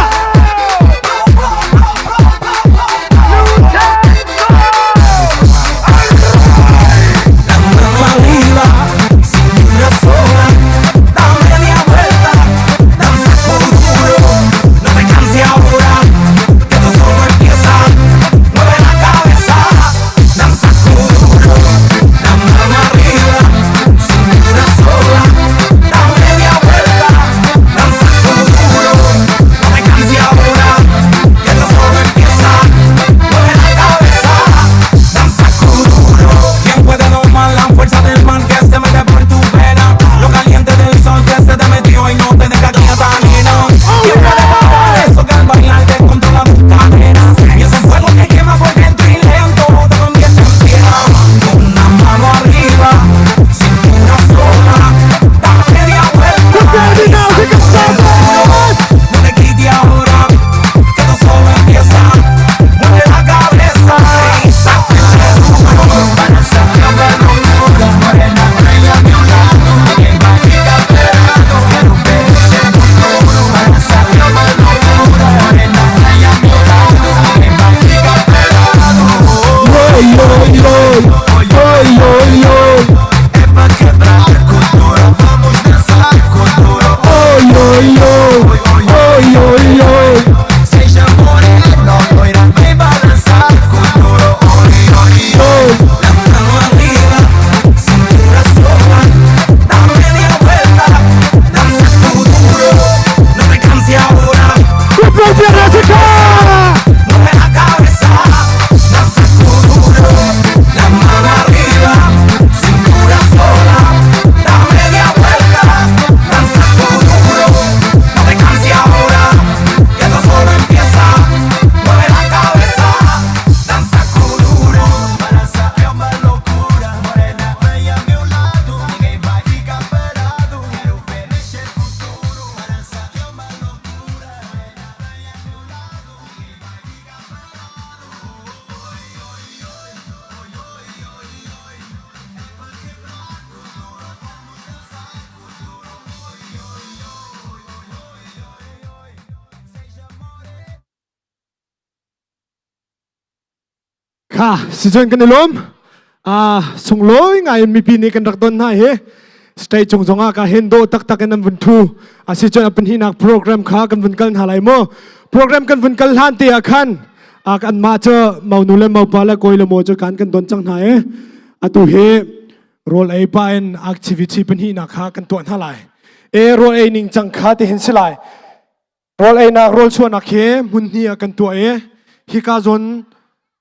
Kha si cun kan i lawm. Ah sunglawi ngai in mipi nih kan rak don hna hi. State cung zongah ka hin dawh taktak in an vun thu. A si cun a pahnihnak program kha kan vun kal hna lai mu. Program kan vun kal hlan te ah khan ah kan mah cu maunu le maupa le kawi le maw cu kan kan don cang hna i atu hi rawl ei pa in activity pahnihnak kha kan tuah hna lai. E rawl ei ning cang kha ti hin si lai. Rawl einak rawl chuahnak hi hmun hnih ah kan tuah i hika zawn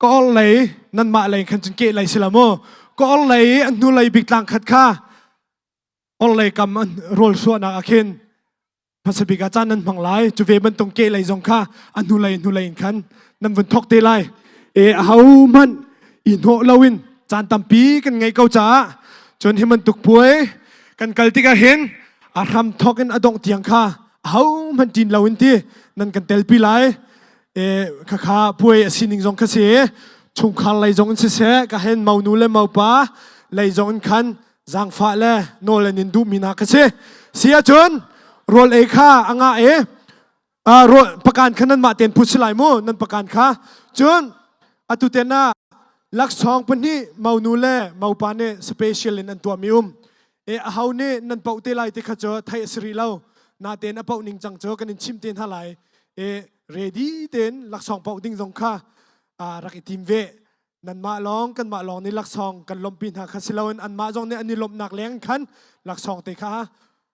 ka or lei nanmah lei khan cun keh lei si la mu. Ka or lei an hnu lei bik tlang khat kha or lei kam rawl chuahnak ah khin hmasa bik ah caan nan hmang lai. Cu ve bantuk keh lei zong kha a hnu lei hnu lei in khan nan vun thok te lai. E ahohmanh i hnawh loin caan tampi kan ngei ko caah cun hi bantuk puai kan kal tikah hin a hram thok in a dongh tiang kha ahohmanh ṭin lo in ti nan kan telpi lai. E khakha puai a sining zong kha si chungkhar lei zong in siseh ka hen maunu le maupa lei zong in khan zaangfah le nawl an in duhmi hna kha si. Si ahcun rawl ei kha a ngah i rawl pakan kha nanmah tein phut si lai mu nan pakan kha. Cun atu ten ah laksawng pahnih maunu le maupa nih special in an tuahmi um. E aho nih nan poh te lai ti kha cu theih a si rih lo. Natein a poh ning cang cu kan in chim te hna lai. E ready tein laksawng poh ding zong kha rak i tim ve. Nanmah lawng kanmah lawng nih laksawng kan lawmhpi hna kha si loin anmah zong nih an i lawmhnak leng khan laksawng te kha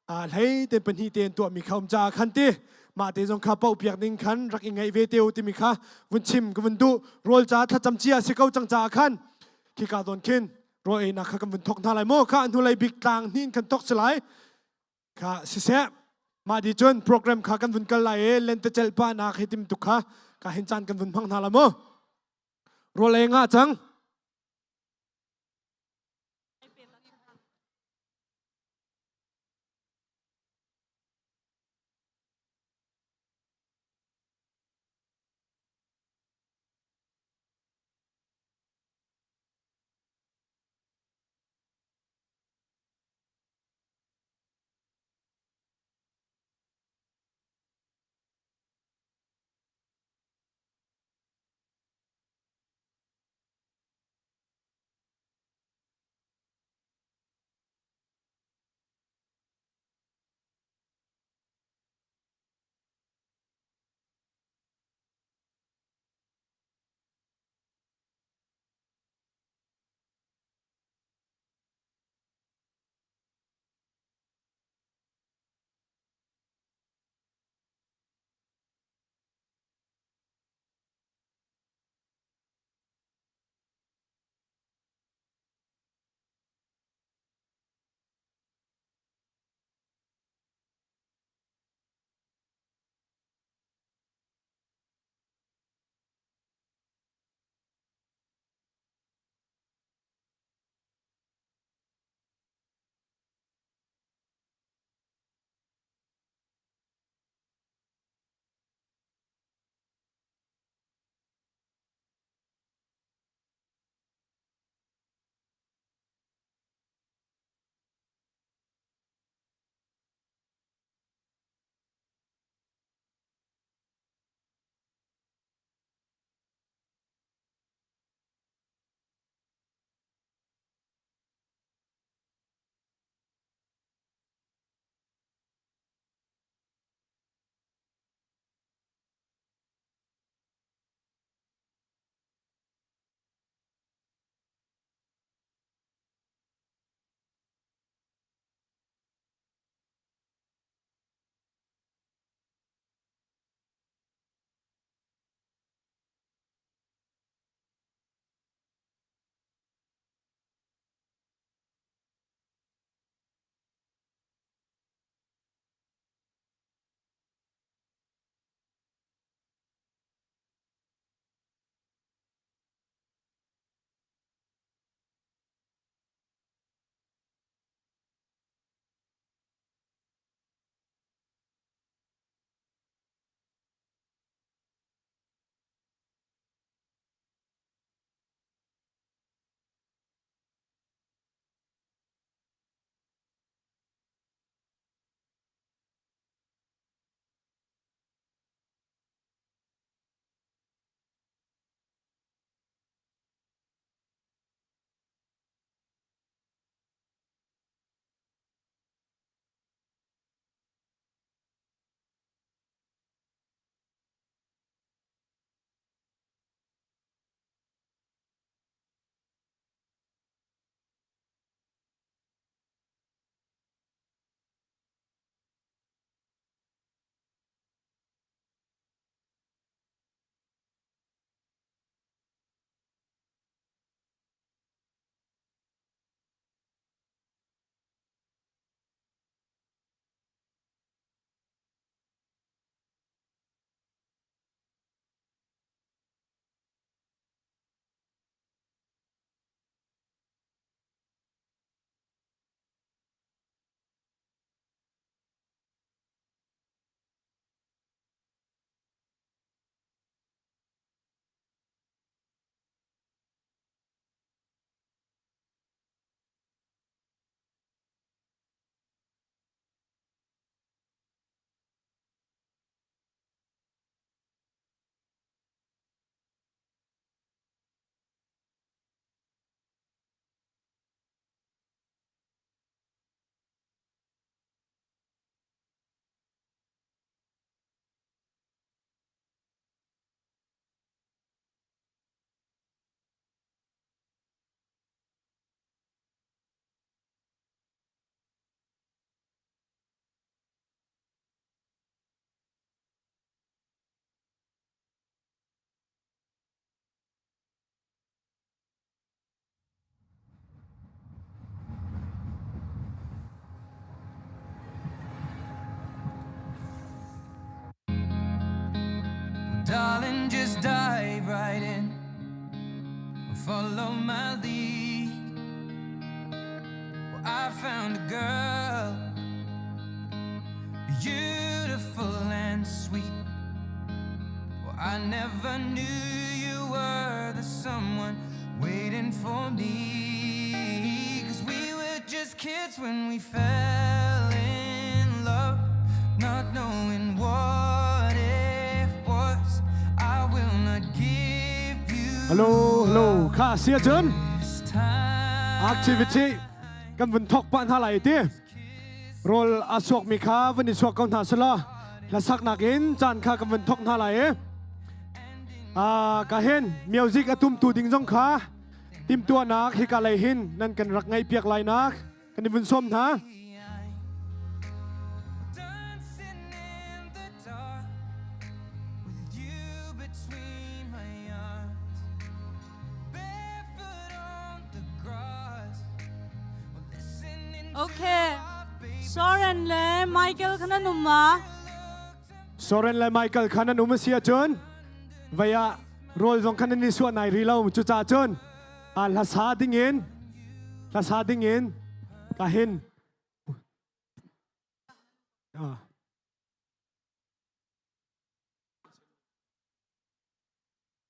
hlei te pahnih tein tuahmi kha um caah khan ti mah te zong kha poh piak ding khan rak i ngaih ve te u timi kha vun chim ka vun duh. Rawl ca thlacam cia si ko cang caah khan khika zawn khin rawl einak kha kan vun thok hna lai mu. Kha hnulei bik tlang hnin kan thok si lai kha siseh mah di cun program kha kan vun kal lai i lentecelh pa nak hi tim tuk kha ka hin caan kan vun hmang hna la mu. Rawl ei ngah cang. Follow my lead. Well, I found a girl, beautiful and sweet. Well, I never knew you were the someone waiting for me. Cause we were just kids when we fell in love, not knowing what it was. I will not give you Hello, hello. Kha sia cun activity kan vun thok pa hna lai ti. Rawl a suak mi kha vun i suak ko hna sela hlasak in caan kha kan vun thok hna lai i. Ah ka hin music a tum tu ding zong kha timtuahnak hika lei hin nan kan rak ngaih piak lai nak kan i vun sawm hna. Dancing in the dark with you between my arms, barefoot on the grass, listening to Okay. Soren le Michael kha nan um ma? Soren le Michael kha nan um a si ahcun vei ah rawl zong khan nan i suah nai rih lo cucaah cun a hlasa dingin hlasa dingin ka hin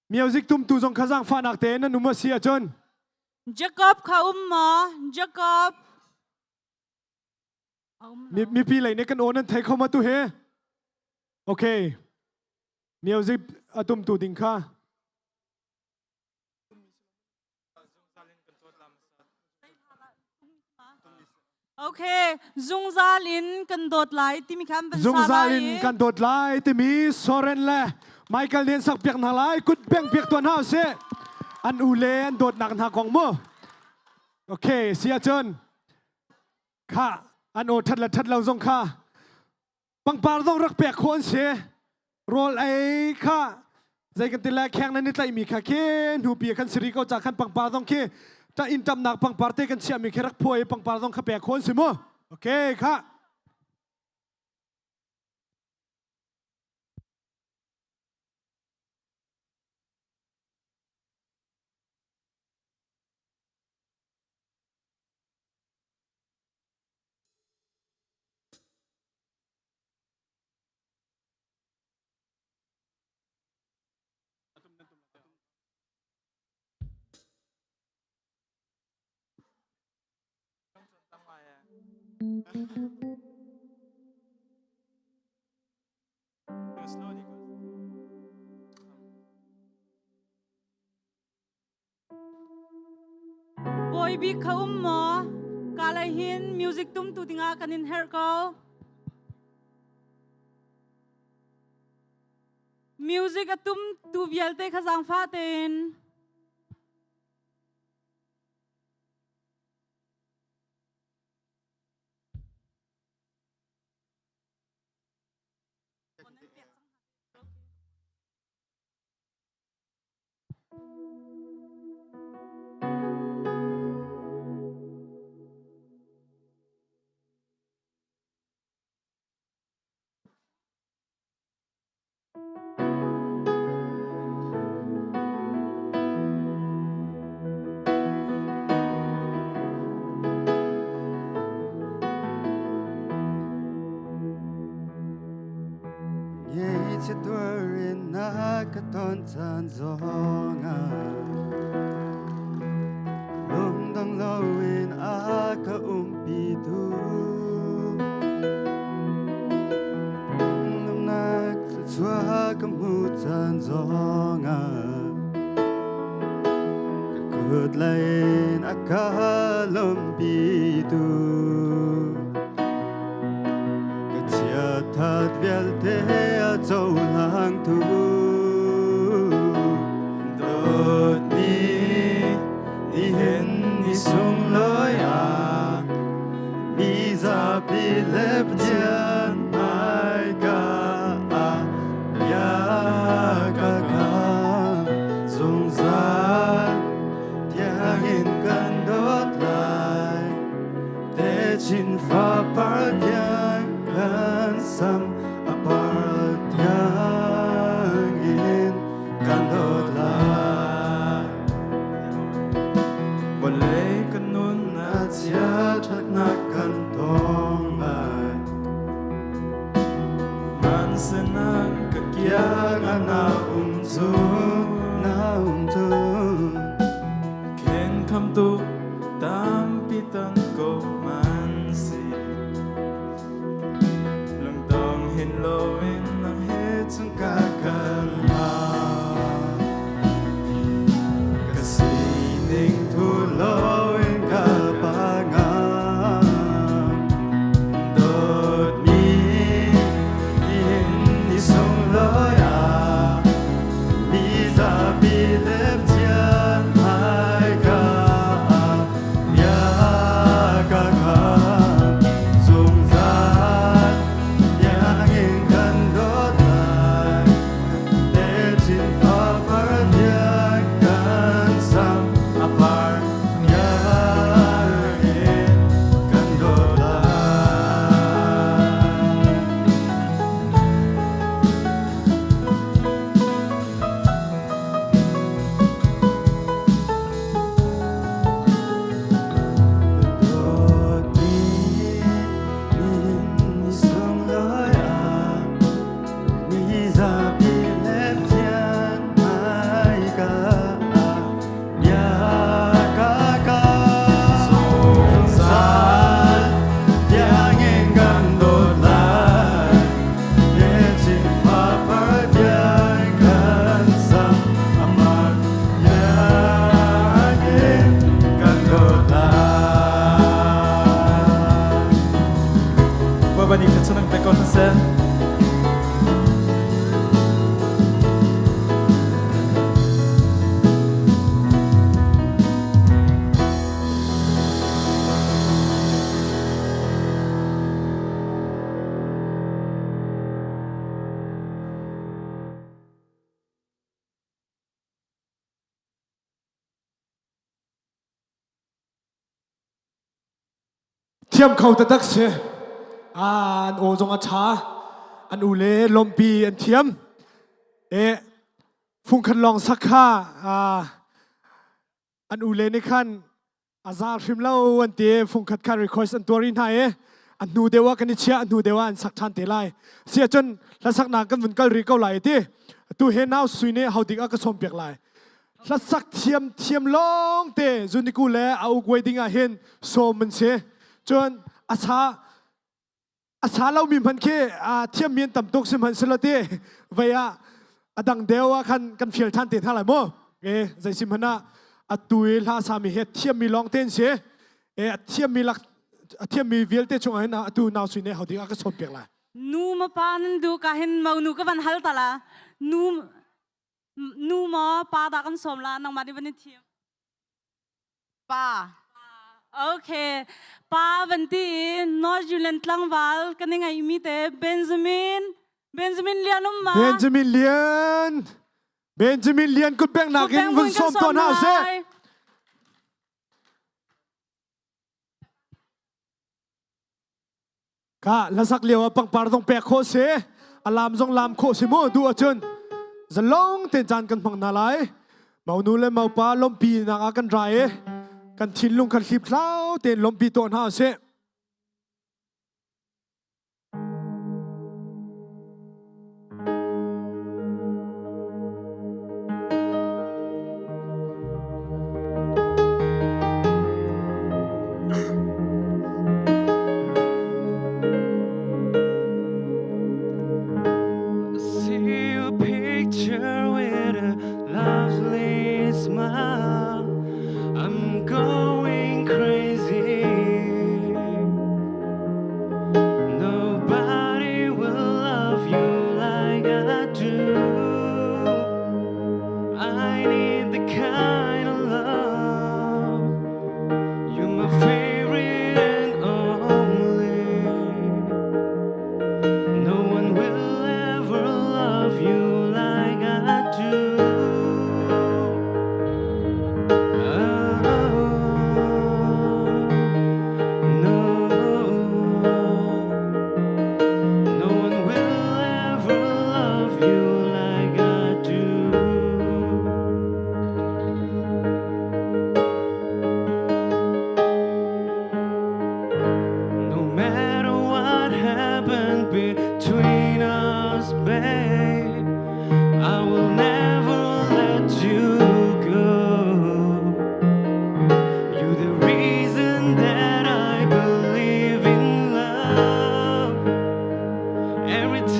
Music tumtu zong kha zaangfahnak tein nan um a si ahcun Jacob kha um maw? Jacob. Mipi lei nih kan aw nan thei kho ma tu hi? Okay. Music a tumtu ding kha. Okay, zungzal in kan dawt lai timi kha an van sa Zungzal lai in i kan dawt lai timi Soren le Michael nih an sak piak hna lai kut beng piak tuan hna usih. An u le an dawtnak hna kong mu. Okay, si ahcun kha an aw that le that lo zong kha pangpar zong rak pek khawh an si rawl ei kha zei kan ti le kheng nan i tlaihmi kha khi hnupi kan siri ko ca khan pangpar zong khi ta inn tamnak pangpar te kan chiahmi khi rak phuai pangpar zong kha pek khawh an si mu okay kha Bawi bik kha um maw? Ka lei hin music tumtu dingah kan in herh ko. Music a tum tu vialte kha zaangfah tein. Ngeichia tuarin na ka ton caan zongah lungdong loin a ka umpitu lungnak thluachuah ka hmuh caan zongah ka kut lei in a ka lawmhpitu ka chiathat vialte a cohlangtu dawtmi nihin ni sunglawi ah mi zapi le Pathian hmaika ah bia ka kam zungzal tiangin kan dawt lai techin fapar tiang kan sam a par tiang. Sihmanhsehnang ka kiang ah na um cu na um cu Khen khamtu tampi ton ko man si Lungdong hin loin nang he chung ka kal Ka sining thu loin ka pangam Dawtmi nihin ni sunglawi ah mi zapi lemcian hmaika ah bia ka kam zungzal iangin kan dawt lai techin fapar tiang kan sam a par iangin kan dawt lai. Dawtmi nihin ni sunglawi ah mi zapi lemcian hmaika ah bia ka kam zungzal tiangin kan dawt lai Techin fapar tiang kan sam amar iangin kan dawt lai. Bawipa nih thluachuah pe ko hna seh. Thiam kho taktak si. An aw zong a ṭha. An u le lawmpi an thiam. E fungkhat lawng sak kha an u le nih khan a za hrim lo an ti fungkhat kha request an tuar i hna i a hnu deuh ah kan i chiah a hnu deuh ah an sak ṭhan te lai si ahcun hlasaknak kan vun kal rih ko lai ti tu he nau sui nih ho dik a ka sawm piak lai hlasak thiam thiam lawng te zuniku le a uk wedding ah hin sawm an si cun a sa a sa lomi hmanh khi thiammi an tam tuk sihmanhsehlaw ti vei ah a dang deuh ah khan kan fial ṭhan te hna lai mu e zei si hmanh ah atu i hla sami hi thiammi lawng te an si e a thiammi lak a thiammi vialte chungah hin atu nau sui ne ho ding a ka sawm piak lai Nu ma pa nan du ka hin mau nu ka van hal ta la nu nu maw pa dah kan sawm la nangmah nih van in thim Pa. Okay. Pa van ti i North Zealand tlangval kan i ngeihmi te Benjamin. Benjamin Lian um ma? Benjamin Lian. Benjamin Lian kut bengnak in vun sawm tuah hna seh. Ka hlasak lio ah pangpar zong pek khawh si a lam zong lam khawh si mu duh ahcun zalong tein caan kan hmang hna lai maunu le maupa lawmpi nak ah kan ra i kan thinlung khan hlip hlau tein lawmpi tuah hna usih. See a picture with a lovely smile. I'm going crazy. Nobody will love you like I do. I need the kind of love. You're my favorite and only. No one will ever love you like I do. Oh.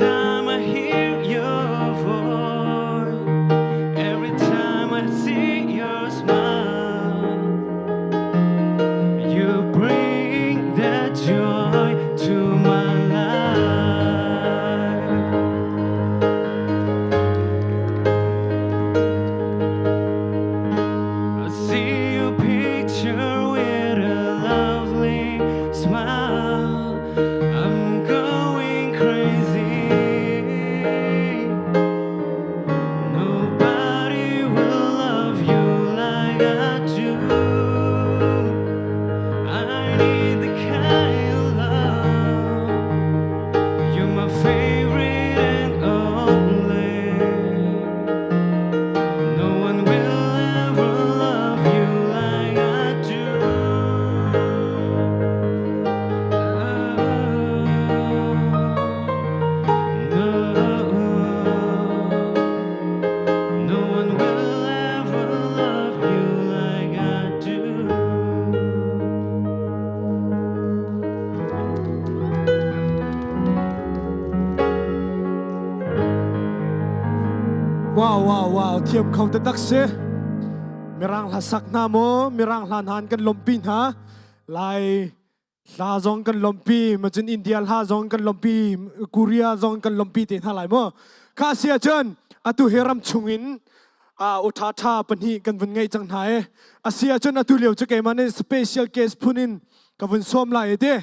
time I hear your voice, every time I see your smile, you bring that joy to my life. I see your picture with a lovely smile. I'm going crazy. Nobody will love you like I do. I need the kind of love. You're my favorite and only. No one will ever love you like I do. No, no one will ever love you like I do. Wow wow wow thiam kho taktak si. Mirang hla sak hna maw mirang hla hna kan lompi hna lai hla zong kan lompi macun India hla zong kan lompi Korea zong kan lompi te hna lai maw kha si ahcun atu hi ram chungin u tha tha pahnih kan vun ngei cang hna e asi ahcun atu lio cu keimah nih special case phun in ka vun sawm lai e ti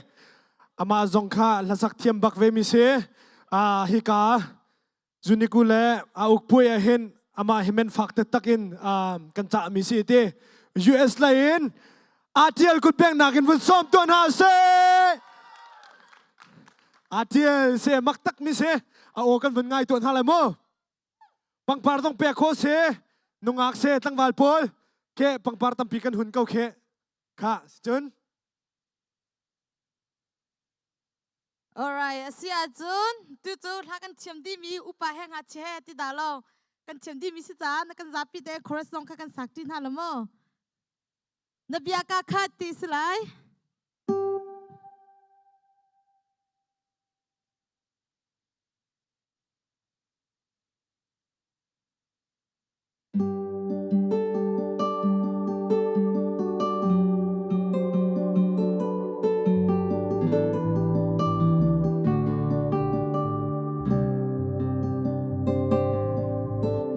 amah zong kha hlasak thiam bak ve mi si hika Zuniku le a ukpuai ah hin amah hi men fak taktak in kan cah mi si ti US lei in ATL kut peknak in vun sawm tuah hna seh ATL se mak tak mi si a aw kan vun ngai tuah hna lai mu pangpar zong pek kho si nungak se tlangval pawl ke pangpar tampi kan hun ko khe kha cun Alright, asi ahcun tucu hla kan thiam dimi upa he ngakchia he ti dah lo kan thiam dimi si caah na kan zapi te chorus zong kha kan sak ṭi hna lo maw? Na bia ka khat ti si lai.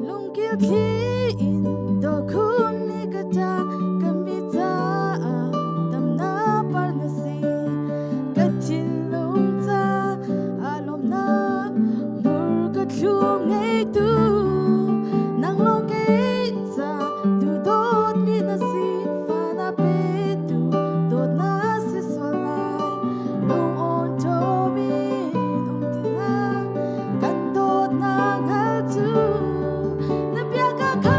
Lungkil thli in dokhum ni ka ta ka mi caah damna par na si ka thinlung ca a lawmnak mur ka thlu ngeitu nang lawng kei ca tu dawtmi na si fa na petu dawtna si sual lai lung on ṭomi um ti la kan dawtnak hngal cu na bia ka kha.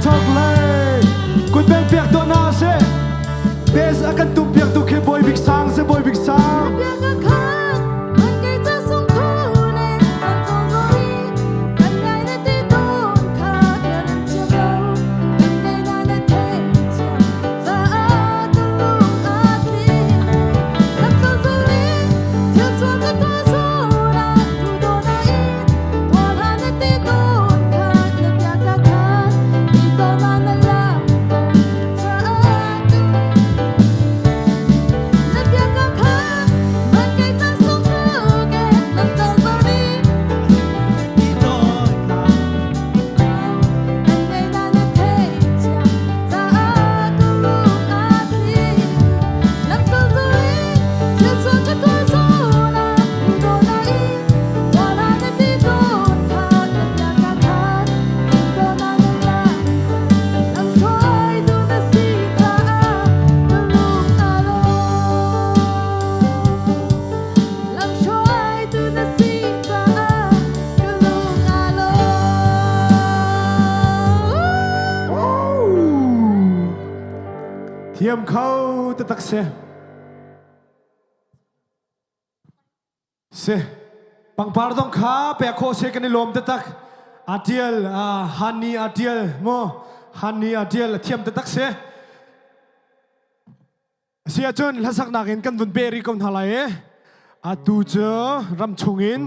Chok lei kut beng piak tuah na se bes a kan tum piak tu khi Bawi Bik Sang se Bawi Bik Sang. Thiam kho taktak si. Si. Pangpar dong kha pek khawh se kan i lawm taktak. Atial Hani Atial mo Hani Atial thiam taktak si. Si ahcun hlasaknak in kan vun pe rih ko hna lai i atu cu ram chungin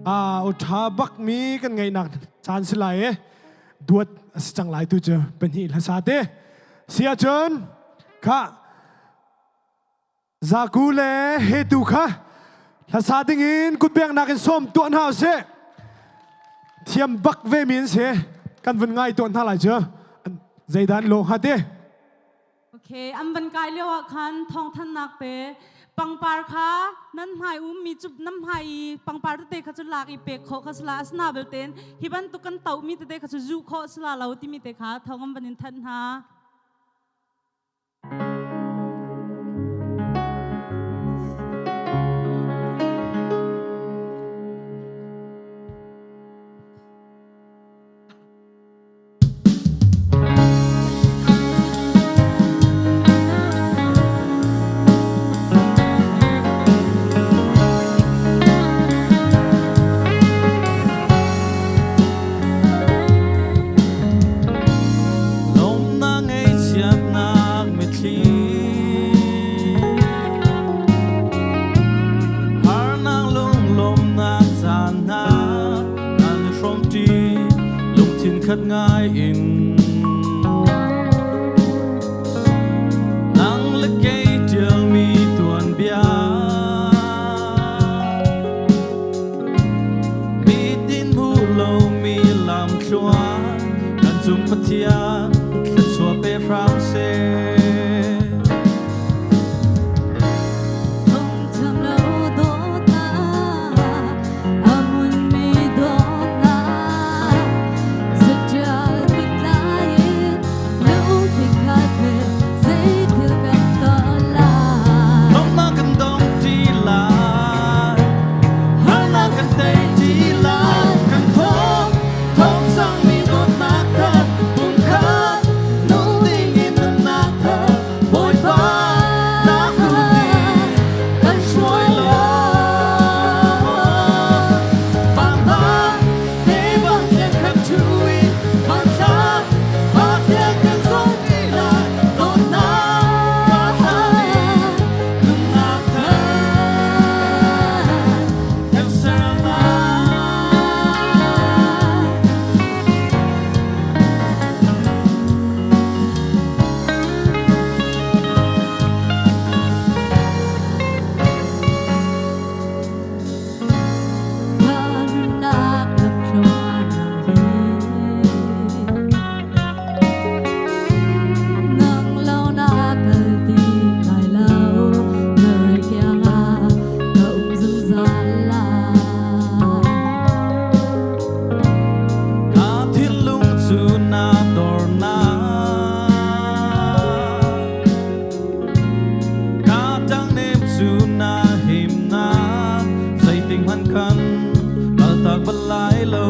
a ṭha bakmi kan ngeihnak caan si lai i duat a si cang lai tu cu pahnih hlasa te. Si ahcun kha Zaku le Hetu kha hlasa dingin kutbengnak in sawm tuah hna usih. Thiam bak ve mi an si. Kan vun ngai tuah hna lai cu. Zeidan lo hnga te. Okay, an van kai lio ah khan thawngthannak te pangpar kha nan hmai ummi cu nan hmai i pangpar tete kha cu lak i pek khawh kha sila asina belten hi bantuk kan tohmi tete kha cu zuh khawh sila lo timi te kha thawng an van in thanh hna. Lawmnak ngaihchiatnak mitthli Harnak lunglawmnak caan hna kan i hrawmṭi lungthin khat ngai in nang le kei ṭialmi tuanbia mitin hmu lomi lamthluan kan cung Pathian thluachuah pe hram seh. Lawmnak kan dong ti lai, harnak kan tei ti lai, kan thawng thawng cangmi dawtnak kha pumkhat nung dingin nunnak kha Bawipa na kut in kan hruai law. Vangpang te bang thiang khat thu in vangthla pa tiang kan zong ti lai dawtnak ka hlan in nunnak thar kan ser lai. Ka thinlung cu na dornak Ka ṭangnem cu na himnak zeitik hmanh kan kaltak bal lai lo.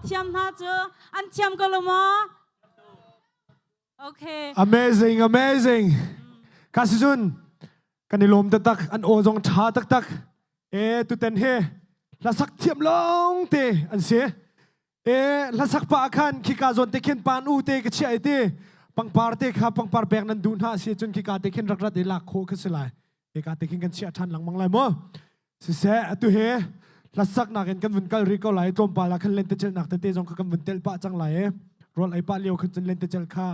thiam hna cu an thiam ko lo maw? Okay. Amazing, amazing. Ka si cun kan i lawm taktak an aw zong ṭha taktak. E tuten he hlasak thiam lawng te an si. E hlasak pa khan khika zawn te khin pan u te ka chiah i ti pangpar te kha pangpar pek nan duh hna si cun khika te khin rak rat i lak khawh kha si lai. Hika te khin kan chiah ṭhan lengmang lai mu. Siseh atu hi hlasak nakin kan vun kal rih ko lai tlawmpal ah khan lentecelhnak tete zong kha kan vun telh pah cang lai i rawl ei pah lio khan cun lentecel kha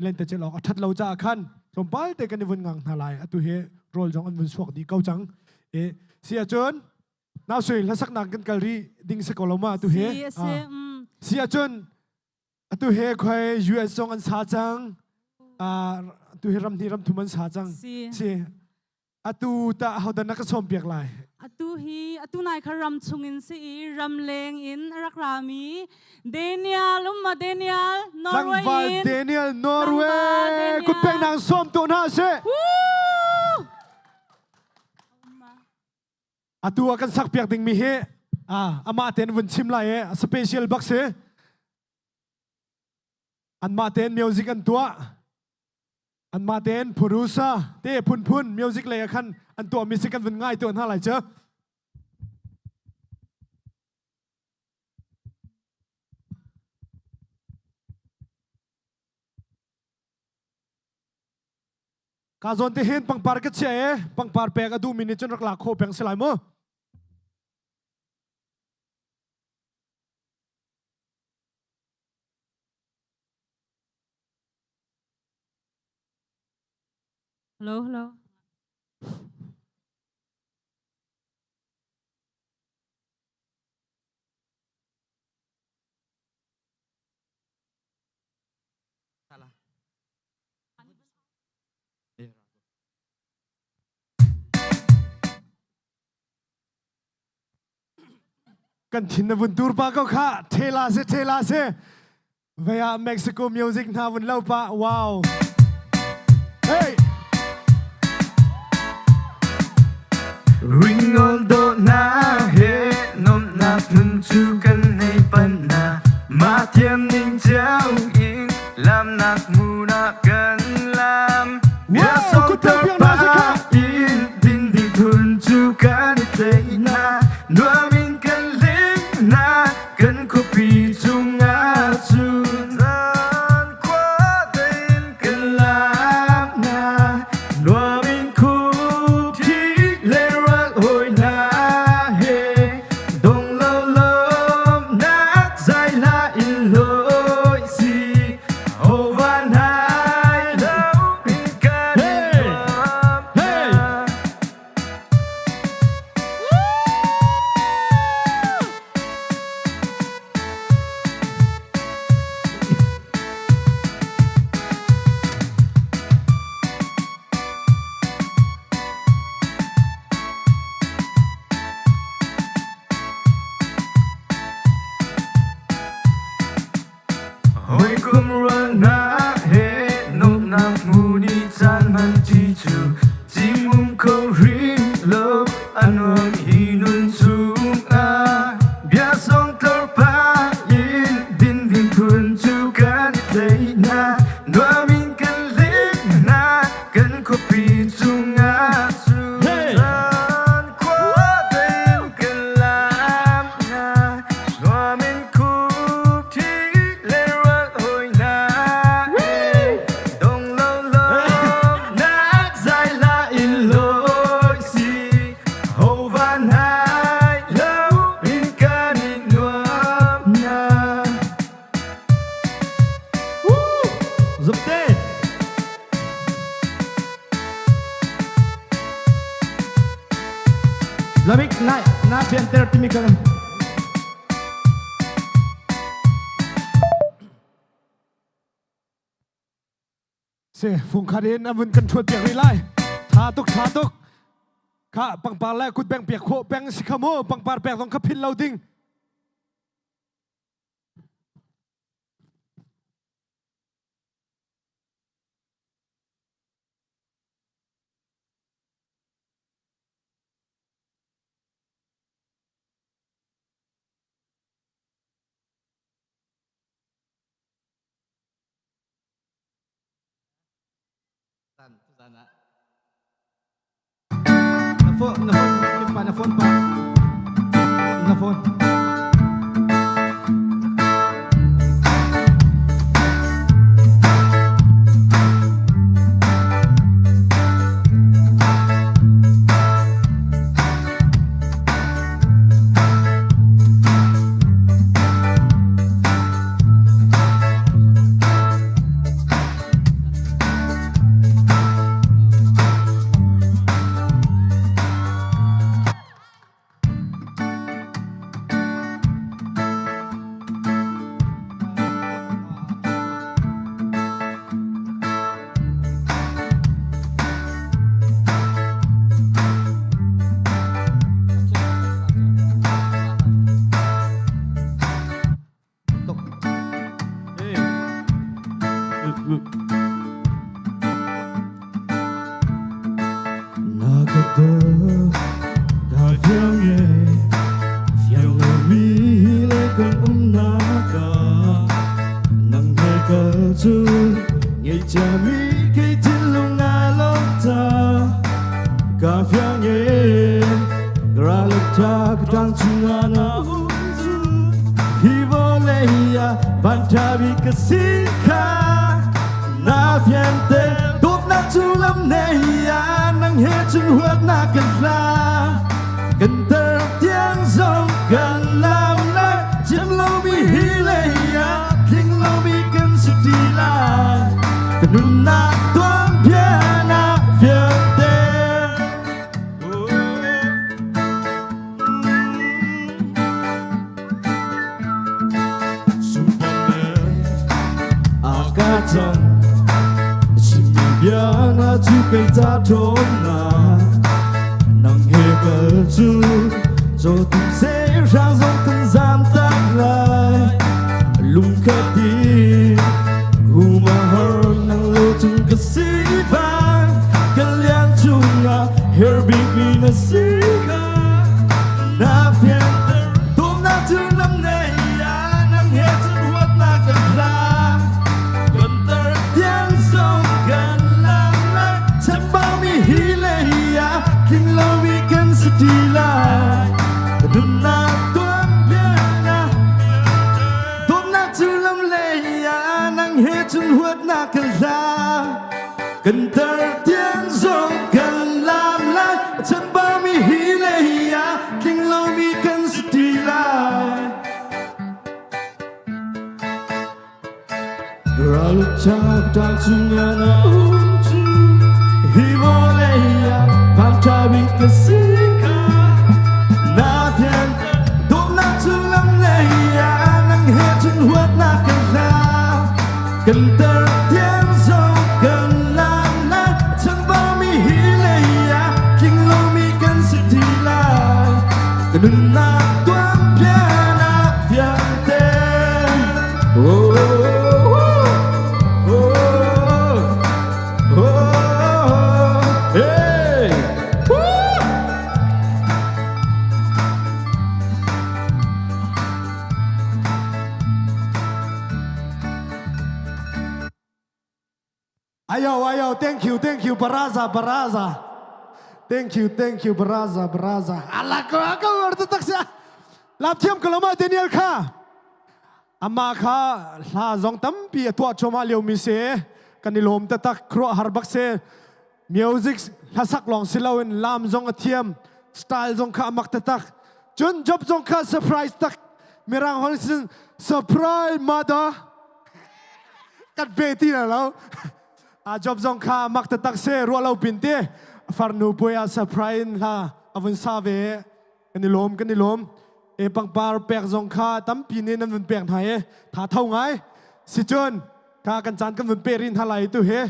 lentecel awk a ṭhat lo caah khan tlawmpal te kan i vun ngang hna lai atu hi rawl zong an vun suak dih ko cang i si ahcun nau sui hlasaknak kan kal rih ding si ko lo ma atu hi Si a si. Si ahcun atu he khoi US zong an sa cang atu hi ram hnih ram thum an sa cang Si. si Atu tah ahodah na ka sawmpiak lai? Atu hi atu nai kha ram chung in si i ram leng in a rak rami Daniel umma Daniel Norway Tlangval in Daniel Norway kutpek nang sawm tu hna sih. Atu ah kan sak piak ding mi hi amah ten vun chim lai e special bak si. Anmah ten music an tuah. Anmah tein producer te phunphun music lei ah khan an tuahmi si kan vun ngai tuah hna lai cu. Ka zawn te hin pangpar ka chia e pangpar pek a duhmi nih cun rak lak khawh peng si lai mu. Hello, hello. Salah. Kan thin na vun tur pa ko kha thela se thela se Vaya Mexico music hna vun lo pa wow Hey Ringawn dawhnak he nuamhnak nun cu kan nei pan na mah thiam ning cio in lamnak hmun ah kan lam bia songter pa in din ding phun cu kan i tleih na nuam in kan hlim na kan khuapi chungah cun zan khua tein kan lam hna nuam in khup thi le ral hawi hna he dong lo lawmnak zai hla in loi si ho van hai lo in kan i nuam hna. Hawikom ruahnak he nuamhnak hmu ni caan hman ṭi cu cimum kho hrim lo a nuam hi nun chungah bia song tlorpah in din ding phun cu kan i tlei hna nuam in kan hlim hna kan khuapi chungah cun khua tein kan lam hna nuam in khup thi le rual hoi hna dong lo lawmnak zai la in loi si ho van hai lo in kan i nuam na Zupte! Lamik nai na fianter timi kan Se fungkhat in a vun kan thuat piak rih lai. Tha tuk tha tuk. Kha pangpar le kut beng piak khawh peng si kha mu pangpar pek zong kha philh lo ding. Zan zan ah. Na phone na phone kim pa na phone pa na phone. Ayo, ayo, thank you, thank you, Baraza, Baraza. Thank you, thank you, Baraza, Baraza. Ala ko ako orto tak sia. Lap thiam kalama Daniel kha. Ama kha hla zong tampi a tuah choma lio mi se kan i lawm tatak kruah har bak se music hlasak lawng si loin lam zong a thiam style zong kha amak tatak cun job zong kha surprise tak mirang hol sin surprise mother kan pe ti na lo a job zong kha mak tatak se ruah lo pin te farnu puai ah surprise in hla avun sa ve kan i lawm kan i lawm e pangpar pek zong kha tampi ne nan vun pek hna e tha tho ngai si cun kha kan caan kan vun pe rin halai tu he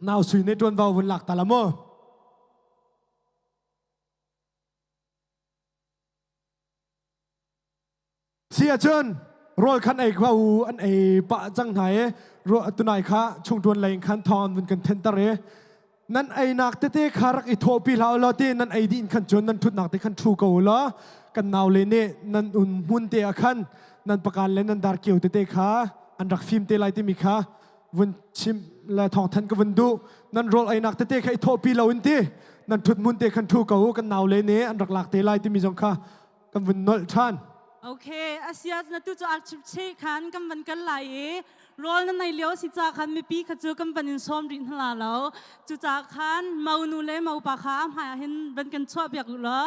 nau sui ne tuan vau vun lak ta la mo Si ahcun rawl khan ei kha u an ei pah cang hna i tunai kha chungṭuan lei in khan thawng an vun kan thenter i nan einak tete kha rak i thawhpi hlah u law ti nan ei dih in khan cun nan ṭhutnak te khan ṭhu ko u law kan naule nih nan un hmun te ah khan nan pakan le nan darkio tete kha an rak fim te lai timi kha vun chim. le thawngthan ka vun duh. Nan rawl einak tete kha i thawhpi lo in ti. Nan thut mun te khan thu ko u kan nau le nih an rak lak te lai timi zong kha kan vun nolh than. Okay, asia na tu cu ar chip che khan kan van kal lai i rawl na nei lio si ca khan mipi kha cu kan van in sawm rih hna la lo. Cu ca khan mau nu le mau pa kha a hmai ah hin van kan chuah piak u law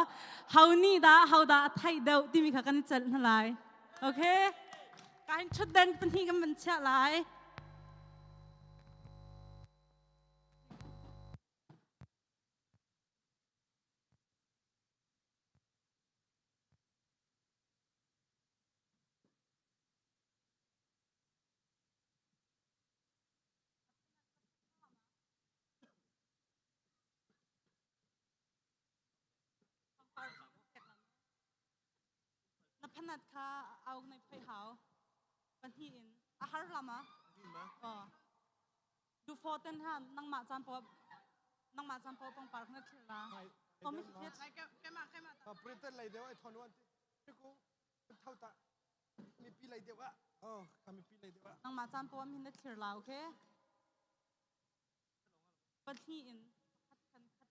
ho nih dah ho dah a theih deuh timi kha kan i celh hna lai. Okay? Ka hin thutden pahnih kan van chiah lai. Na phanat kha auk nei phei hau. Pahnih in a har lama. Oh. Du fo ten ha nangmah caan po nangmah caan po pangpar khna thil la. Ko mi khiat. Britain lei deuh ai thon wan ti ku thau ta mipi lei deuh ah. Oh, ka mipi lei deuh ah. Nangmah caan po am hin na thlir la, okay? Pahnih in khat khan khat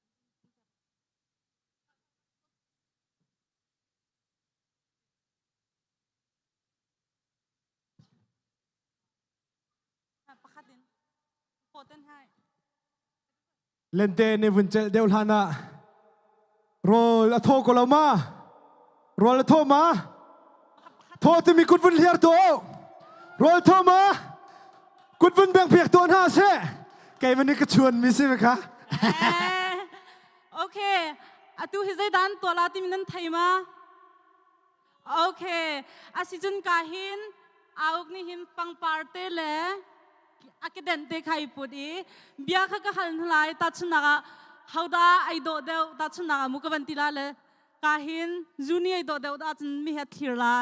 Pakhat in foten hai. Lente ne vun celh deuh hlan ah rawl a thaw ko lo ma? Rawl a thaw ma? Thaw timi kut vun hliar to. Rawl thaw ma? Kut vun beng piak to hna seh. Kei man ka chuan mi si kha. Okay. Atu hi zeidan tuah la timi nan thei ma? Okay, asicun ka hin auk nih hin pangpar te le a kedenh te kha i put i bia kha ka hal hna lai tahchunhnak ah hoda ai dawh deuh tahchunhnak ah mu ka van ti la le ka hin zuni ai dawh deuh ahcun mi he thlir la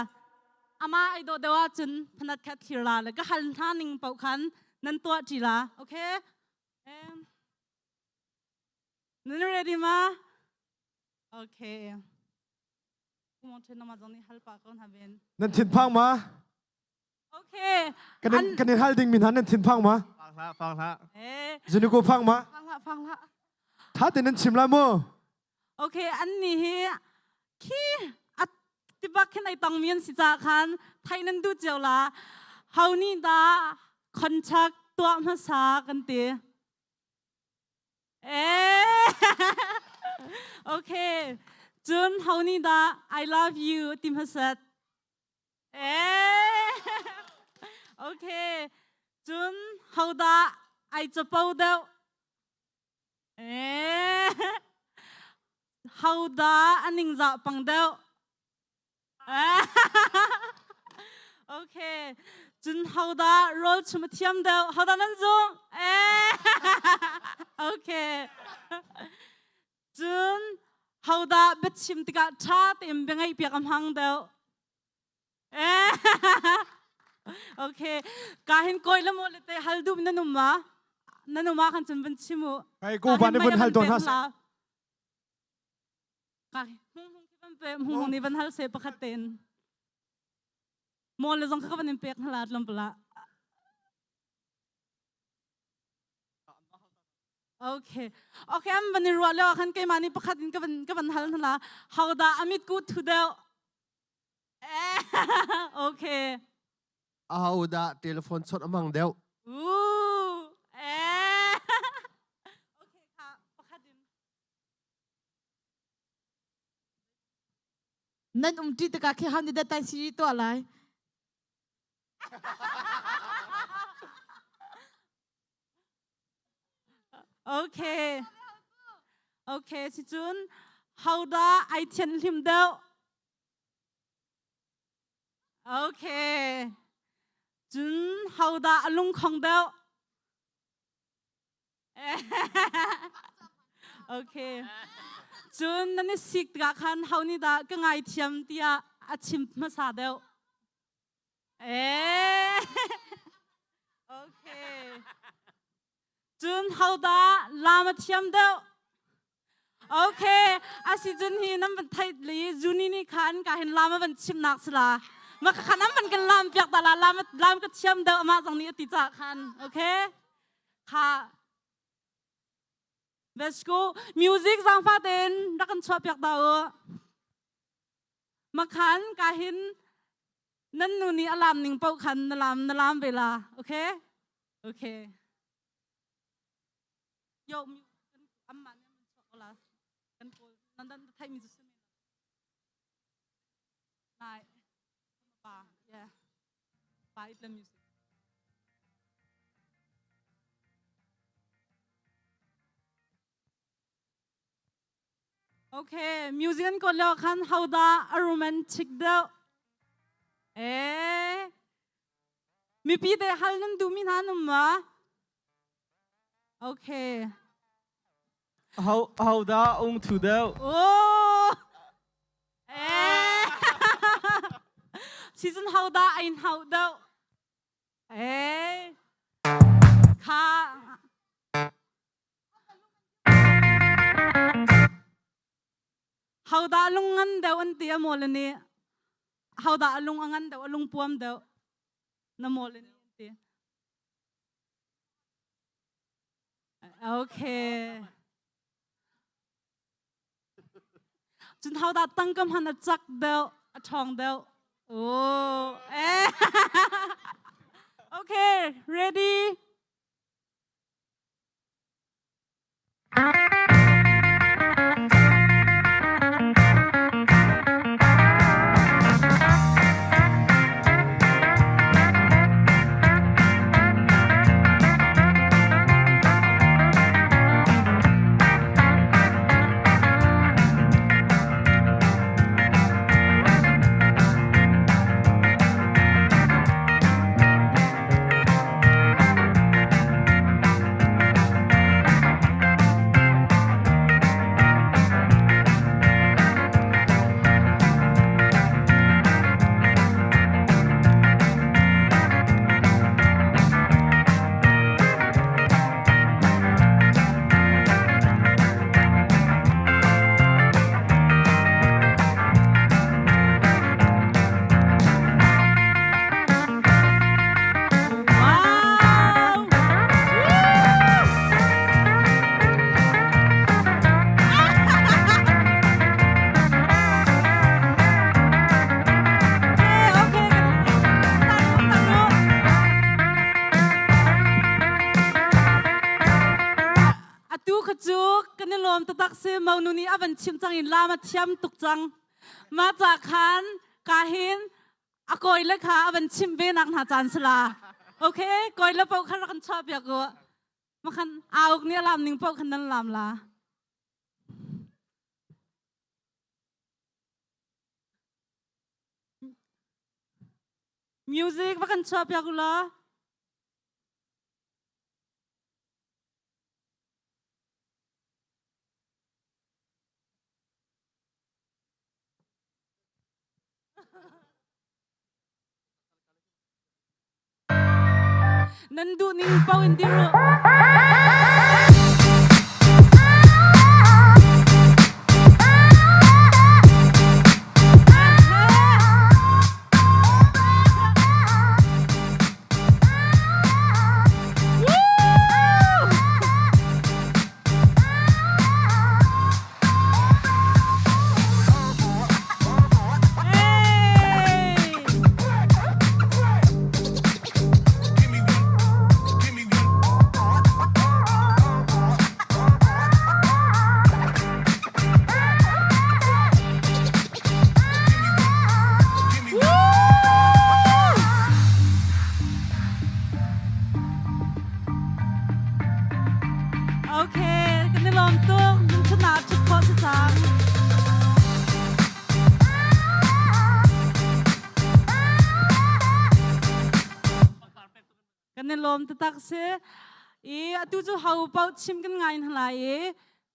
ama ai dawh deuh ahcun phanat kha thlir la le ka hal hna ning paoh khan nan tuah ṭi la okay nan ready ma okay Nan thinphang ma? Okay. Kan in, kan in hal ding mi hna nan thinphang ma? Phang hlah, phang hlah. Zunuko phang ma? Phang hlah, phang hlah. Tha te nan chim la mu. Okay, an ni hi khi at tibak khin ai tong mi an si ca khan thai nan du cio la. Hau ni da contract tuah hmasa kan ti. Eh. okay. Cun ho nih dah I love you ti hmasat? Eh. okay. Cun ho dah ai capo deuh? Eh. Ho dah a ningzah pang deuh? okay. Cun hodah rawl chum a thiam deuh? Hodah nan zumh? Eh. okay. Cun hodah biachim tikah ṭha tein bia ngaih piak a hmang deuh? Eh. okay. Ka hin kawi le maw le te hal duh nan um ma? Nan um ah khan cun van chim u. Ai ko ba ni vun hal tawn ha. Hung nih van hal se pakhat tein. Maw le zong kha ka van in pek hna lat lampala. Okay. Okay, am van i ruah lio ah khan keimah nih pakhat in ka van ka van hal hna la. How dah amit ku thu deuh? Okay. Aho dah telephone chawnh a hmang deuh? Ooh. Eh. Okay, kha pakhat in. Nan um ṭi tikah khi hau nih dah tai siri tuah lai? Okay. Okay, si cun ho dah ai thianhlim deuh? Okay. Cun ho dah a lungkhong deuh? Okay. Cun nan i sik tikah khan ho nih dah ka ngaithiam tiah a chim hmasa deuh? Eh. Okay. Cun ho dah lam a thiam deuh? Okay, asi cun hi nan van theih li Juni nih khan ka hin lam a van chimnak si la. Ma kha nan van kan lam piak ta la lam lam ka thiam deuh amah zong nih a ti ca khan. Okay. Kha Let's go. Music zangfa tein rak kan chuah piak da u. Makhan ka hin nan nu nih a lam ning paoh khan na lam na lam ve la. Okay? Okay. Yo, amma ne man chuak la. Kan kawl nan dan thai mi cu Nai. Pa, yeah. Pa it the music. Okay, music an ko lio khan how da a romantic deuh. Eh, mipi te hal nan du mi hna num ma? Okay. How how da ung thu deuh? Oh. Eh. Season how da ein hau deuh? Eh. Kha Hodah lung ngan deuh an ti a mawl ni. Hodah lung a ngan deuh a lung puam deuh na mawl ni an ti. Okay. Cun hodah tangkam han a cak deuh, a ṭhawng deuh. Oh, eh. okay, ready? Wow! Okay, okay. Atu kha cu kan i lawm taktak si monu nih a van chim cang in lam a thiam tuk cang. Mah ca khan ka hin a kawi le kha a van chimh ve nak hna caan si la. Okay, kawi le paoh kha rak kan chuah piak u. Makhan auk nih a lam ning paoh khan nan lam la. Music va kan chuah piak u law. Nan duh ning paoh in dir u. Okay, kan i lawm tuk. Nan chunah ṭhut khawh si cang. Kan i lawm taktak si. I atu cu ho paoh chim kan ngai hna lai i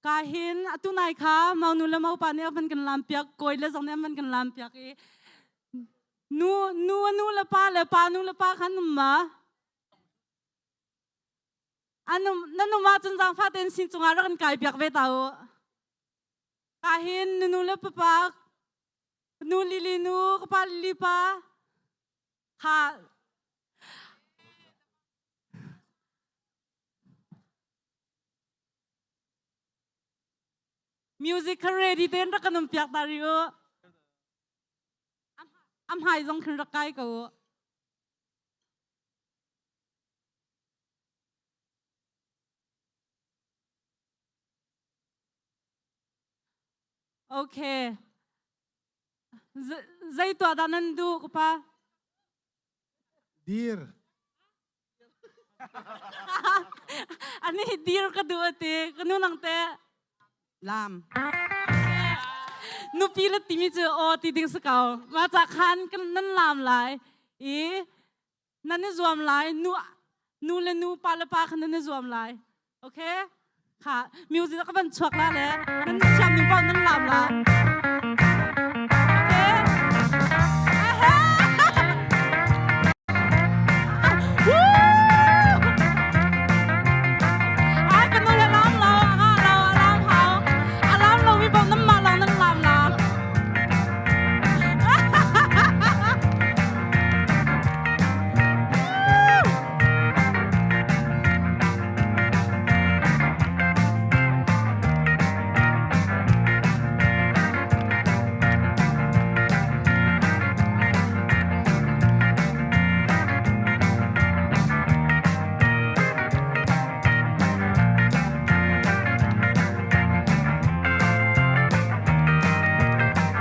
ka hin atu nai kha maunu le maupa nih an van kan lam piak kawi le zong nih an van kan lam piak i nu nu nu le pa le pa nu le pa khan um ma Anum na num ahcun zaangfah tein sin cungah rak in kai piak ve ta u. Ka hin nu nu le papa nu lili nu ka pa lili pa kha. Music kha ready tein rak kan um piak ta ri u. A hmai zong khin rak kai ko u. Okay. Zei tuah dah nan duh ka pa? Dir. Ani dir ka duh ati. Ka nu nang te. Lam. Nupi le timi cu aw ti ding si ko. Ma ca khan kan nan lam lai i nan i zuam lai nu nu le nu pa le pa khan nan i zuam lai. Okay? Kha music ka van chuak la le nan thiam ning paoh nan lam la. Okay? Ai ka nu le lam lo a lo a lam hau a lam lo mi paoh nan mah lawng nan lam la.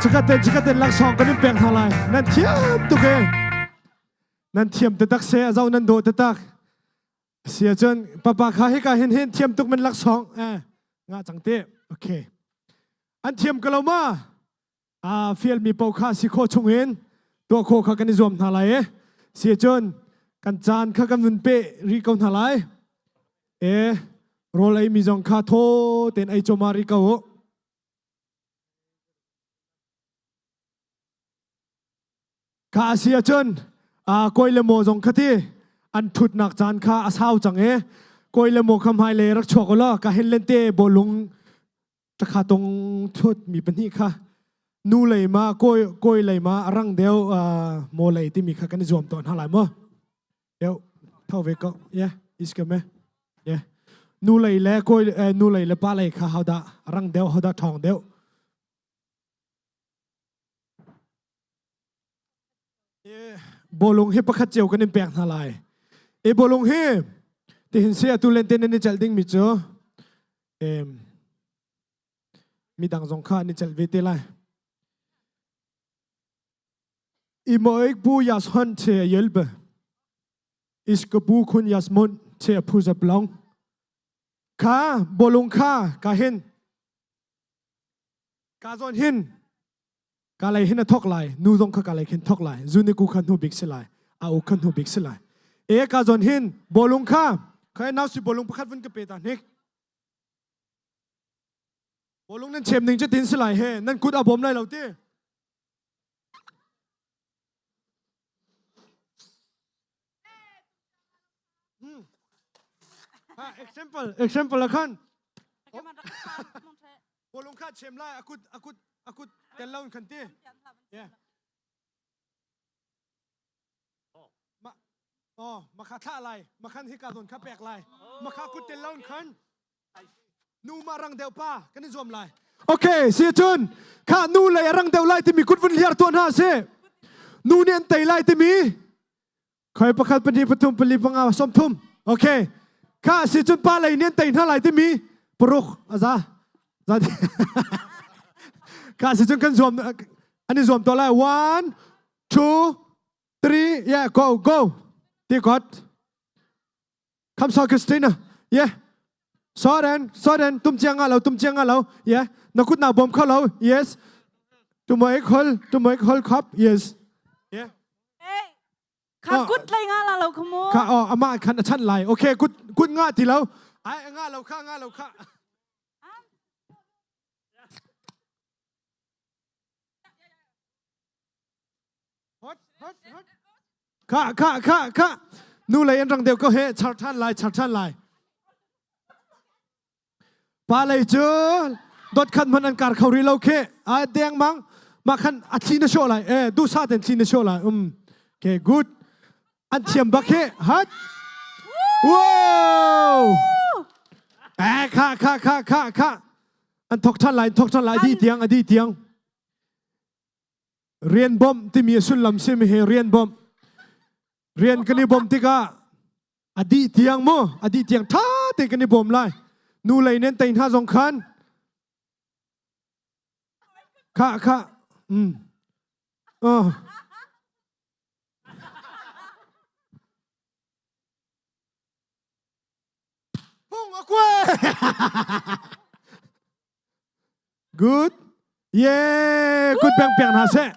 Chikat ten chikat ten laksawng kan in pek hna lai nan thiam tuk e nan thiam taktak se a zo nan dawh taktak Si ahcun papa kha hika hin hin thiam tuk men laksawng eh nga cang te. Okay. An thiam ko lo ma? Ah fial mi pau kha si kho chung in tuah kho kha kan i zuam hna lai e. Si ahcun kan caan kha kan vun pe ri ko hna lai. E rawl ei mi zong kha thaw ten ei choma ri ko u. Kha a si ahcun kawi le maw zong kha ti an ṭhutnak caan kha a sau cang i kawi le maw kha hmailei rak chuak u law ka hen lente bawlung ṭakha tung thut mi pahnih kha nu lei ma kawi kawi lei ma a rang deuh maw lei timi kha kan i zuam tawn hna lai maw deuh tho ve ko yeah is ka me yeah nu lei le kawi nu lei le pa lei kha hodah rang deuh hodah ṭhawng deuh Bawlung hi pakhat cio kan in pek hna lai. E bawlung hi tihin si atu len te nan i celh ding mi cu em midang zong kha an i celh ve te lai. I mo ek bu yas hon che yelbe. Iska bu khun yas mun che phu zap long. Kha bawlung kha ka hin Ka zawn hin ka lei hin a thok lai nu zong kha ka lei khin thok lai zuniku kha hnu bik si lai a u kha hnu bik si lai e ka zawn hin bawlung kha khai nau si bawlung pakhat vun ka pe ta hnik bawlung nan chem ning cu tin si lai he nan kut a bawm lai lo ti Hmm. Ha, example, example khan. Bolung kha chem lai akut akut akut tel lo khan ti. Yeah. Ma oh makha thla lai makhan hi ka don kha pek lai makha kut tel lo khan nu ma rang deuh pa kan i zuam lai okay si cun kha nu lei a rang deuh lai timi kut vun hliar tuan ha si nu nih an tei lai timi khoi pakhat pahnih pathum pali panga sawmthum okay kha si cun pa lei nih an tei hna lai timi paruk aza za kha si cun kan zuam an i zuam to lai one two three yeah go go ti got Kom så Christina. Yeah. Soren, Soren, tum chiang nga lo, tum chiang nga lo. Yeah. Na kut na bom kho lo. Yes. Tu mo ek hol, tu mo ek hol khop. Yes. Yeah. Kha kut lei nga la lo khamu. Kha oh ama khan a chan lai. Okay, kut kut nga ti lo. Ai nga lo kha nga lo kha. Kha kha kha kha nu lei an rang deuh ko he char than lai char than lai pa lei cu dot khan man an kar kho ri lo khe a deng mang ma khan a thli na sho lai eh du sa ten thli na sho lai um okay good an thiam bak he hat wow eh kha kha kha kha kha. An thok ṭhan lai, an thok ṭhan lai adi tiang, adi tiang. Rian bawmh timi a sullam si mi hi rian bawmh. Rian kan i bawmh tikah a dih tiang mu, a dih tiang ṭha tein kan i bawm lai. Nu lei nan tei hna zong khan kha kha mm. Oh. Hung a kue. Good. Yeah, kut peng peng hna seh.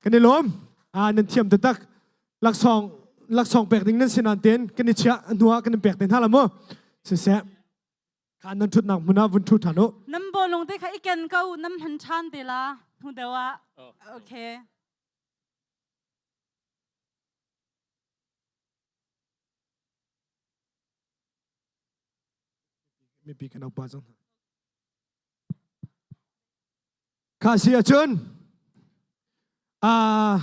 Kan i lawm. Ah, nan thiam taktak. Laksawng laksawng pek ding nan sinan ten kan i chiah hnu ah kan in pek te hna la mu. Siseh. Kha nan thutnak hmun ah vun thu than u. Nam bolung te kha i ken ko nam han than te la hnu deuh ah. Okay. Mipi kan upa cang hna. Kha si ahcun ah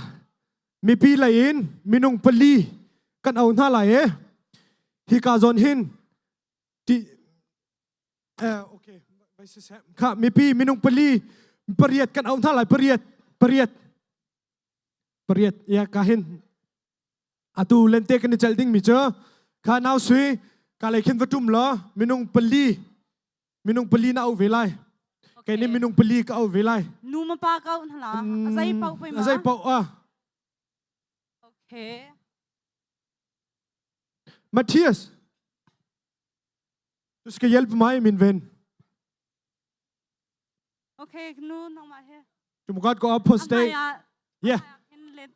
mipi lei in minung pali kan au hna lai e. Hika zawn hin ti eh okay kha mipi minung pali pariat kan au hna lai pariat pariat pariat ya ka hin atu lente kan i celh ding mi cu kha nau sui ka lei khin va tum law minung pali minung pali na au ve lai kei nih minung pali ka au ve lai nu ma pa ka au hna la azai pau pei ma azai pau ah okay Matthias du skal hjælpe mig min ven okay nu nangmah he du må godt gå op på stage Ja,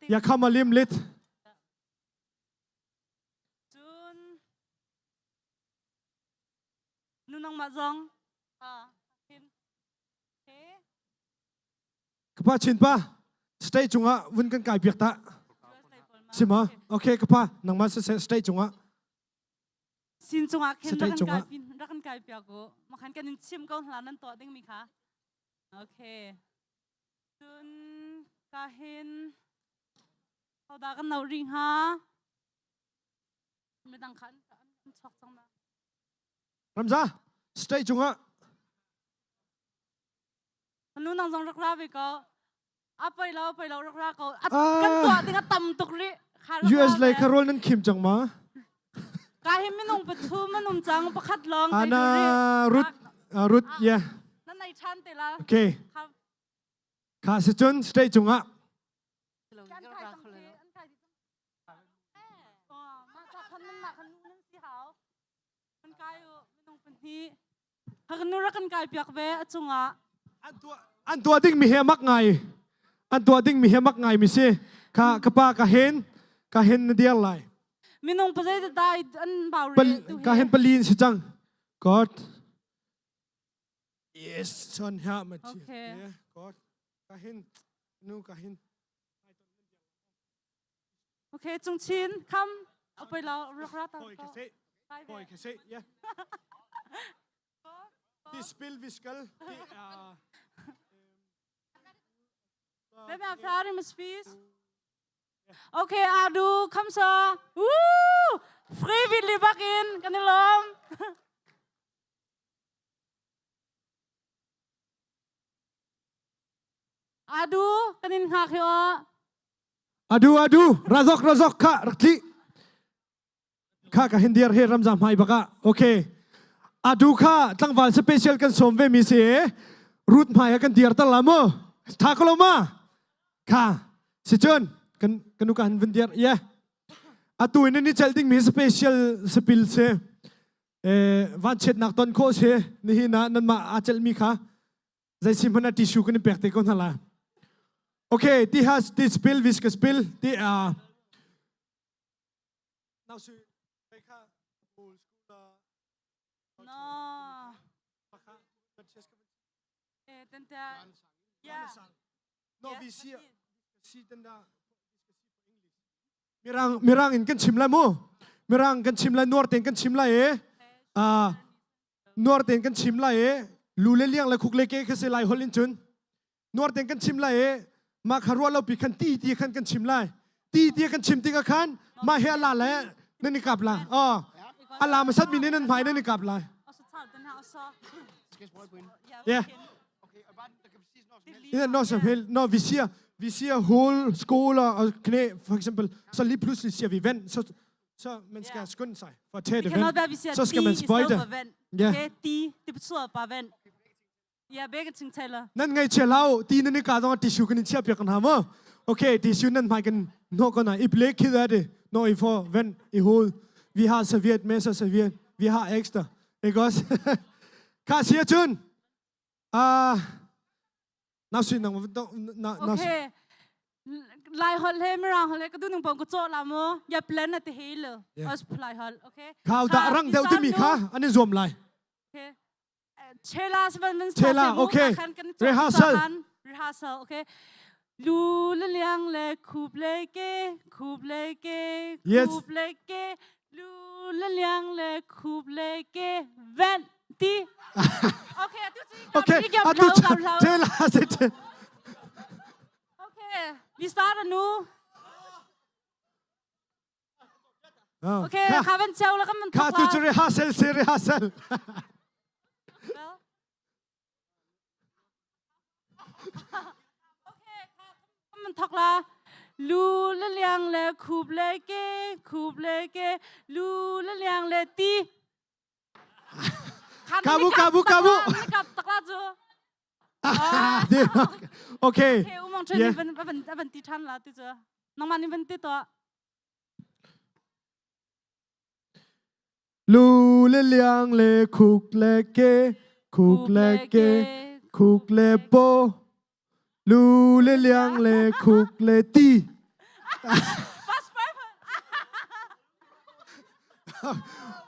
jeg kommer lige om lidt. Nu nangmah zong. Kapa chin pa, stage cungah vun kan kai piak ta. Sima, okay kapa, nangmah stage cungah. Sin cungah khin rak kan kai rak kan kai piak u. Makhan kan in chim ko hla nan tuah ding mi kha. Okay. Cun ka hin hodah kan no rih hnga? Midang kha an an chuak cang ma. Ramza, stage cungah. Nu nang zong rak ra ve ko. A poi lo, poi lo rak ra ko. Kan tuah ding a tam tuk rih. US lei kha rawl nan khim cang ma? Ka hi minung pathum an um cang pakhat lawng Ana Ruth Ruth yeah. Nan nei ṭhan te la. Okay. Kha si cun stage cungah. Nu rak kan kai piak ve a cungah. An tuah ding mi he mak ngai. An tuah ding mi he mak ngai mi si. Kha ka pa ka hen ka hen na diar lai. Minung pazei dai an bau re tu Ka hen palin si cang. God. Yes, son ha ma chi. Okay. Yeah, God. Ka hin nu ka hin. Okay, Cung Chin, come. Apoi lo, rak ra ta. Hoi ka se. Hoi ka se. Yeah. Ti spill viskal. Ti ah. Hvem er færdig med spise? Okay, Adu, kom så. Woo! Frivillig bak in, kan i lawm. Adu, kan in hngak hi aw. Adu adu razok razok kha rak tli kha ka hindiar he ramza hmai baka okay adu kha tlangval special kan som ve mi si rut hmai kan diar tal la mu tha ko lo ma kha si chun kan kanu ka han vun diar ye atu in ni chel ding mi special spil se eh van chet nak ton kho se ni hi na nan ma a chel mi kha Zei si hmanh ah tissue kan in pek te ko hna la. Okay, ti has ti spill vi ska spill ti a Now su kha No. Eh, tenta. Yeah. No vi si si tenda Mirang mirang in kan chim lai mu. Mirang kan chim lai nuar ten kan chim lai e. Ah nuar tein kan chim lai i lu le liang le khuk le ke kha si lai holh in cun nuar tein kan chim lai i mah kha ruah lo pi khan ti ti khan kan chim lai ti ti kan chim tikah khan mah he ala le nan i kap la oh ala masat mi nih nan hmai nan i kap lai. Ja. Ja, når som helst, når vi siger, vi siger hul, skoler og knæ, for eksempel, så lige pludselig siger vi vand, så, så man skal skynde sig for at tage Det det kan vand. noget være, vi siger så skal de man i stedet sprøjte. for vand. Ja. Okay, de, det betyder bare vand. Ja, begge ting tæller. Nan ngai chia lau, ti nan ka dong tissue kan chia piak kan ha mo. Okay, tissue nan mai kan no kan I bliver ked af det, når I får vand i hovedet. Vi har serviet med sig serviet. Vi har ekstra. Ikke også? Ka siger chun. Ah, na sin nang na na Okay. Lai hold he, mirang hold he, ka du nung pong ko cho la mo. Jeg blander det hele. Ja. Også på lai hold, okay? Khao da Så rang vi deuh starter timi nu. kha an i zuam lai. Okay. Chela se man Chela, okay. Rehearsal. Rehearsal, okay. Lu le liang le khup le ke, khup le ke, Yes. khup le ke, lu le liang le khup le ke, vand di. Okay, du Okay, ikke atu applaus, applaus. Chela se che. Okay, vi starter nu. Okay, Kha kha van chau la kan man kha tu chu rehearsal se rehearsal. Man thok la. Lu le liang le khup le ke, khup le ke, lu le liang le ti. Kabu kabu kabu. Kap takla chu. Okay. Okay, umong chen Yeah. van van van ti than la ti chu. Nang man van ti to. Lu le liang le khuk le ke, khuk le ke, khuk le po. Lu le liang le khuk le ti.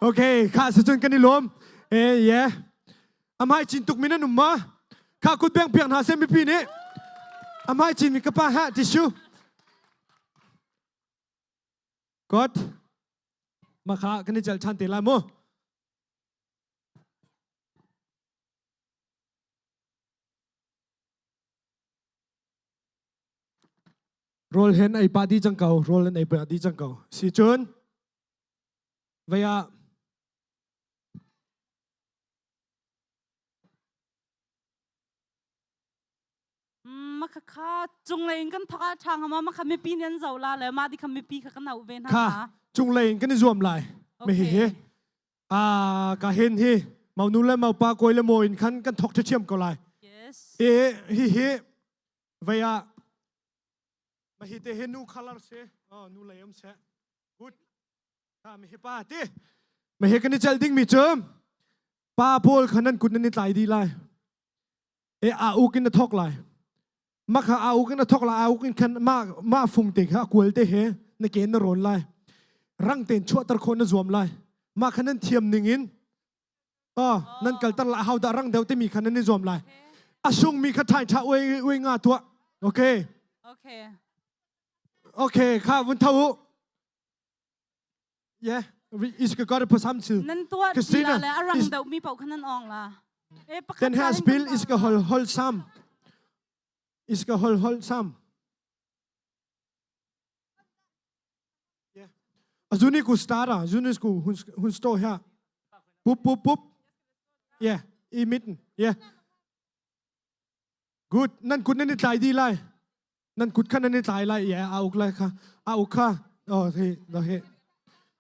Okay, kha sa chun kan i lawm. Eh, yeah. Amai chin tuk min an um ma. Kha kut beng piak hna se mipi nih. Amai chin mi ka pa ha tissue. God. Ma kha kan i jal than te lai mu. Rawl hen ei pa di cang ko, rawl hen ei pa di cang ko. Si cun, vei ah Ma kha kha cunglei in kan thok ah ṭha hnga ma ma kha mipi nih an zoh la le mah di kha mipi kha kan auh ve hna kha hnga. cunglei in kan i zuam lai. Me hi hi. Ah, ka hen hi mau nu le mau pa koi le mo in khan kan thok ṭhiam ko lai. Yes. E hi hi vei ah ma hi te hi nu color se oh nu lei um se good ha mi hi pa ti ma hi kan i chel ding mi cu pa pawl khan nan kut nan i tlai di lai e a uk in na thok lai ma kha a uk in na thok lai a uk in khan ma ma fung te kha kual te he na ke na ron lai rang ten chuah tar kho na zuam lai ma khan nan thiam ning in oh nan kaltar la hau da rang deuh te mi khan nan i zuam lai a sung mi kha thai tha ui ui nga tua okay Okay. okay kha vun thau Yeah, vi, I skal gøre det på samme tid. Nan tuah Christina, ti la le a rang I, deuh mi paoh kha nan ong la. E pakhat den her ka hin spil, kan I skal holde hold sammen. I skal holde hold sammen. Ja. Og Zuniku starter. Zuniku, hun, hun står her. Bup, bup, bup. Ja, i midten. Ja. Good. Nan kut nan i tlai di lai. Nan kut kha nan i tlai lai. Ja, a uk lai kha. A uk kha. Oh, he, no he.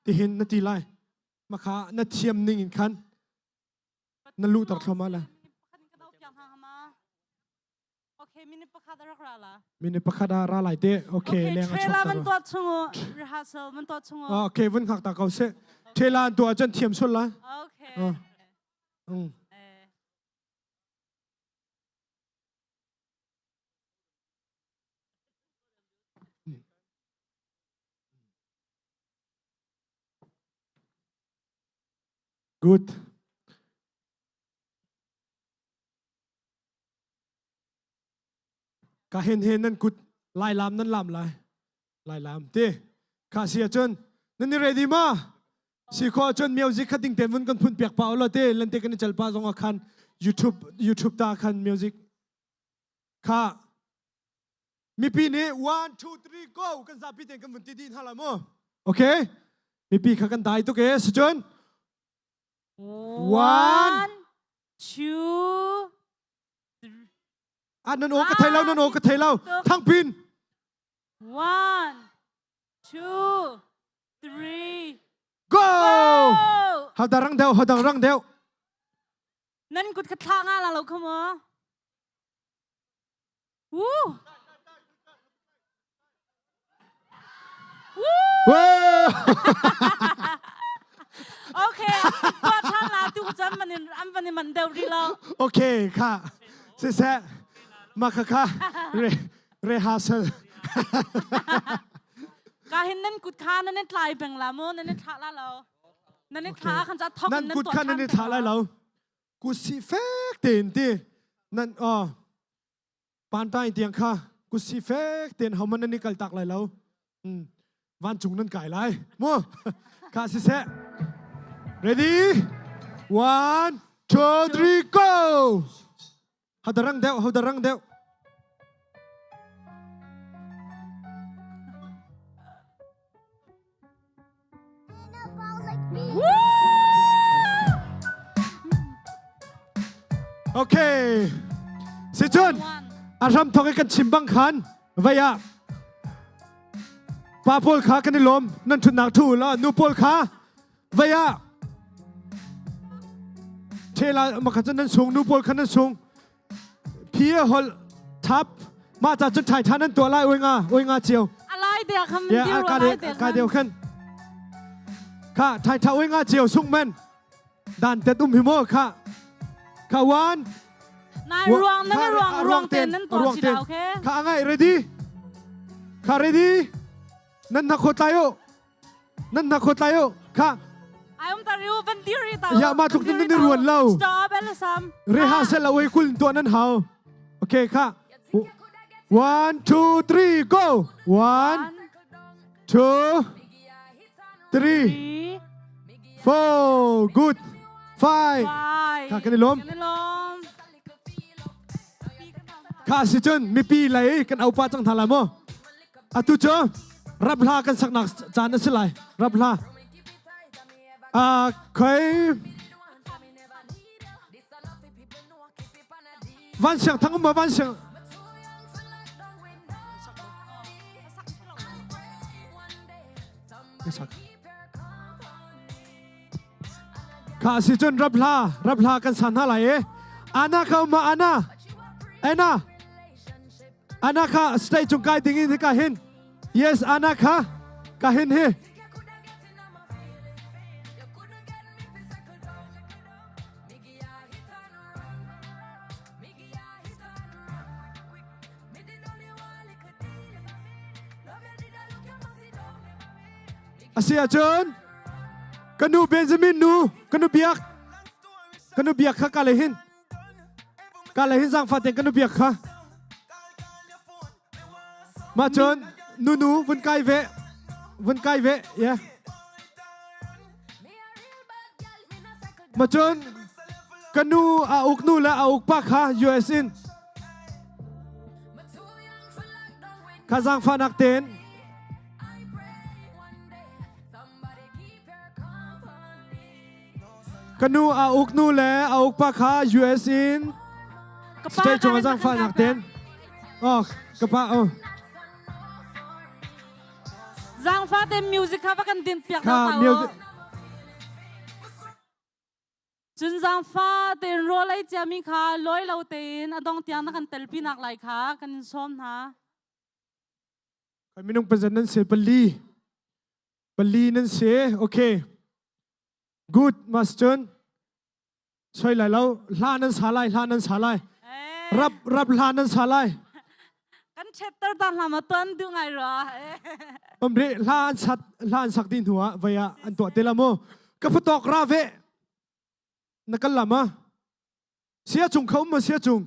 Ti hin na ti lai. Ma kha na thiam ning in khan. Na lu tar thloma la. Okay, mini pakhat a rak ra la. Mini pakhat a ra lai te. Okay, leng a Trailer chok man ta. tuah chungu rehearsal man tuah chungu. Okay, vun hak ta ko se. Trailer an tuah cun thiam sul la. Okay. Oh. Mm. Good. Ka hen hen nan kut lai lam nan lam lai. Lai lam te. Kha si ahcun nan i ready ma? Si kho ahcun music kha ding ten vun kan phun piak pa ulaw te lan te kan i chal pa zong ah khan YouTube YouTube ta khan music kha mipi nih 1 2 3 go kan zapi ten kan vun ti din hala mu okay mipi kha kan dai tuk e sicun 1 2 2 3. Two. Ah, nan aw ka thei lo, nan aw ka thei lo. Thangpin. One, two, three. Go! Go! Hau rang deuh, hau dang rang deuh. Nan kut ka thla nga la lo kha mo. Woo! Woo! Okay, tua than la tu chan manin an van man deuh ri lo. Okay, kha. Siseh, ma kha kha re rehearsal. Ka hin nan kut kha nan in tlai peng la mo nan in thla la lo. Nan in thla khan cha thok nan kut kha nan in thla lai lo. Kut si fek tein ti nan oh pantai tiang kha kut si fek tein homan nan i kal tak lai lo. Vancung nan kai lai. Mu kha siseh. Ready? One, two, three, go! Hadarang deuh, hadarang deuh. Okay. Si cun a hram thawk i kan chim bang khan vei ah pa pawl kha kan i lawm nan ṭhutnak ṭhu la nu pawl kha vei ah ṭhela makhat cun nan sung nu pawl kha nan sung phi hol thap mah ca cun ṭhai ṭha nan tuah lai oi nga oi nga cio alai te kham yeah ka de ka deu khan kha ṭhai ṭha oi nga cio sung men dan tet um hi mo kha kha wan nai ruang nan ruang ruang ten nan tuah chi okay kha angai ready kha ready nan na khot lai o nan na khot lai o kha ai um ta riu van dir ri ta ya ma tluk nan ni ruan lo stop el sam reha se la oi kul to nan hau okay kha one two three go one two three four good five kha kan i lawm kha si cun mipi lei kan aupa cang hna lai mu atu cu rap hla kan saknak caan a si lai rap hla ah khoi Van siang thang um ma van siang Kha si cun rap hla rap hla kan san hna lai e Ana kha um ma Ana Ana Ana kha stage cung kai ding in ka hin Yes Ana kha ka hin hi A si ahcun ka nu Benjamin nu ka nu biak ka nu biak kha ka le hin ka le hin zaangfah tein ka nu biak kha Mah cun nunu vun kai ve vun kai ve yeah. Mah cun ka nu a uk nu le a uk pa kha US in kha zaangfahnak tein Ka nu a uk nu le a uk pa kha US in state cung ah zaangfahnak ten. Oh, ka pa oh. Zaangfah te music kha va kan din piak Kha music Cun zaangfah tein rawl ei ciami kha lawi lo tein a dong tiang na kan telpi nak lai kha kan in sawm hna. Minung pazan nan se pali. Pali nan si. Okay. Good mas cun soi lai lo hla nan sa lai hla nan sa lai rap rap hla nan sa lai kan chapter ta hla ma tuan du ngai ra om ri hla an sat hla an sak din hnuah vai ah an tuah te la mu ka phutok ra ve na kal lam a sia cung kha um ma sia cung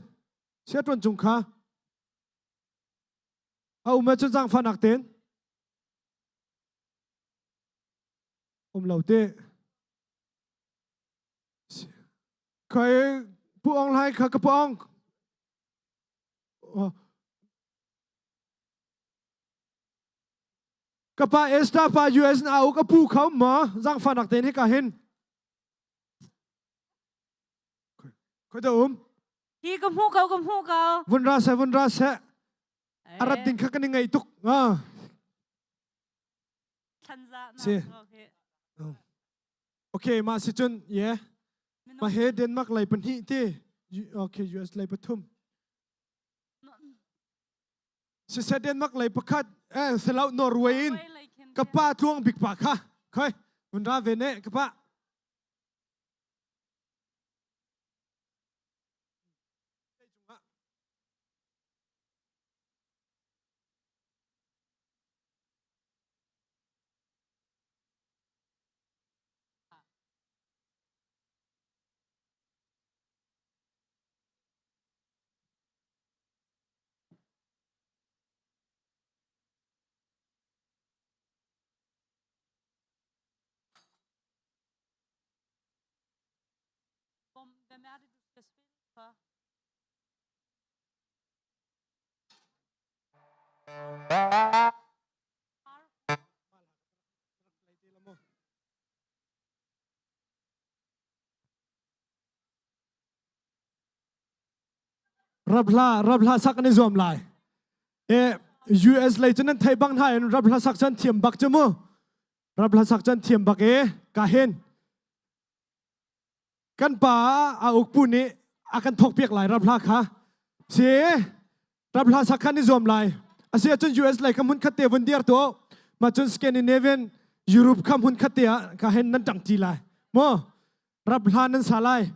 sia tuan cung kha a um cun zang fa nak ten Um lo te. Kai pu ong lai kha ka pu ong. Ka pa Esther pa US na au ka pu kha ma zang fa nak te ni ka hin. Khoi dah um? Hi ka hmu ko ka hmu ko. Vun ra seh vun ra seh. A rat ding kha kan i ngaih tuk. Ah. Si. Okay, mah si cun ye. Mah he Denmark lei pahnih ti. Okay, US lei pathum. Siseh Denmark lei pakhat eh selau Norway in ka pa tluang bik pa kha. Khoi, vun ra ve ne ka pa. Hvem er det, du skal spille for? Rabhla rabhla sak an i zuam lai. E US lei cun nan thei bang hna in rabhla sak cun thiam bak cu mu. Rabhla sak cun thiam bak e ka hen. Kan pa a ukpu nih a kan thok piak lai rabhla kha. Si rabhla sak khan i zuam lai. Asi ahcun US lei kha hmun khat te vun dir tu ma cun Scandinavian Europe kha hmun khat te ah ka hen nan tang ti lai. Mo rabhla nan sa lai.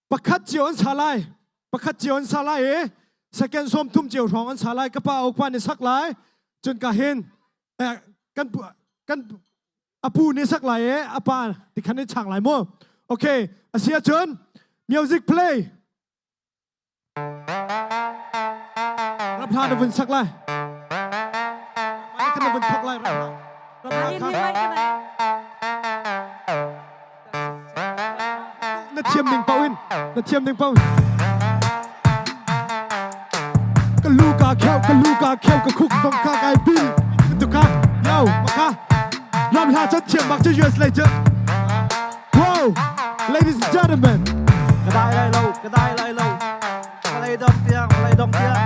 Pakhat cio an sa lai. Pakhat cio an sa lai i second som thum cio hrawng an sa lai. Ka pa ukpa nih sak lai. Cun ka hin kan kan apu nih sak lai i apa ti khan i chang lai mu. Okay, asia cun music play. Rap hla na vun sak lai. Mai kan na vun thok lai rap hla. Rap hla kha. Na thiam ding pau in. Na thiam ding pau. Ka lu ka kheu, ka lu ka kheu, ka khuk dong ka kai bil. Tu ka, yo, maka. Ram hla chan thiam bak chu US lei chu. Wow, ladies and gentlemen. Ka dai lai lo, ka dai lai lo. Ka lei dong tiang, ka lei dong tiang.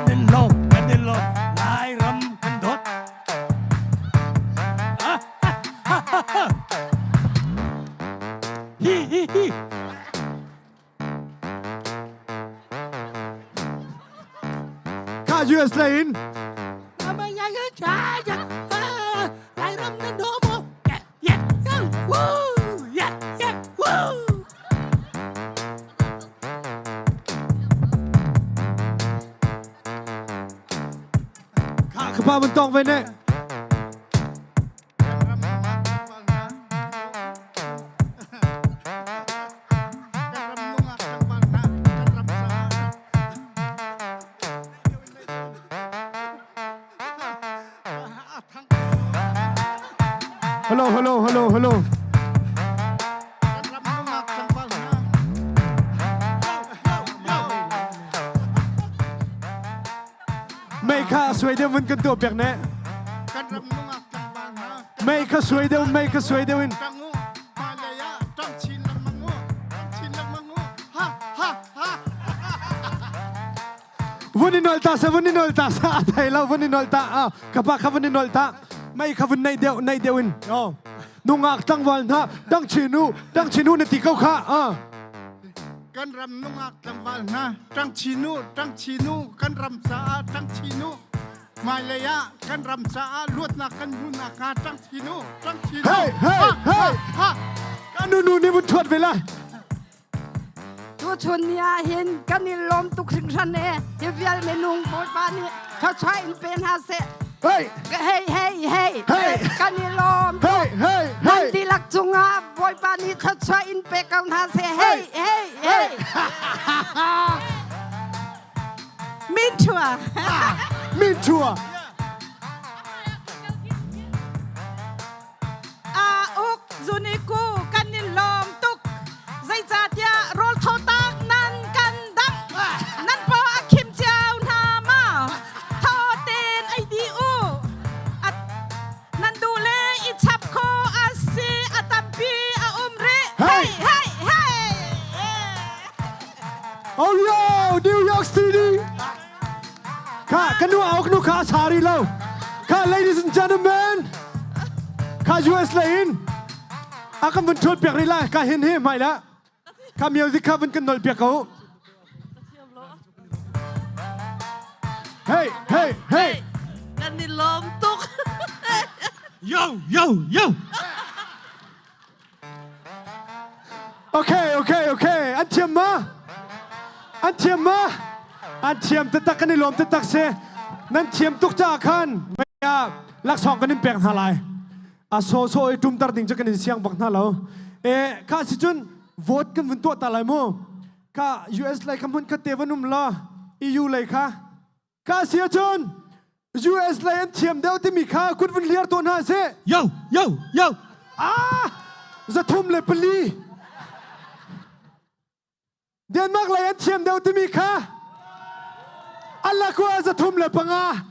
Nin lo, kan nin lo, Lai ram kan dawt. Hi hi hi. Kha US lei in. Kha ka pa man tong ve ne. Hello, hello, hello, hello. Mei kha suai deuh vun kan tuah piak ne. Mei kha suai deuh, mei kha suai deuh in. Vun i nol ta sa, vun i nol ta sa, a thei lo, vun i nol ta, ah, ka pa kha vun i nol ta. Mei kha vun nei deuh, nei deuh in. Oh. Nungak tlangval hna, dang chinu, dang chinu na ti ko kha. Ah. Kan ram nungak tlangval hna ṭang chin u ṭang chin u kan ram caah ṭang chin u hmailei ah kan ram caah luatnak kan hmuhnak hnga ṭang chin u ṭang chin u Hey, hey, hey! Ka nunu nih vun ṭhuat ve lai. Tuchun ni ah hin kan i lawm tuk hringhran e hi vial minung Bawipa nih thluachuah in pe hna seh. Hey! Hey, hey, hey! Hey! Kan i lawm tuk. Hey, hey, Nan hey! dihlak cungah Bawipa nih thluachuah in pe ko hna seh. Hey, hey, hey! Min chua. Min chua. A uk zuniku kan in lawm tuk. Zeicahtiah rawl tho tak nan kan dang. Nan paw a khim cio hna ma. Tho ten ei di u. Nan duh le i chap kho a si a tampi a um rih. Hey, hey, hey! Ka nu auk nu kha a sa rih lo. Kha ladies and gentlemen, kha US lei in a kan vun ṭhuat piak rih lai. Ka hin hi hmai la. Kha music kha vun kan nolh piak ko. Hey, hey, hey. Kan i lawm tuk. Yo, yo, yo. Okay, okay, okay. An thiam ma? An thiam ma? An thiam taktak kan i lawm taktak si. Nan thiam tuk caah khan laksawng kan in pek hna lai. A so so i tumter ding cu kan in siang bak hna lo. E kha si cun vote kan vun tuah ta lai mu. Kha US lei kha hmun khat te van um la EU lei kha. Kha si ahcun US lei an thiam deuh timi kha kut vun hliar tawn hna sih. Yo, yo, yo. Ah, 304. Denmark lei an thiam deuh timi kha Allah 305.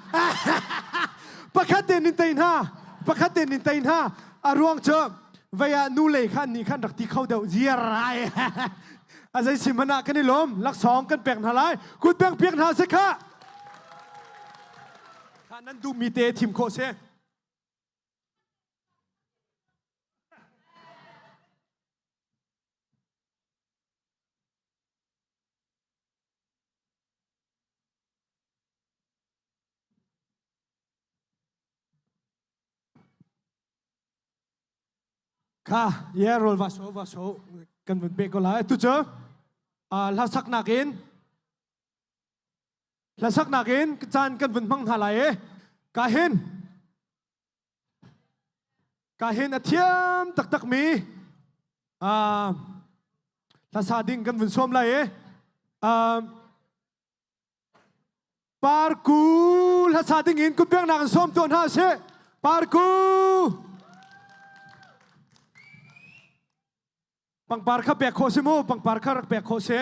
Pakhat te nin tei hna. Pakhat te nin tei hna. A ruang cu vei ah nu lei kha an nih khan rak ti kho deuh ziar ai. A zei si hmanh ah kan i lawm. Laksawng kan pek hna lai. Kut beng piak hna si kha. Kha nan duhmi te thim khawh si. Kha ye rol va so va so kan vun pe ko lai tu cu hla saknak in hla saknak in caan kan vun hmang hna lai i ka hin ka hin a thiam taktak mi hla sa ding kan vun sawm lai i Parku hlasa ding in kutbiaknak in sawm tuah hna sih. Parku! Pangpar kha pek khawh si mu, pangpar kha rak pek khawh si.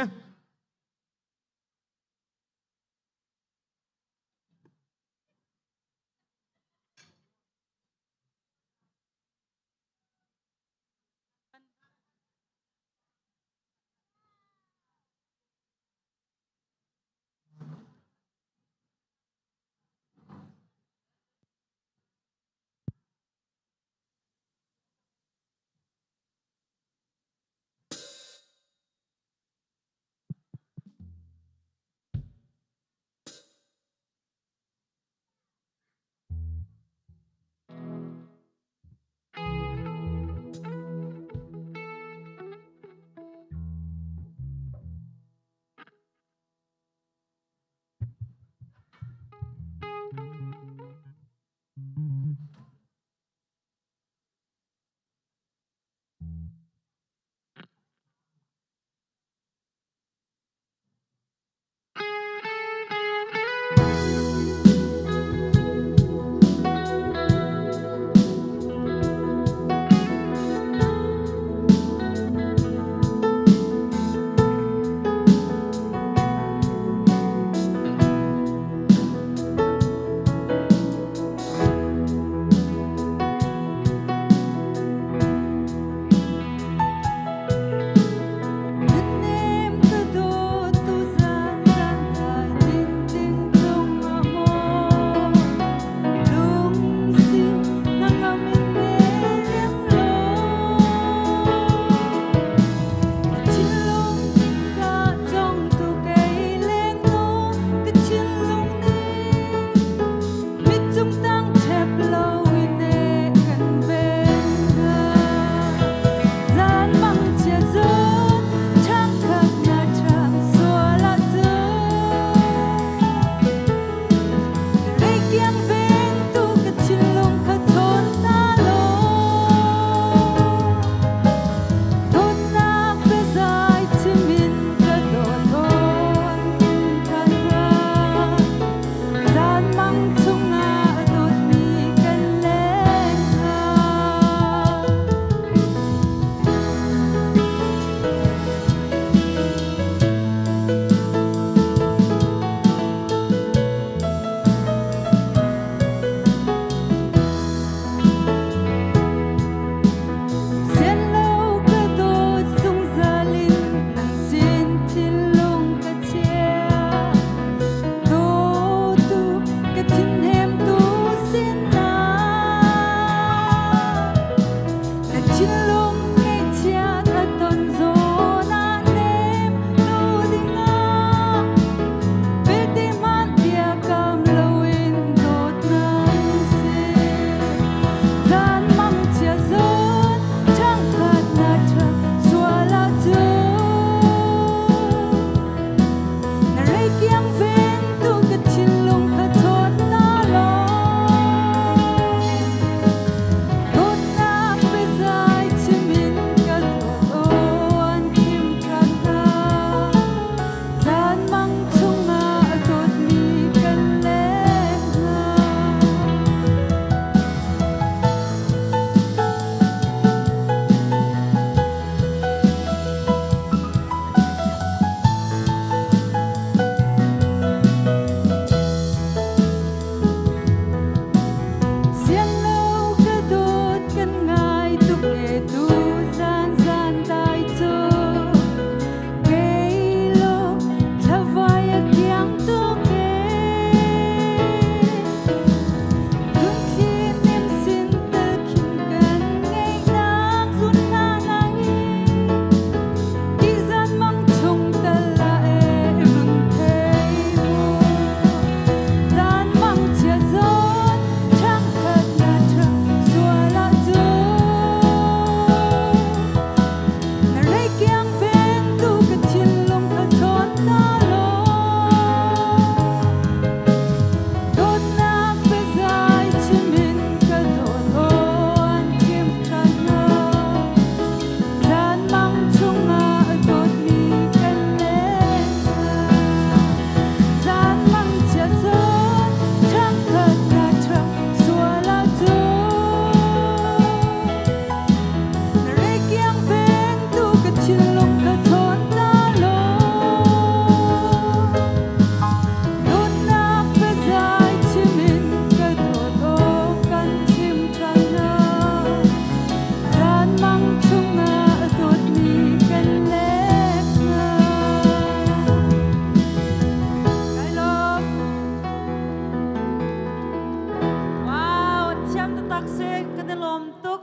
Kan i lawm tuk.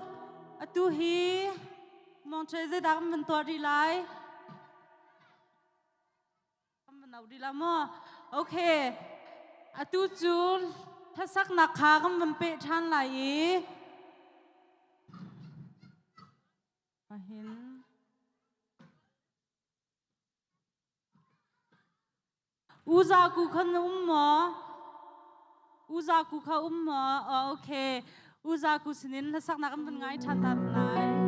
Atu hi Mong Choi zeidah kan van tuah rih lai? Kan van au rih la maw? Okay. Atu cu hlasaknak kha kan van peh ṭhan lai i Ahin. Uzaku kha na um maw? Uzaku kha um maw? Oh, okay. Uzaku sinin hlasaknak an van ngai ṭhan ta lai.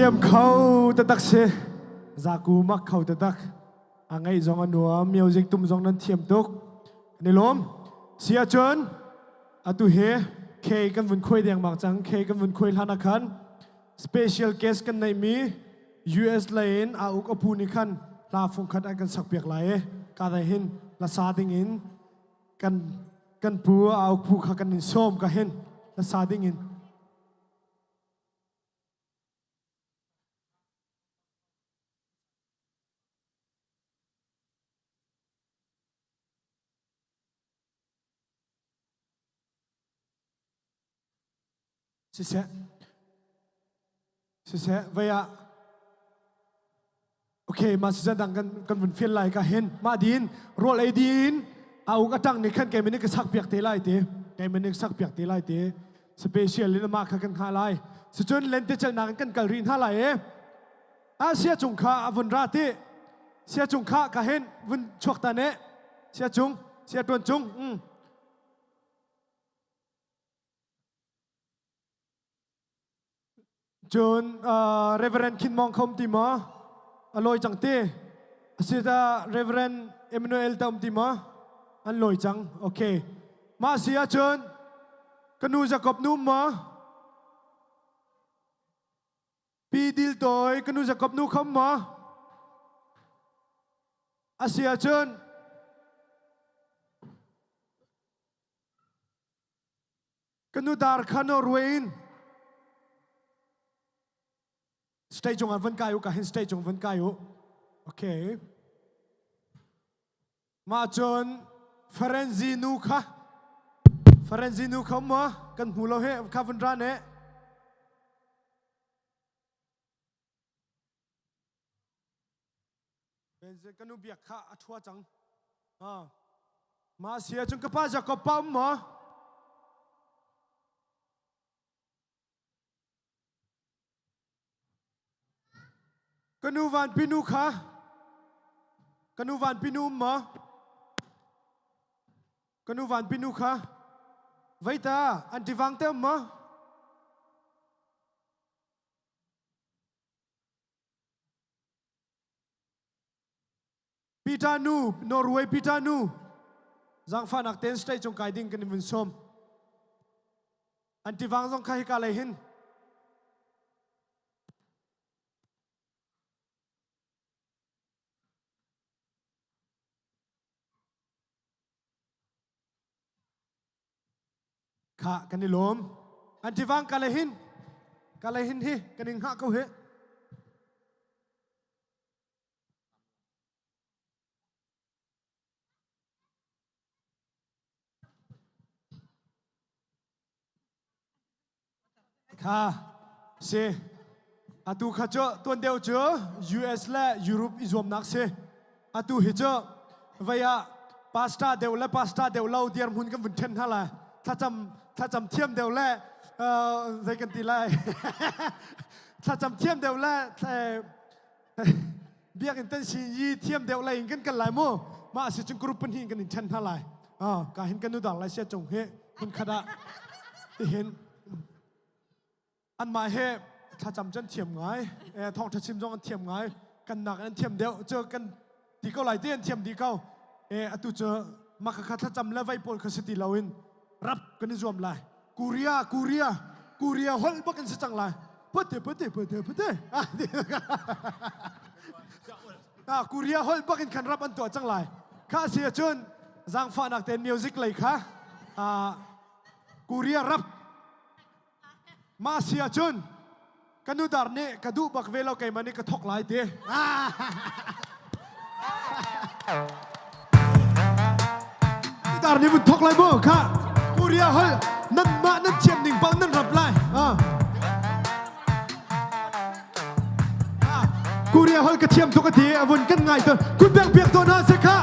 Thiam kho taktak si. Zaku mak kho taktak. A ngaih zong a nuam, music tum zong nan thiam tuk. An i lawm. Si ahcun atu hi K kan vun khuai dengmang cang. K kan vun khuai hlan ah khan special guest kan neihmi US lei in a uk a pu nih khan hla fungkhat an kan sakpiak lai i ka dai hin hlasa ding in kan kan pu a uk pu kha kan in sawm ka hin hlasa ding in Siseh, siseh, vei ah Okay, mah siseh dang kan kan vun fial lai ka hin. Mah din rawl ei din a uk atang nih khan kei ka sak piak te lai te. Kei ka sak piak te lai te. Special in mah kha kan hngah lai. Sicun lente chelnak in kan kal rih hna lai e. Ah sia cung kha a vun ra ti. Sia cung kha ka hin vun chuak ta ne. Sia cung, sia tuan cung. Mm. Cun uh, Reverend Khin Mong khom ti maw? A lawi cang ti. Asita Reverend Emmanuel ta um ti maw? An lawi cang. Okay. Mah si ahcun ka nu Jacob nu maw? Pi Dil Tawi ka nu Jacob nu khom maw? Asi ahcun Ka nu dar kha Norway in stage cung ah van kai u ka hin stage cung van kai u. Okay. Mah cun Ferenzi nu kha Ferenzi nu kha maw kan hmu lo he kha vun ra ne. Ka nu biak kha a ṭhua cang. Mah si ahcun ka pa Jakob pa um maw? Ka nu vanpi nu kha ka nu vanpi nu um maw? Ka nu vanpi nu kha veita an tivang te um maw? Peter nu, Norway Peter nu, zaangfahnak ten state cung kai ding kan in vun sawm. An tivang zong kha hika lei hin. Kha kan i lawm. An tivang ka lei hin. Ka lei hin hi kan in hngah ko hi. Kha si atu kha cu tuan deuh cu US le Europe i zuamnak si atu hi cu vei ah pastor deuh le pastor deuh lo dirhmun kan vun ṭhen hna lai thlacam thlacam thiam deuh le zei kan ti lai thlacam thiam deuh le biakinn tan sin yi thiam deuh lei in kan kal lai mu mah si cun group pahnih kan in ṭhen hna lai ka hin kan nu dang lai sia cung hi hmun khat ah tihin anmah he thlacam cu an thiam ngai thawngṭha chim zong an thiam ngai kan nak an thiam deuh cu kan ti ko lai ti an thiam dih ko atu cu maka kha thlacam le vei pawl kha si ti loin rap kan i zuam lai Korea Korea Korea holh bak in si cang lai pute pute pute pute ah Korea holh bak in khan rap an tuah cang lai kha si ahcun zaangfahnak tein music lei kha Korea rap Mah si ahcun ka nu dar nih ka duh bak ve lo keimah nih ka thok lai ti. Dar nih vun thok lai mu kha Korea hol nan mah nan thiam ning bang nan rap lai. Korea hol ka thiam tuk a ti a vun kan ngai ton kun beng piak tawn ha se kha.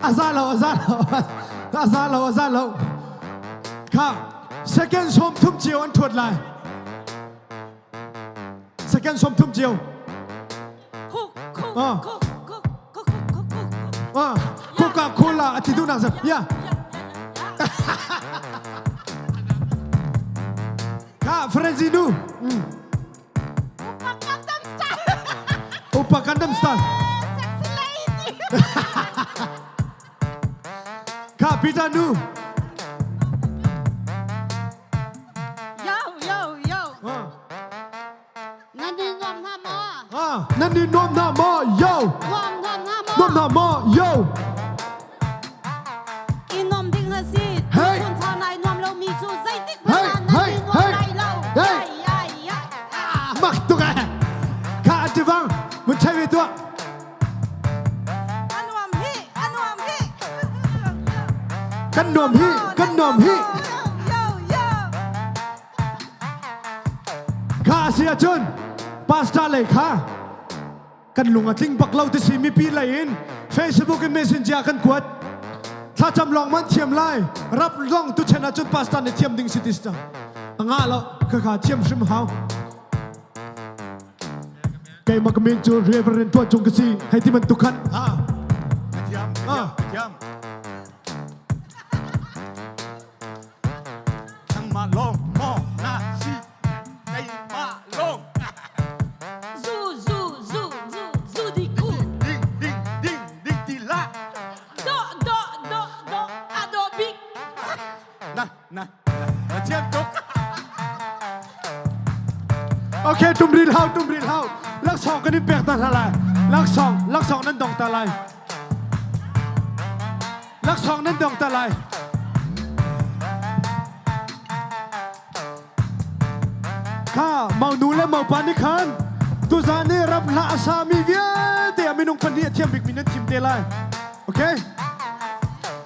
A za lo, a za lo, a za lo, a za lo. Kha, second som thum cio an thuat lai. Second som thum cio. Khuk. Ah. Ah, Coca-Cola a ti duhnak zam. Ya. Kha Frenzy nu. Mm. Oppa Gangnam Style. Kha Peter nu. Yo yo yo. Nan ni nuam hna maw? Ah, nan ni nuam hna maw? Yo. Nuam nuam hna maw? Nuam hna maw? Yo. I nuam ding ha si. Hey. Chun chau nai nuam lo mi cu zeitik Hey, hmanh ah nan hey, ni nuam hey. lai lo. Hey. Ai ai ai. Mak tuk eh. Kha ativang mun chai ve tuah. A nuam hi, a nuam hi. Kan nuam hi, kan nuam hi. Yo yo. Kha a si ahcun pastor lei kha kan lung a tling bak lo ti si mipi lei in Facebook in messenger kan kuat thlacam lawng man thiam lai rap lawng tu chen ahcun pastor nih thiam ding si ti si cang a ngah lo kha kha thiam hrim hau keimah ka min cu Reverend Tuan Cung ka si hei ti bantuk khan ah thiam thiam Nangmah lawng maw na si keimah lawng. Zu zu zu zu zu di ku. Ding ding ding ding ti la. Do do do do a do bik. Na na na thiam tuk. Okay, tum ril hau, tum ril hau. Laksawng kan in pek ta hna lai. Laksawng, laksawng nan dong ta lai. Laksawng nan dong ta lai. Kha maunu le maupa nih khan tuzan i ram hla a sami vialte a minung pahnih a thiam bikmi nan thim te lai. Okay?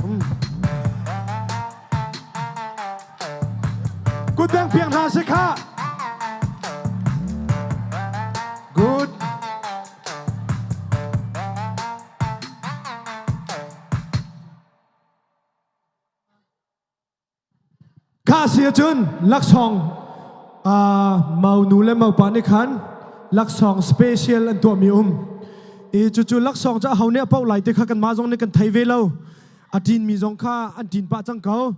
Mm. Kut beng piang hna si kha. Good. Kha si ahcun laksawng maunu le maupa nih khan laksawng special an tuahmi um. I cucu laksawng cu aho nih a paoh lai ti kha kanmah zong nih kan thei ve lo. A ṭinmi zong kha an ṭin pah cang ko.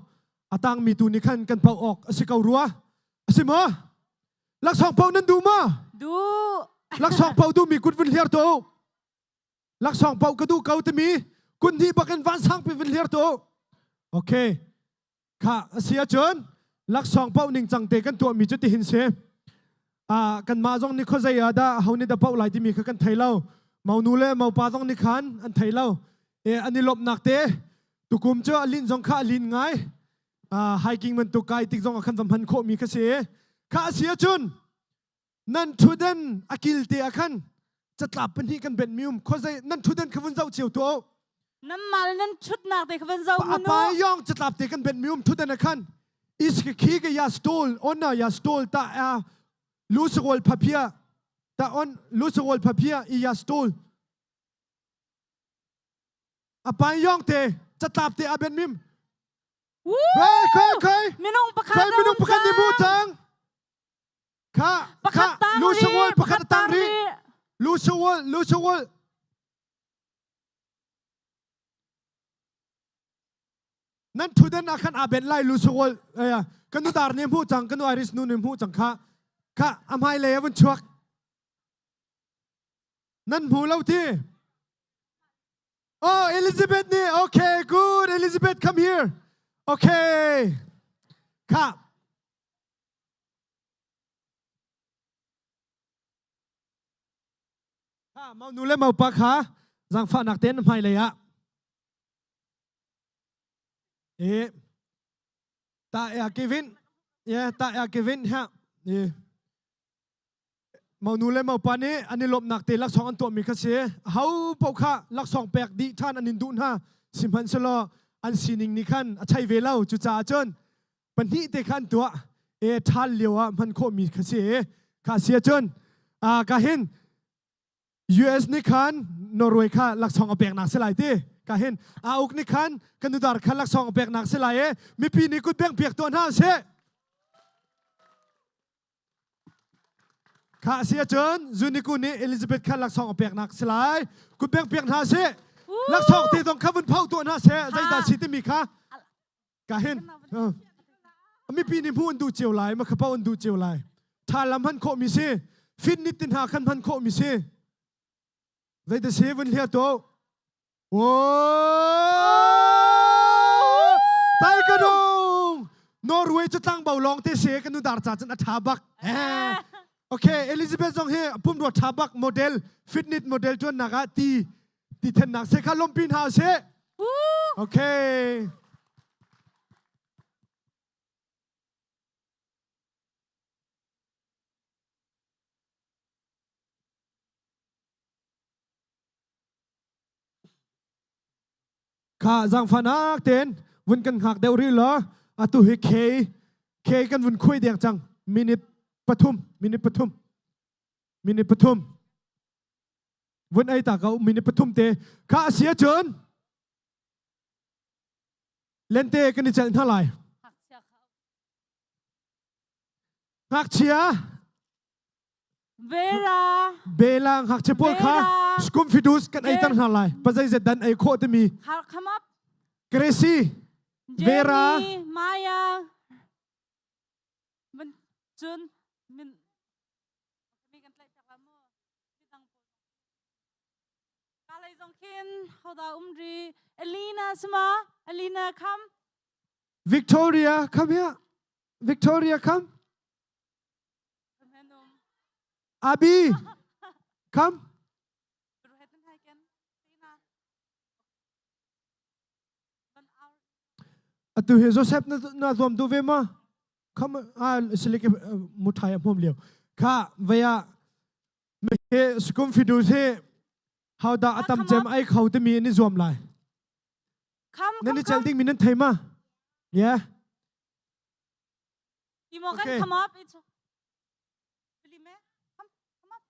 A tangmi tu nih khan kan paoh awk a si ko rua. A si maw? Laksawng paoh nan duh maw? Duh. Laksawng paoh duhmi kut vun hliar tuah u. Laksawng paoh ka duh ko timi kun hnih bakin vansang pi vun hliar tu. Okay. Kha a si ahcun laksawng paoh ning cang te kan tuahmi cu tihin si. Ah kanmah zong nih khuazei ah dah ho nih dah paoh lai timi kha kan thei lo. Maunu le maupa zong nih khan an thei lo. E an i lawmhnak te tukum cu a lin zong kha a lin ngai. Ah hiking bantuk kai tik zong ah khan va hman khawhmi kha si. Kha a si ahcun nan ṭhutden a kil te ah khan catlap pahnih kan benh mi um khuazei nan ṭhutden kha vun zoh cio tuah u Nan mal nan ṭhutnak te kha van zoh a hmanh u. pa yong catlap te kan benh mi um ṭhutden ah khan isk khi ke ya stol on ya stol ta a lu sawol phapia ta on lu sawol phapia i ya stol a pa yong te catlap te a benh mim Khoi khoi khoi Minung pakhat khoi minung pakhat ni mu cang Kha Pakhat tang lu rih, sawol pakhat pakhat tang tang rih. rih. Lu sawol lu sawol Nan thuden ah khan aa ben lai lu sawol aya kanu dar ne hmu cang kanu Iris nu ne hmu cang kha kha a hmai lei a vun chuak Nan hmu lo ti Oh Elizabeth nih okay good Elizabeth come here okay kha Kha mau nu le mau pa kha zaangfahnak tein hmailei ah e ta ya Kevin ye ta ya Kevin ha e mau nu le mau pa nih an i lawmhnak te laksawng an tuahmi kha si ho paoh kha laksawng pek dih ṭhan an in duh hna sihmanhsehlaw an sining nih khan a chei ve lo cucaah cun pahnih te kha an tuah e ṭhal lio ah hman khawhmi kha si kha si ahcun ka hin US nih khan Norway kha laksawng a peknak si lai ti ka hin AUK nih khan kan nudar kha laksawng a peknak si lai e mipi nih kut beng piak tuah hna sih. Kha si ahcun Zuniku nih Elizabeth kha laksawng a peknak si lai. Kut beng piak hna sih. Laksawng te zong kha vun pho tuah hna seh. Zeidah si timi kha ka hin. Mipi nih hmuh an duh cio lai, ma kha an duh cio lai. Tha lam hman khawh mi si. Fit nit tin hna khan hman khawh mi si. Zeidah si vun hlia to. Tai ka dong Norway cu tlangbo lawng te se kan nu dar ca cun a tha bak. Okay, Elizabeth zong hi pumrua tha bak model fitness model tuan nak ah ti ti thennak se kha lompi hna se. Okay. Kha zaangfahnak tein vun kan hngak deuh rih law atu hi K K kan vun khuai deng cang minute pathum minute pathum minute pathum vun ei ta ko minute pathum te kha a si ahcun lente kan i celh hna lai ngakchia Vera. Bela ngakchia pawl kha skumfidus kan ei ter hna lai. Pazeizet dan ei khawh timi. Come up. Gracie. Vera. Maya. Cun min Kalay zong khin hoda umri Elina sama Elina come Victoria come here Victoria come Abi, come. Atu hi Joseph na na zuam du ve ma? Come ah silik muthai a hmom liao. Kha vaya me he sukum fidu he how da atam chem ai khau te mi ni zuam lai. Come Nan ni chel ding mi nan thei ma? Yeah. Imo kan come up. It's Come, come up.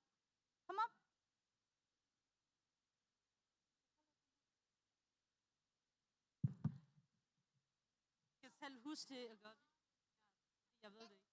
Come up. Jeg selv huske det godt. Jeg ved det ikke.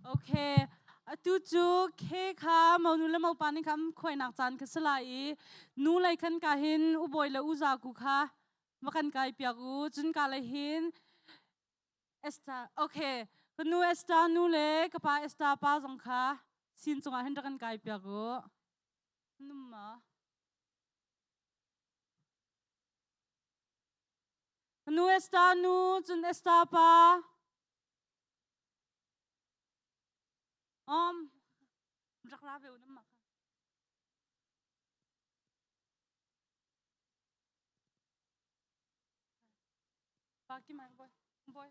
Okay. Atu cu ke kha monu le mopa nih khan khuainak caan kha si lai i nu lei khan ka hin ubawi le uzaku kha va kan kai piak u. Cun ka lei hin Esther. Okay. Ka nu Esther nu le ka pa Esther pa zong kha sin cungah hin rak kan kai piak u. Num ma? Ka nu Esther nu cun Esther pa. Rak ra ve u nam mah kha. Pa kim ai boy. Boy.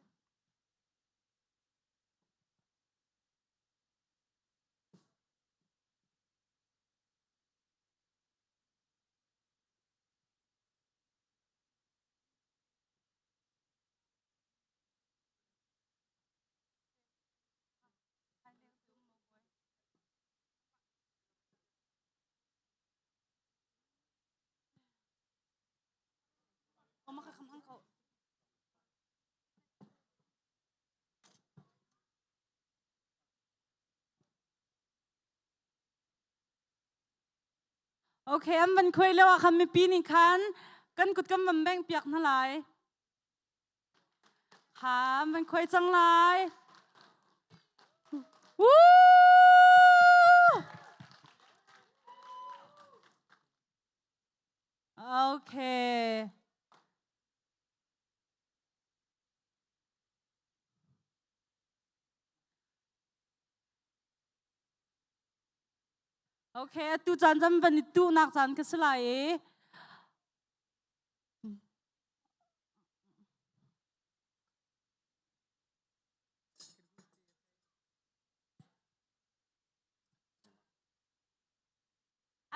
Okay, an van khuai lio ah khan mipi nih khan kan kut kan van bengh piak hna lai. Ha, an van khuai cang lai. Woo! Okay. Okay, atu caan cam van i tuhnak caan ka si lai i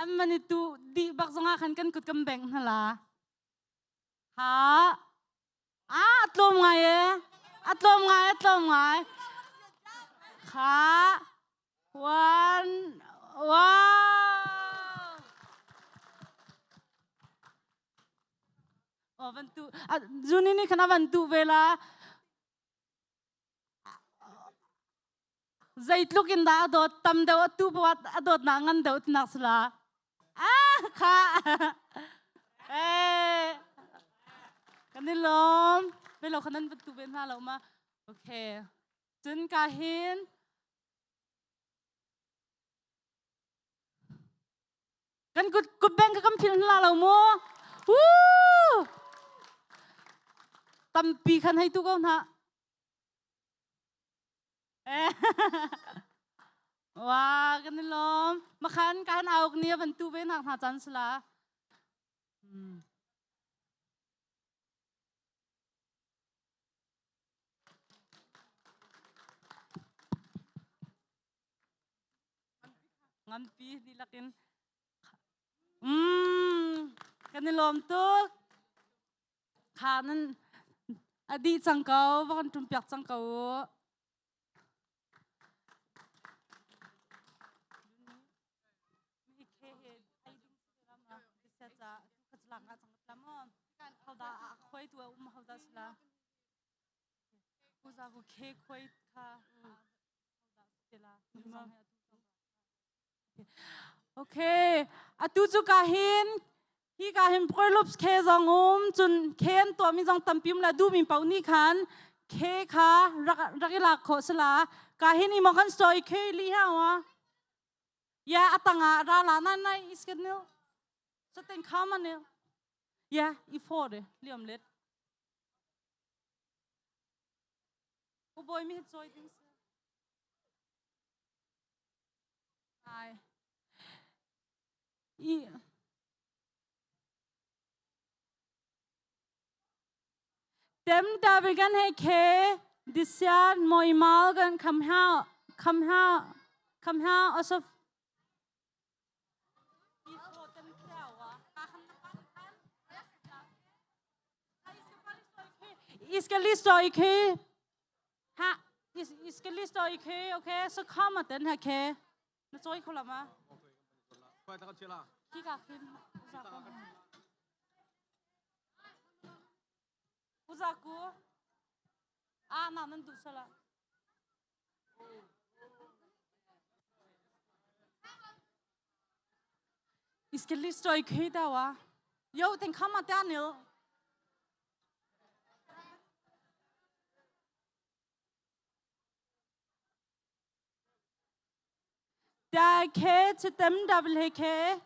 an van i tuh dih bak zongah khan kan kut kan bengh hna la. Ha. Ah, a tlawm ngai e. A tlawm ngai, a tlawm ngai. Kha. One. Wow. Oh, van tu. Zuni nih khan a van tu ve la. Zeitluk in dah a dawt tam deuh a tu paoh a dawtnak ngan deuh tinak si la. Ah, kha. Eh. Kan i lawm. Ve lo khan nan van tu ve hna lo ma. Okay. Cun ka hin Kan kut kut beng ka kan philh hna lo mu. Woo! Tampi khan hei tu ko hna. Wa kan i lawm. Makhan kan auk ni van tu ve nak hna chan sala. Nganpi dihlak in. Kan i lawm tuk. Kha nan a dih cang ko, va kan ṭum piak cang ko u. Okay, atu cu ka hin hi ka hin Prolups khe zong um cun khe an tuahmi zong tampi um la duhmi paoh nih khan khe kha rak rak i lak khawh si la ka hin i mo kan story khe li ha wa ya atanga ra la na na isket nil so ten khama nil ya i for de liam let U bawi mi hi cawi ding si. Ai. I Dem der vil gerne have kage. Dessert må I meget gerne komme her, komme her, komme her, og så I får dem derovre. I skal lige stå i kø. Her. I, I skal lige stå i kø, okay? Så kommer den her kage. Na choi kho lama. Kika kim. Uzaku. Ah, na nan du sala. I skal lige stå i kø derovre. Jo, den kommer derned. Der er kage til dem, der vil have kage.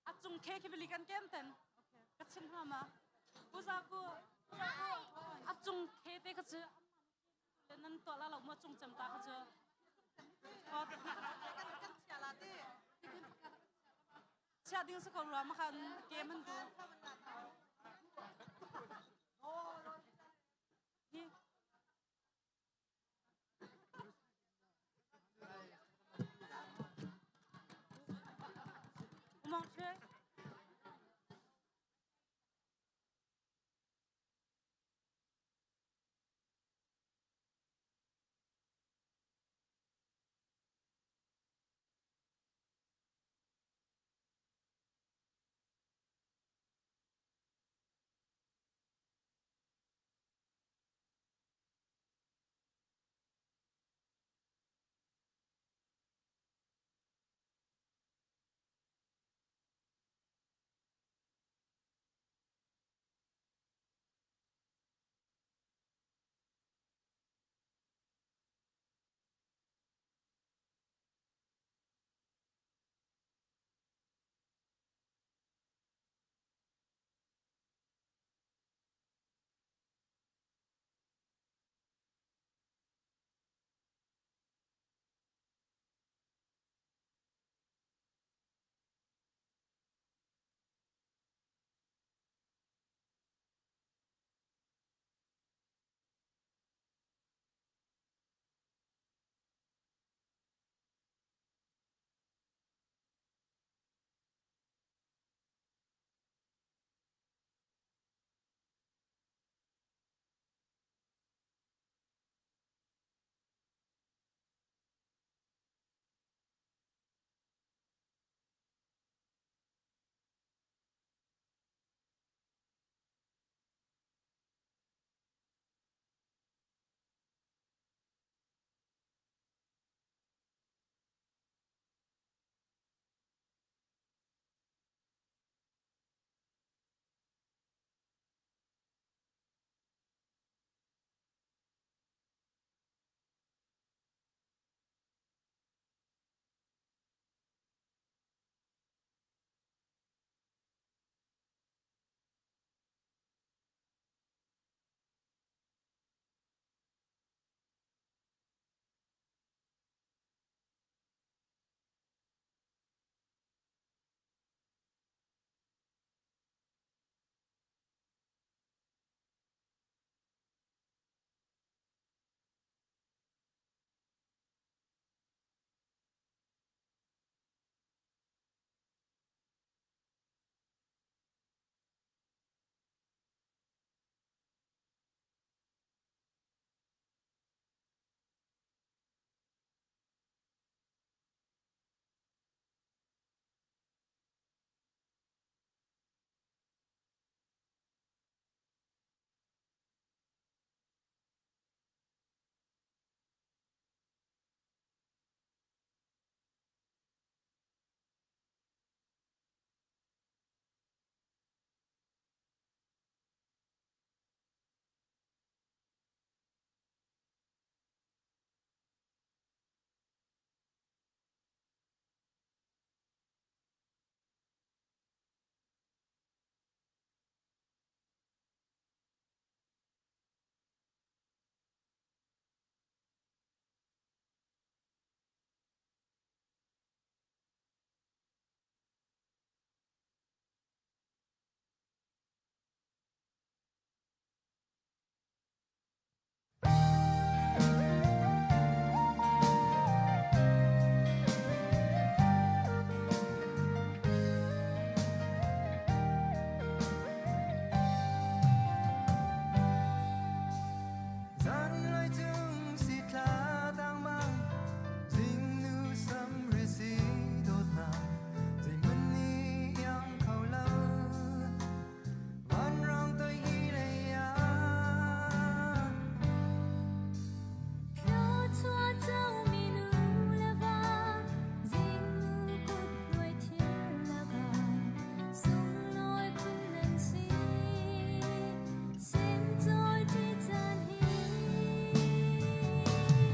A cung khe khi bili kan kem ten. Ka chim hna ma. Uza ku a cung khe te kha chu nan to la lo mo cung cem ta kha chu. Chia ding sa ko rua ma khan kem han du. Hi.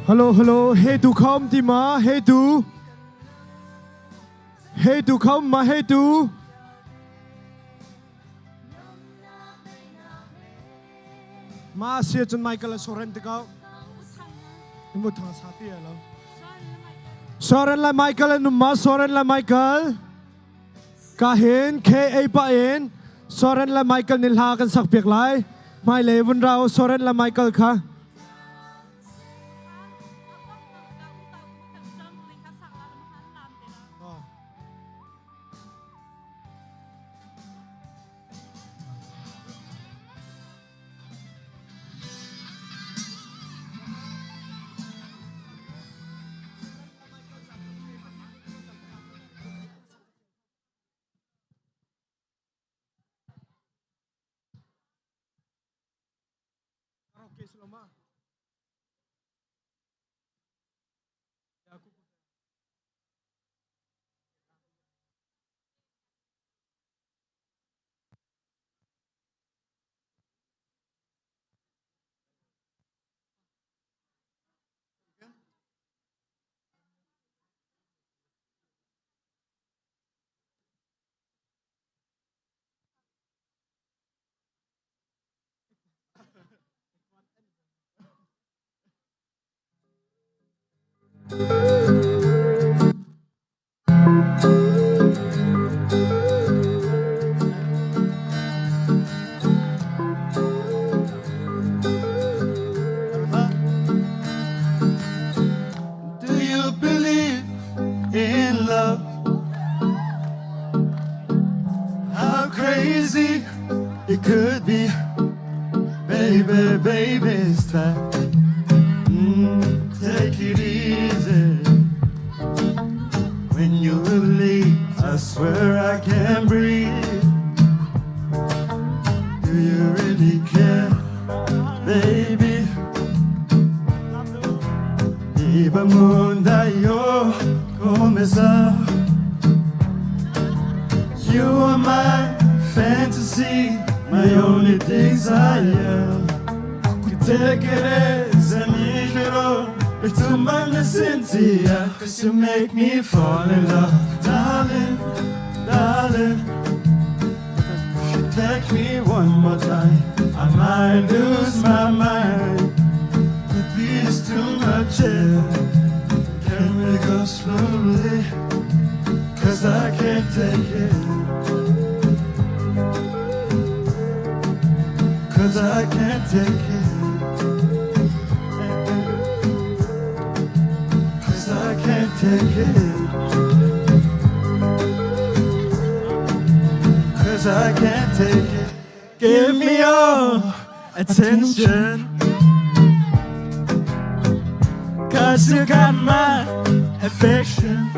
Hello, hello, hey tu khom ti ma, hey tu. Hey tu khom ma, hey tu. Ma sia cun Michael a soren te ko. Mu thang sa ti lo. Soren la Michael an ma Soren la Michael. Ka hin K A pa in Soren la Michael ni hla kan sak piak lai. Mai le vun rao Soren la Michael kha. Karaoke selama. Do you believe in love? How crazy it could be, baby, baby, stop. Take it easy. When you leave, I swear I can't breathe. Do you really care, baby? Iba começar. You are my fantasy, my only desire. Kutekereza nijoro bituma nasinzira Cause you make me fall in love Darling, darling If you take me one more time I might lose my mind But this too much, yeah Can we go slowly? Cause I can't take it Cause I can't take it Cause I can't take it Cause I can't take it Give me your attention Cause you got my affection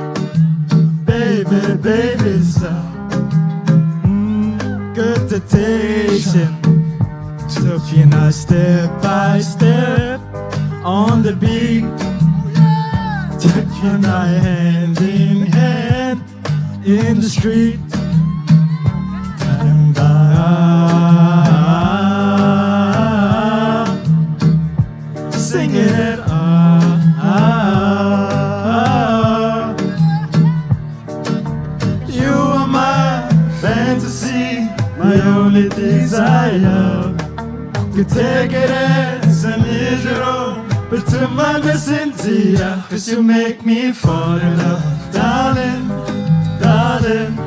Baby, baby, stop Good temptation Taking us step by step on the beat Taking our hand in hand in the street And I sing it ah, ah, ah. You are my fantasy, my only desire. Could take it as an nijoro bituma nasinzira Cause you make me fall in love Darling, darling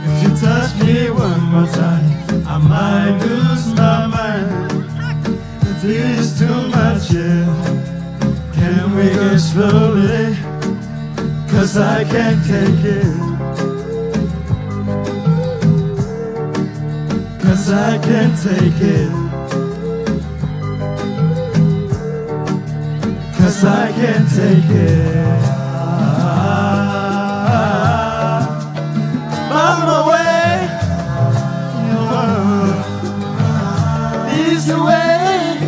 If you touch me one more time I might lose my mind This is too much, yeah Can we go slowly? Cause I can't take it Cause I can't take it Cause I can't take it On my way Is the way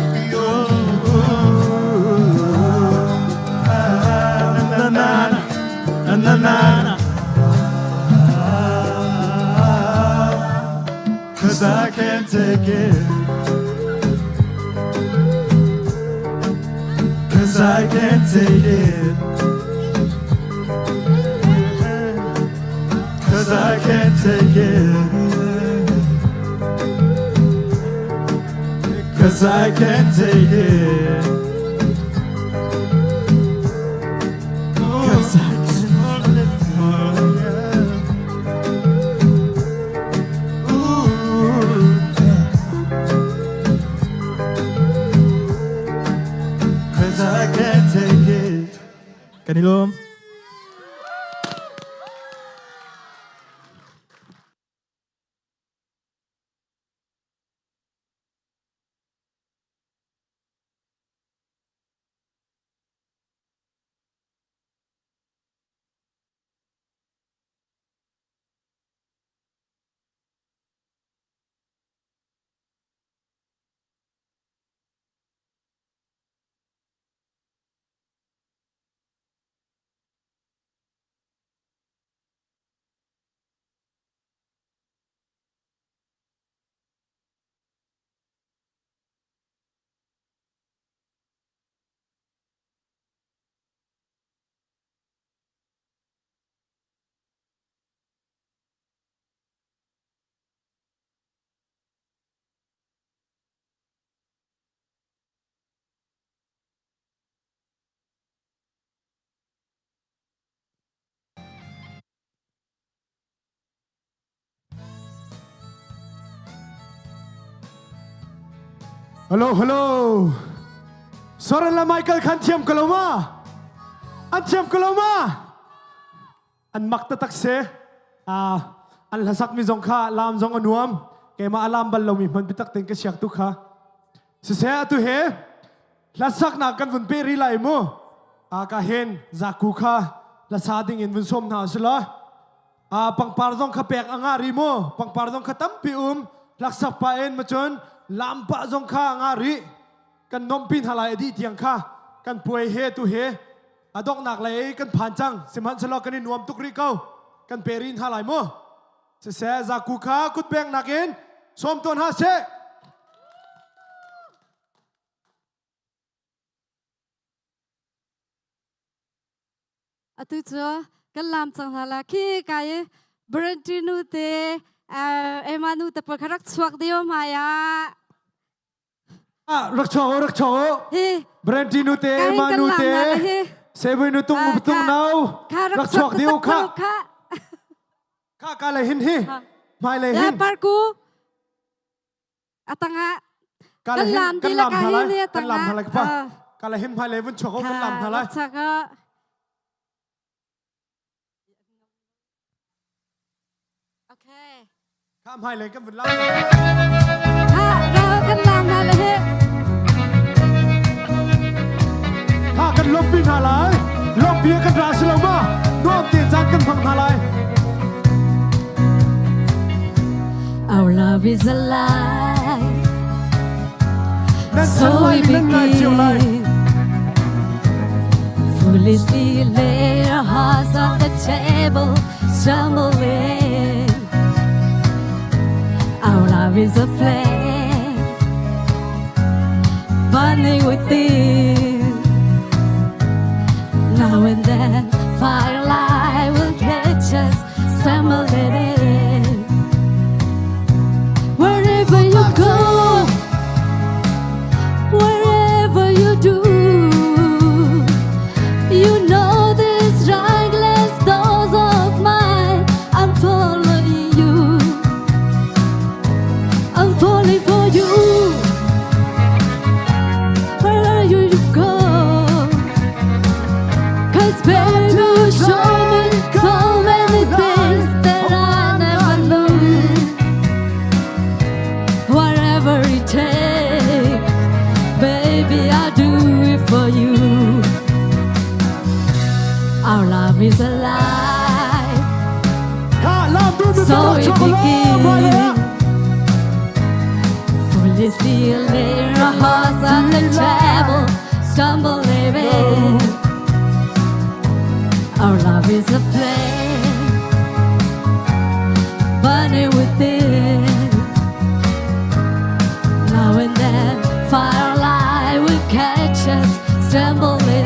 Na na na na na na Cause I can't take it Cause I can't take it. Cause I can't take it. Cause I can't take it. Cause I can't take it. Cause I can't live for you. Ooh. Cause I can't take it. Kan i lawm. Hello, hello. Soren la Michael khan thiam ko lo ma? An thiam ko lo ma? An mak taktak se. Ah, an hlasak mi zong kha lam zong a nuam. Keimah alam bal lomi hman bitak ten ka siak tu kha. Siseh atu he hlasaknak kan vun pe ri lai mu. A ka hen zaku kha hlasa ding in vun som hna sila. A pangpar zong kha pek anga ri mu. Pangpar zong kha tampi um. Hlaksak pa en ma cun lampa zong kha anga ri. Kan nompi hna lai adi tiang kha kan puai he tu he adoknak lei kan phan cang. Sihmanhsehlaw kan i nuam tuk rih ko. Kan pe ri hna lai mu. Siseh zaku kha kutbeng nakin sawm tawn ha seh. Atu cu kan lam cang hna la khi kai i Brentinu te Emma nu te pawl kha rak chuak dio hmai ah. Ah, rak chuak o, rak chuak o. Brentinu te, Emma nu te, Sevi nu tung tung nau, rak chuak dio kha. Kha ka le hin hi. Hmai le hin. Parku. Atanga. Kan lam kan lam hna lai. Kan lam hna lai pa. Ka le hin hmai le vun chuak o kan lam hna lai. Okay. Kha hmai le kan vun lam. Ha, kan lam hna le he. Kha kan lompi hna lai. Lompi kan ra si lo ma? Nuam te caan kan hmang hna lai. Our love is alive. Nan So lai we nan ngai cio lai. begin. Foolishly lay our hearts on the table, stumbling. Our love is a flame, burning within. Now and then, firelight will catch us stumbling in. Wherever you go, wherever you do, you know this reckless thoughts of mine. I'm following you. I'm falling for you. Wherever you go, 'cause baby, you show me so many things that I never knew. Whatever it takes, baby, I do it for you. Our love is alive. So we begin. Foolishly lay our hearts on the table, stumbling in. Our love is a flame, burning within. Now and then, firelight will catch us stumbling.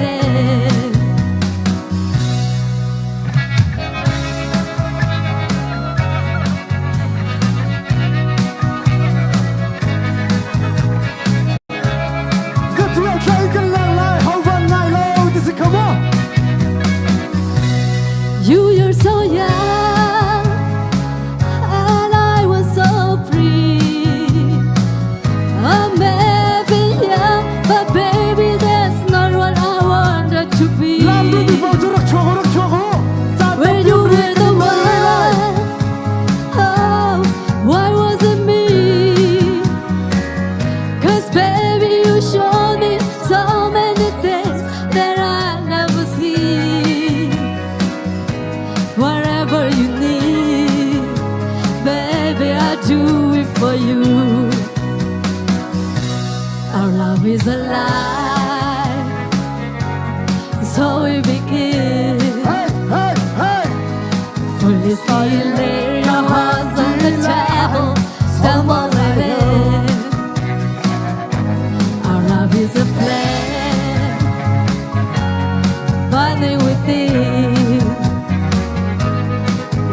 Love is alive, so we begin. Hey, hey, hey! Foolishly lay our hearts on the table, stumbling in. Our love is a flame, burning within.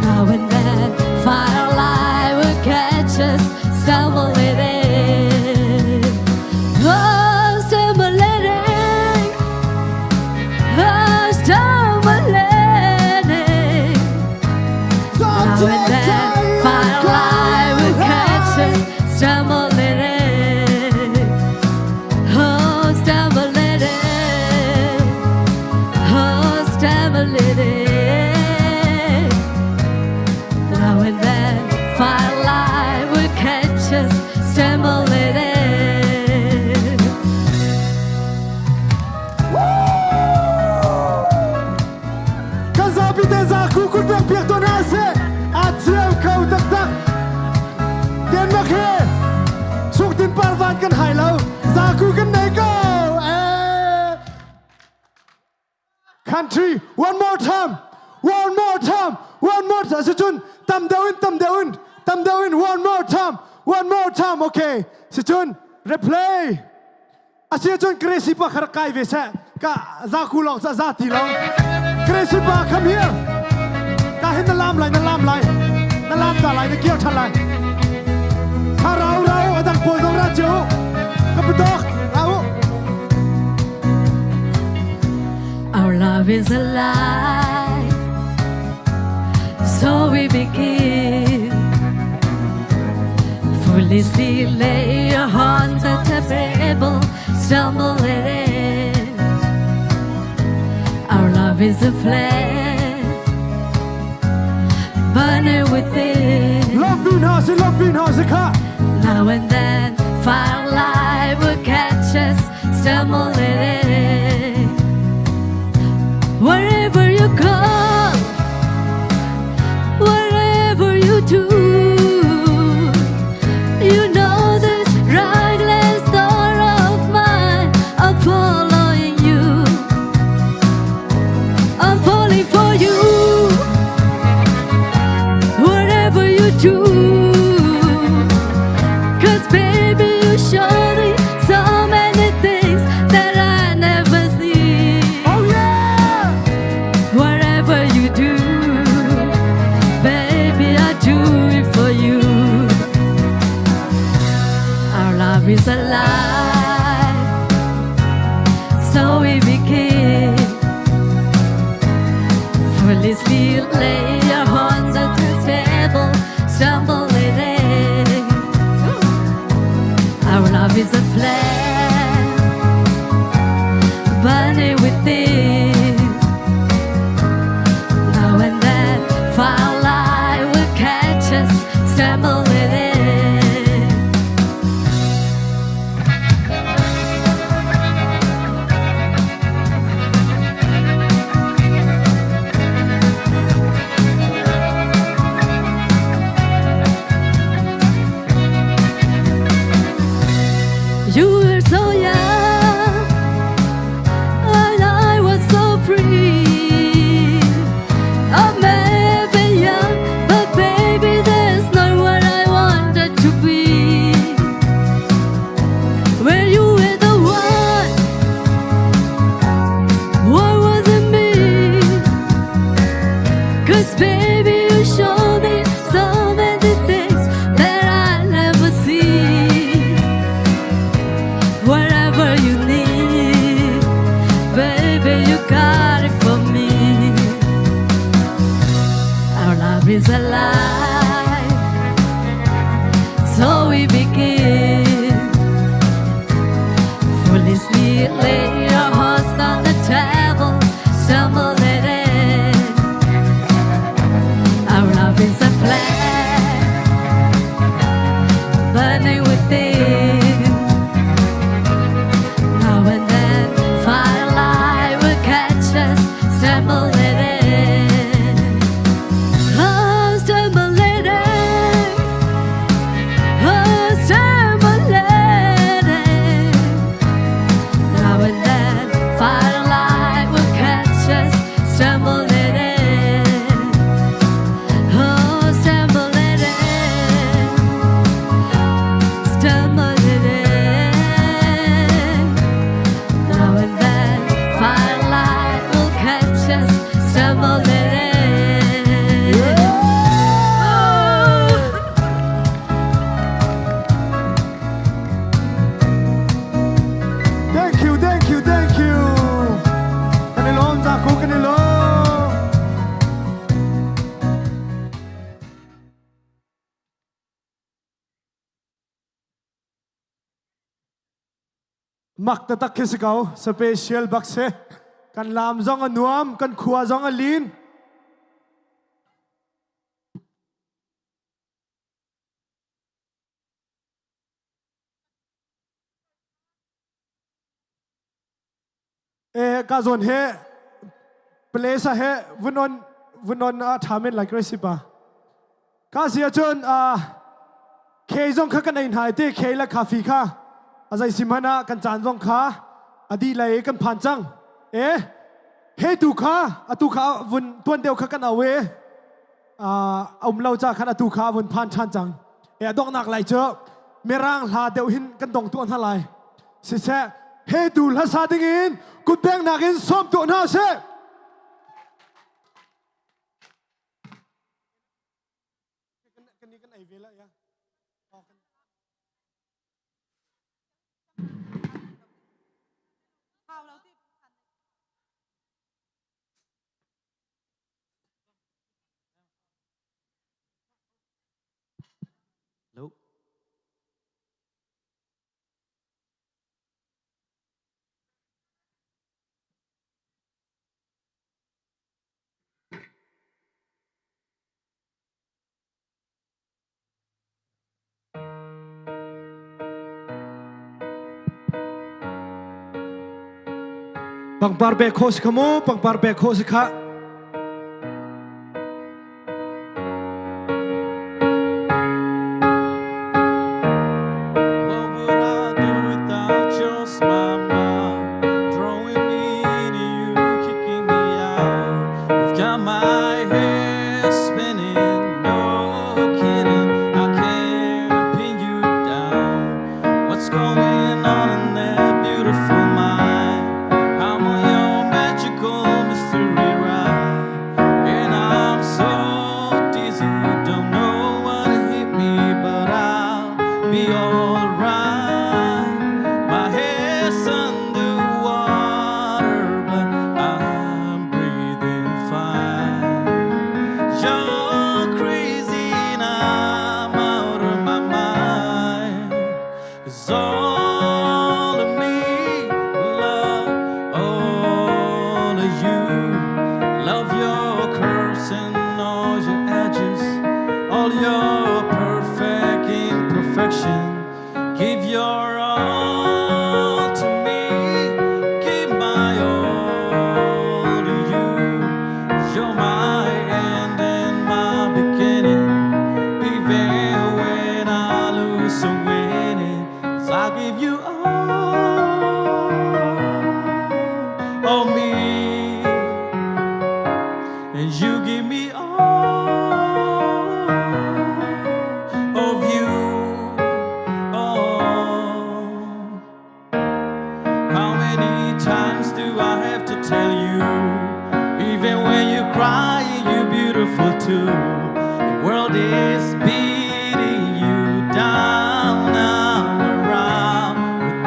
Now and then, firelight will catch us stumbling in. Oh, stumbling in. Oh, stumbling in. Now and then, firelight will catch us stumbling in. Oh, stumbling in. Oh, stumbling in. Now and then, firelight will catch us stumbling in. Kan zapi te zaku kut pek piak to na se a thiam kho taktak. Denmark he suktin parvan kan hai lo zaku kan nei ko. Eh. Country one more time one more time one more time si cun tam deuh in tam deuh in tam deuh in one more time one more time okay si cun replay asi cun Gracie pa khar kai ve seh ka zaku lawng ca za ti lo Gracie pa come here ka hin na lam lai na lam lai na lam ta lai na kir than lai kha rau rau adang pawl dong ra chiu ka putok rau. Our love is alive, so we begin. Foolishly lay your hearts at the table, stumbling in. Our love is a flame, burning within. Love bin ha si love bin ha si kha. Now and then, firelight will catch us stumbling in. Wherever you go, wherever you do, you know this reckless thought of mine. I'm following you. I'm falling for you. Whatever you do. 'Cause baby, you showed me so many things that I never see. Oh yeah! Whatever you do, baby, I do it for you. Our love is alive, so we begin. Foolishly lay your hearts at the table, stumbling in. Our love is a flame, burning within. Now and then, firelight will catch us stumbling in. stumbling in. Now and then, firelight will catch us stumbling in. Oh. Thank you, thank you, thank you. Kan i lawm Zaku, kan i lawm. Mak taktak khi si ko, special bak si. Kan lam zong a nuam, kan khua zong a lin. E ka zawn he place a he vunon vunon a tha men lai kresi pa. Ka si ahcun khei zong kha kan ei hna te khei le khafi kha a zei sim hmanh ah kan caan zong kha a dih lei kan phan cang. E he tu kha atu kha vun tuan deuh kha kan au e a um lo ca khan atu kha vun phan ṭhan cang. E a donghnak lai cu mirang hla deuh hin kan dong tuah hna lai. Siseh he tu hla sa ding in kutbengnak in sawm tuah hna sih. Kan ei ve la ya. Lo. Pangpar pek khawh si kha mu, pangpar pek khawh si kha. What would I do without your smile, drawing me to you, kicking me out? You've got my head spinning, no kidding. I can't pin you down. What's going on in that beautiful mind? I'm on your magical mystery ride, and I'm so dizzy, don't know what hit me, but I'll be alright. My head's underwater, but I'm breathing fine. You're crazy and I'm out of my mind. 'Cause all of me love all of you. Love your curves and all your edges, all your perfect imperfection. Give your all to me, give my all to you. You're my end and my beginning. Even when I lose, I'm winning. 'Cause I give you all of me, and you give me all of you. Oh. How many times do I have to tell you? Even when you cry, you're beautiful too. The world is beating you down. I'm around with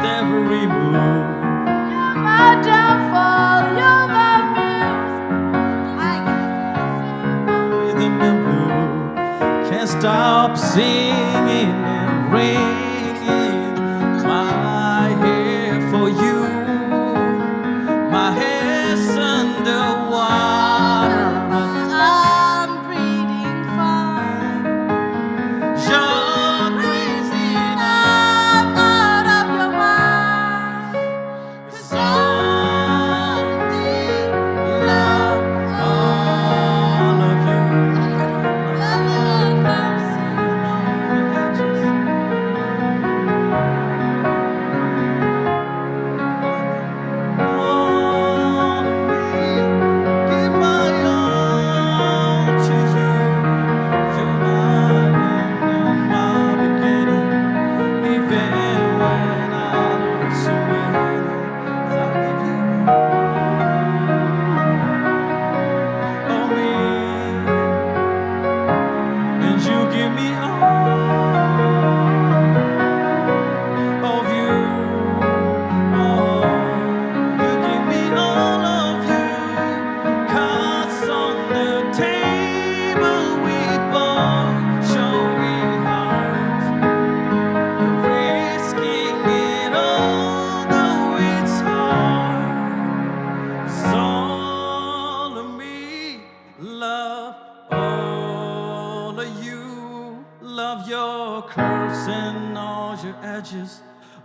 And all your edges,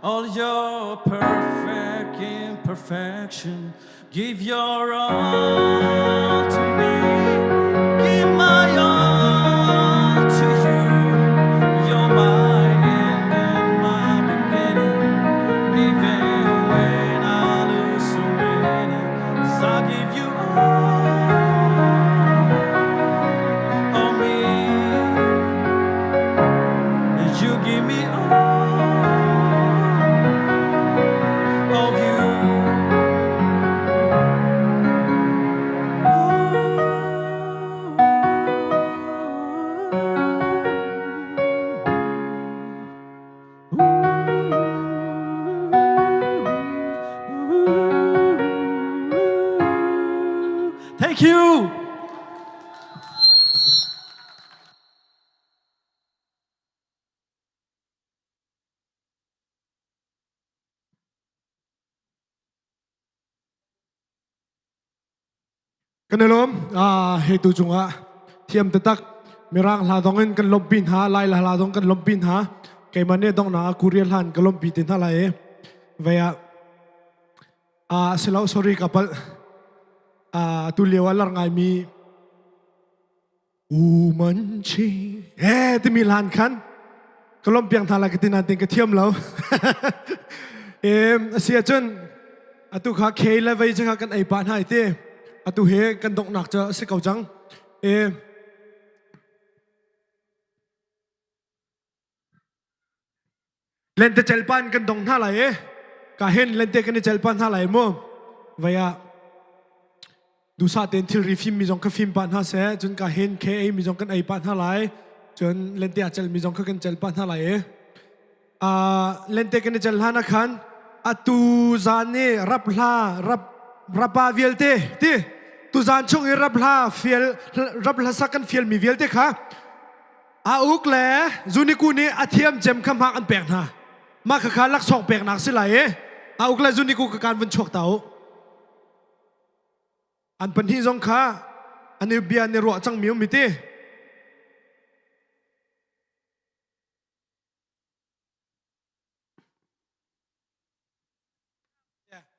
all your perfect imperfection. Give your all to me. Give my all to you. You're my end and my beginning. Even when I lose so many, I give you all of me. You give me all of you. Thank you. Kan i lawm. Ah, hei tu cungah thiam taktak mirang hla dong in kan lawmhpi hna, lai hla dong kan lawmhpi hna. Keimah nih dong na Korea hlan ka lawmhpi te hna lai i. Vei ah ah silo sorry ka palh. Ah tu lio ah lar ngai mi U man chi eh timi hlan khan ka lawmh piak hna lai ka ti nain ka thiam lo. Em a si ahcun atu kha K le vei cu kha kan ei pah hna i ti atu he kan donghnak cu a si ko cang. E lente celpan kan dong hna lai e ka hen lente kan i celpan hna lai mu vei ah dusa ten thilri fim mi zong ka fim pa hna seh cun ka hen ke ei mi zong kan ei pa hna lai cun lente a cel mi zong kha kan cel pa hna lai e a lente kan i cel hlan ah khan atu zan i rap hla rap rapa vialte ti tu zan chung i rap hla fial rap hla sak kan fial mi vialte kha A uk le Zuniku nih a thiam cem kha hmak an pek hna. Mah khakha laksawng peknak si lai i a uk le Zuniku ka kan vun chuak ta u. An pahnih zong kha an i bia an i ruah cangmi um i ti.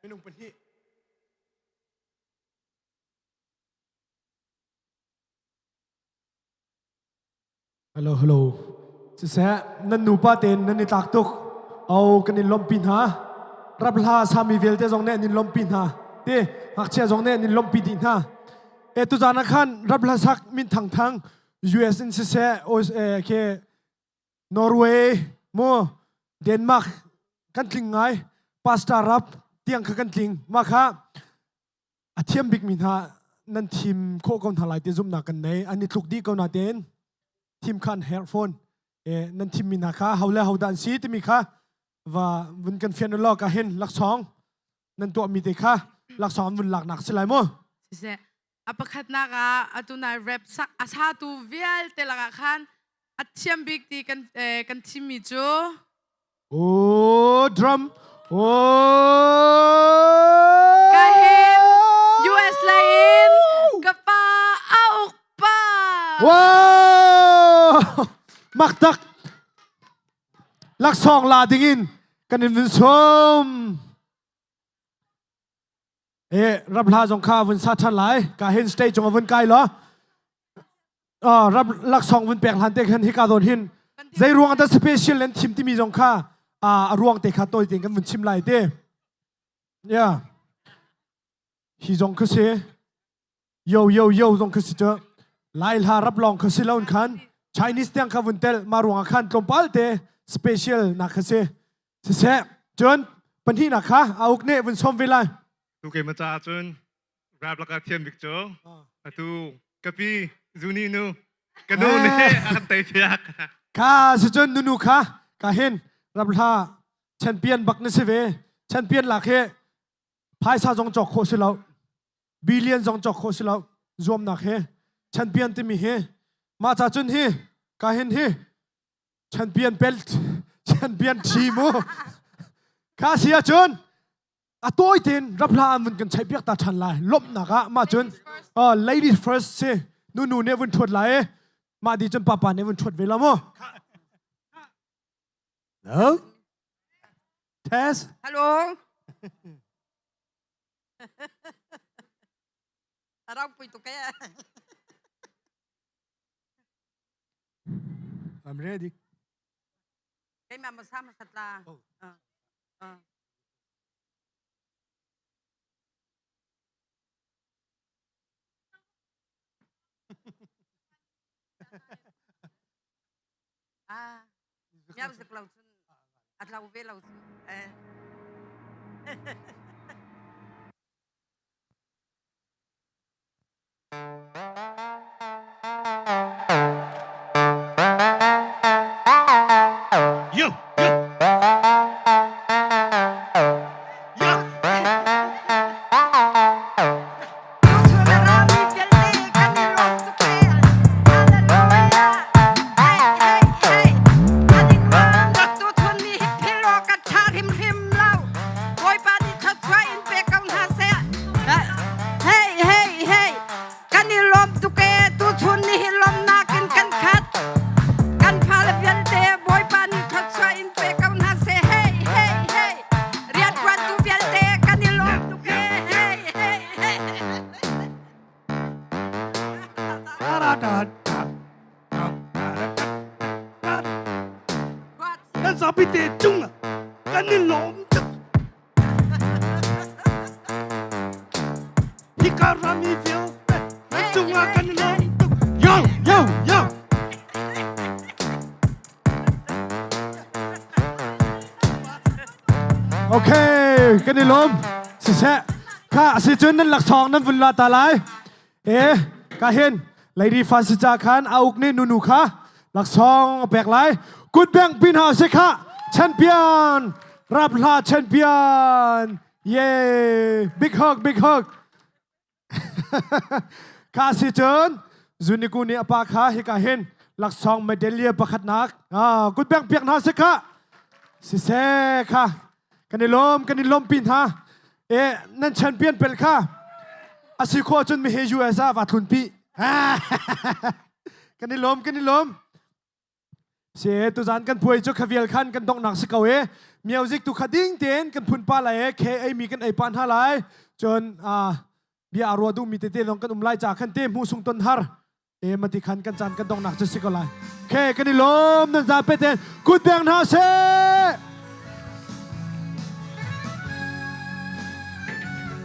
Minung pahnih. Hello, hello. Siseh, nan nupa tein nan i tlak tuk. Au, kan in lawmhpi hna. Rap hla sami vialte zong nih an in lawmhpi hna. Ti, ngakchia zong nih an in lawmhpi dih hna. E tuzan ah khan rap hla sak min thang thang US in siseh, eh, ke Norway, mu Denmark kan tling ngai. Pastor rap tiang kha kan tling. Mah kha a thiam bikmi hna nan thim khawh ko hna lai ti zumhnak kan nei an i tluk dih ko natein thim kha an herh fawn e nan thimmi hna kha ho le ho dah an si timi kha va vun kan fian law ka hin laksawng nan tuahmi te kha laksawng an vun laknak si lai mu Siseh, a pakhatnak ah atu nai rap sak a satu vialte lakah khan a thiam bik ti kan eh, kan thimmi cu Oh, drum. Oh. Ka hin US lei in ka pa a uk pa. Wow! Mak tak. Laksawng la dingin kan in vun sum. E rap hla zong kha vun sa than lai. Ka hin stage cung vun kai lo. Uh, rap laksawng vun pek hlan te khan hika zawn hin zei ruang dah special nan thim timi zong kha a ruang te kha tawi tein kan vun chim lai te. Yeah. Hi zong kha si. Yo yo yo zong kha si cu. Lai hla rap lawng kha si lo khan Chinese tiang kha vun tel ma ruang khan tlawmpal te special na kha si. Siseh, cun pahnihnak kha a uk nih vun sawm ve lai. Tu keimah caah cun rap laka thiam bik cu atu kapi zuni nu ka nu nih a kan tei piak. Kha si cun nunu kha ka hin rap hla champion bak na si ve. Champion lak hi phaisa zong cawk khawh si lo. Billion zong cawk khawh si lo. Zuamnak hi champion timi hi mah ca cun hi ka hin hi champion belt champion team mu kha si ahcun a tawi tein raphla an vun kan cheih piak ta ṭhan lai lawmhnak ah mah cun ladies first si nu nu nih vun ṭhuat lai i mah di cun papa nih vun ṭhuat ve la mu. No. Test. Hello. Arang pui tuk eh. I'm ready. Keimah ma sa ma satla. Oh. Uh. Uh. Ah, miau zik lo cun a tlo ve lo cu. Eh. Yo, yo. Yo. Hey hey hey kan i lawm tuk ee tuchun ni hi lawmnak in kan khat kan fale vialte Bawipa nih thluachuah in pe ko hna seh hey hey hey rianṭuantu vialte kan i lawm tuk ee hey hey hey Kan zapi te cung ah kan i lawm tuk. Hika rami vialte nan cung ah kan i lawm tuk. Yo yo yo. Okay, kan i lawm. Siseh, kha si cun nan laksawng nan vun la ta lai. E, ka hin, Lady Fansica khan a uk nih nunu kha laksawng a pek lai. Kut beng pin ha si kha champion, rap hla champion. Yay! Big hug, big hug. Kha si cun Zuniku nih a pa kha hika hin laksawng medallia pakhatnak ah kut beng piak hna si kha. Siseh kha kan i lawm kan i lawmpi hna. E nan champion pel kha a si khawh cun mihi US ah va thlun pi. Kan i lawm kan i lawm. Se tuzan kan puai cu khavial khan kan donghnak si ko e. Music tu kha ding tein kan phun pa lai e khe ei mi kan ei pa hna lai. Cun bia a rua duhmi tete zong kan um lai ca khan te hmu sung ton har. E mati khan kan caan kan donghnak cu si ko lai. Khe kan i lawm nan za pe ten kut beng hna se.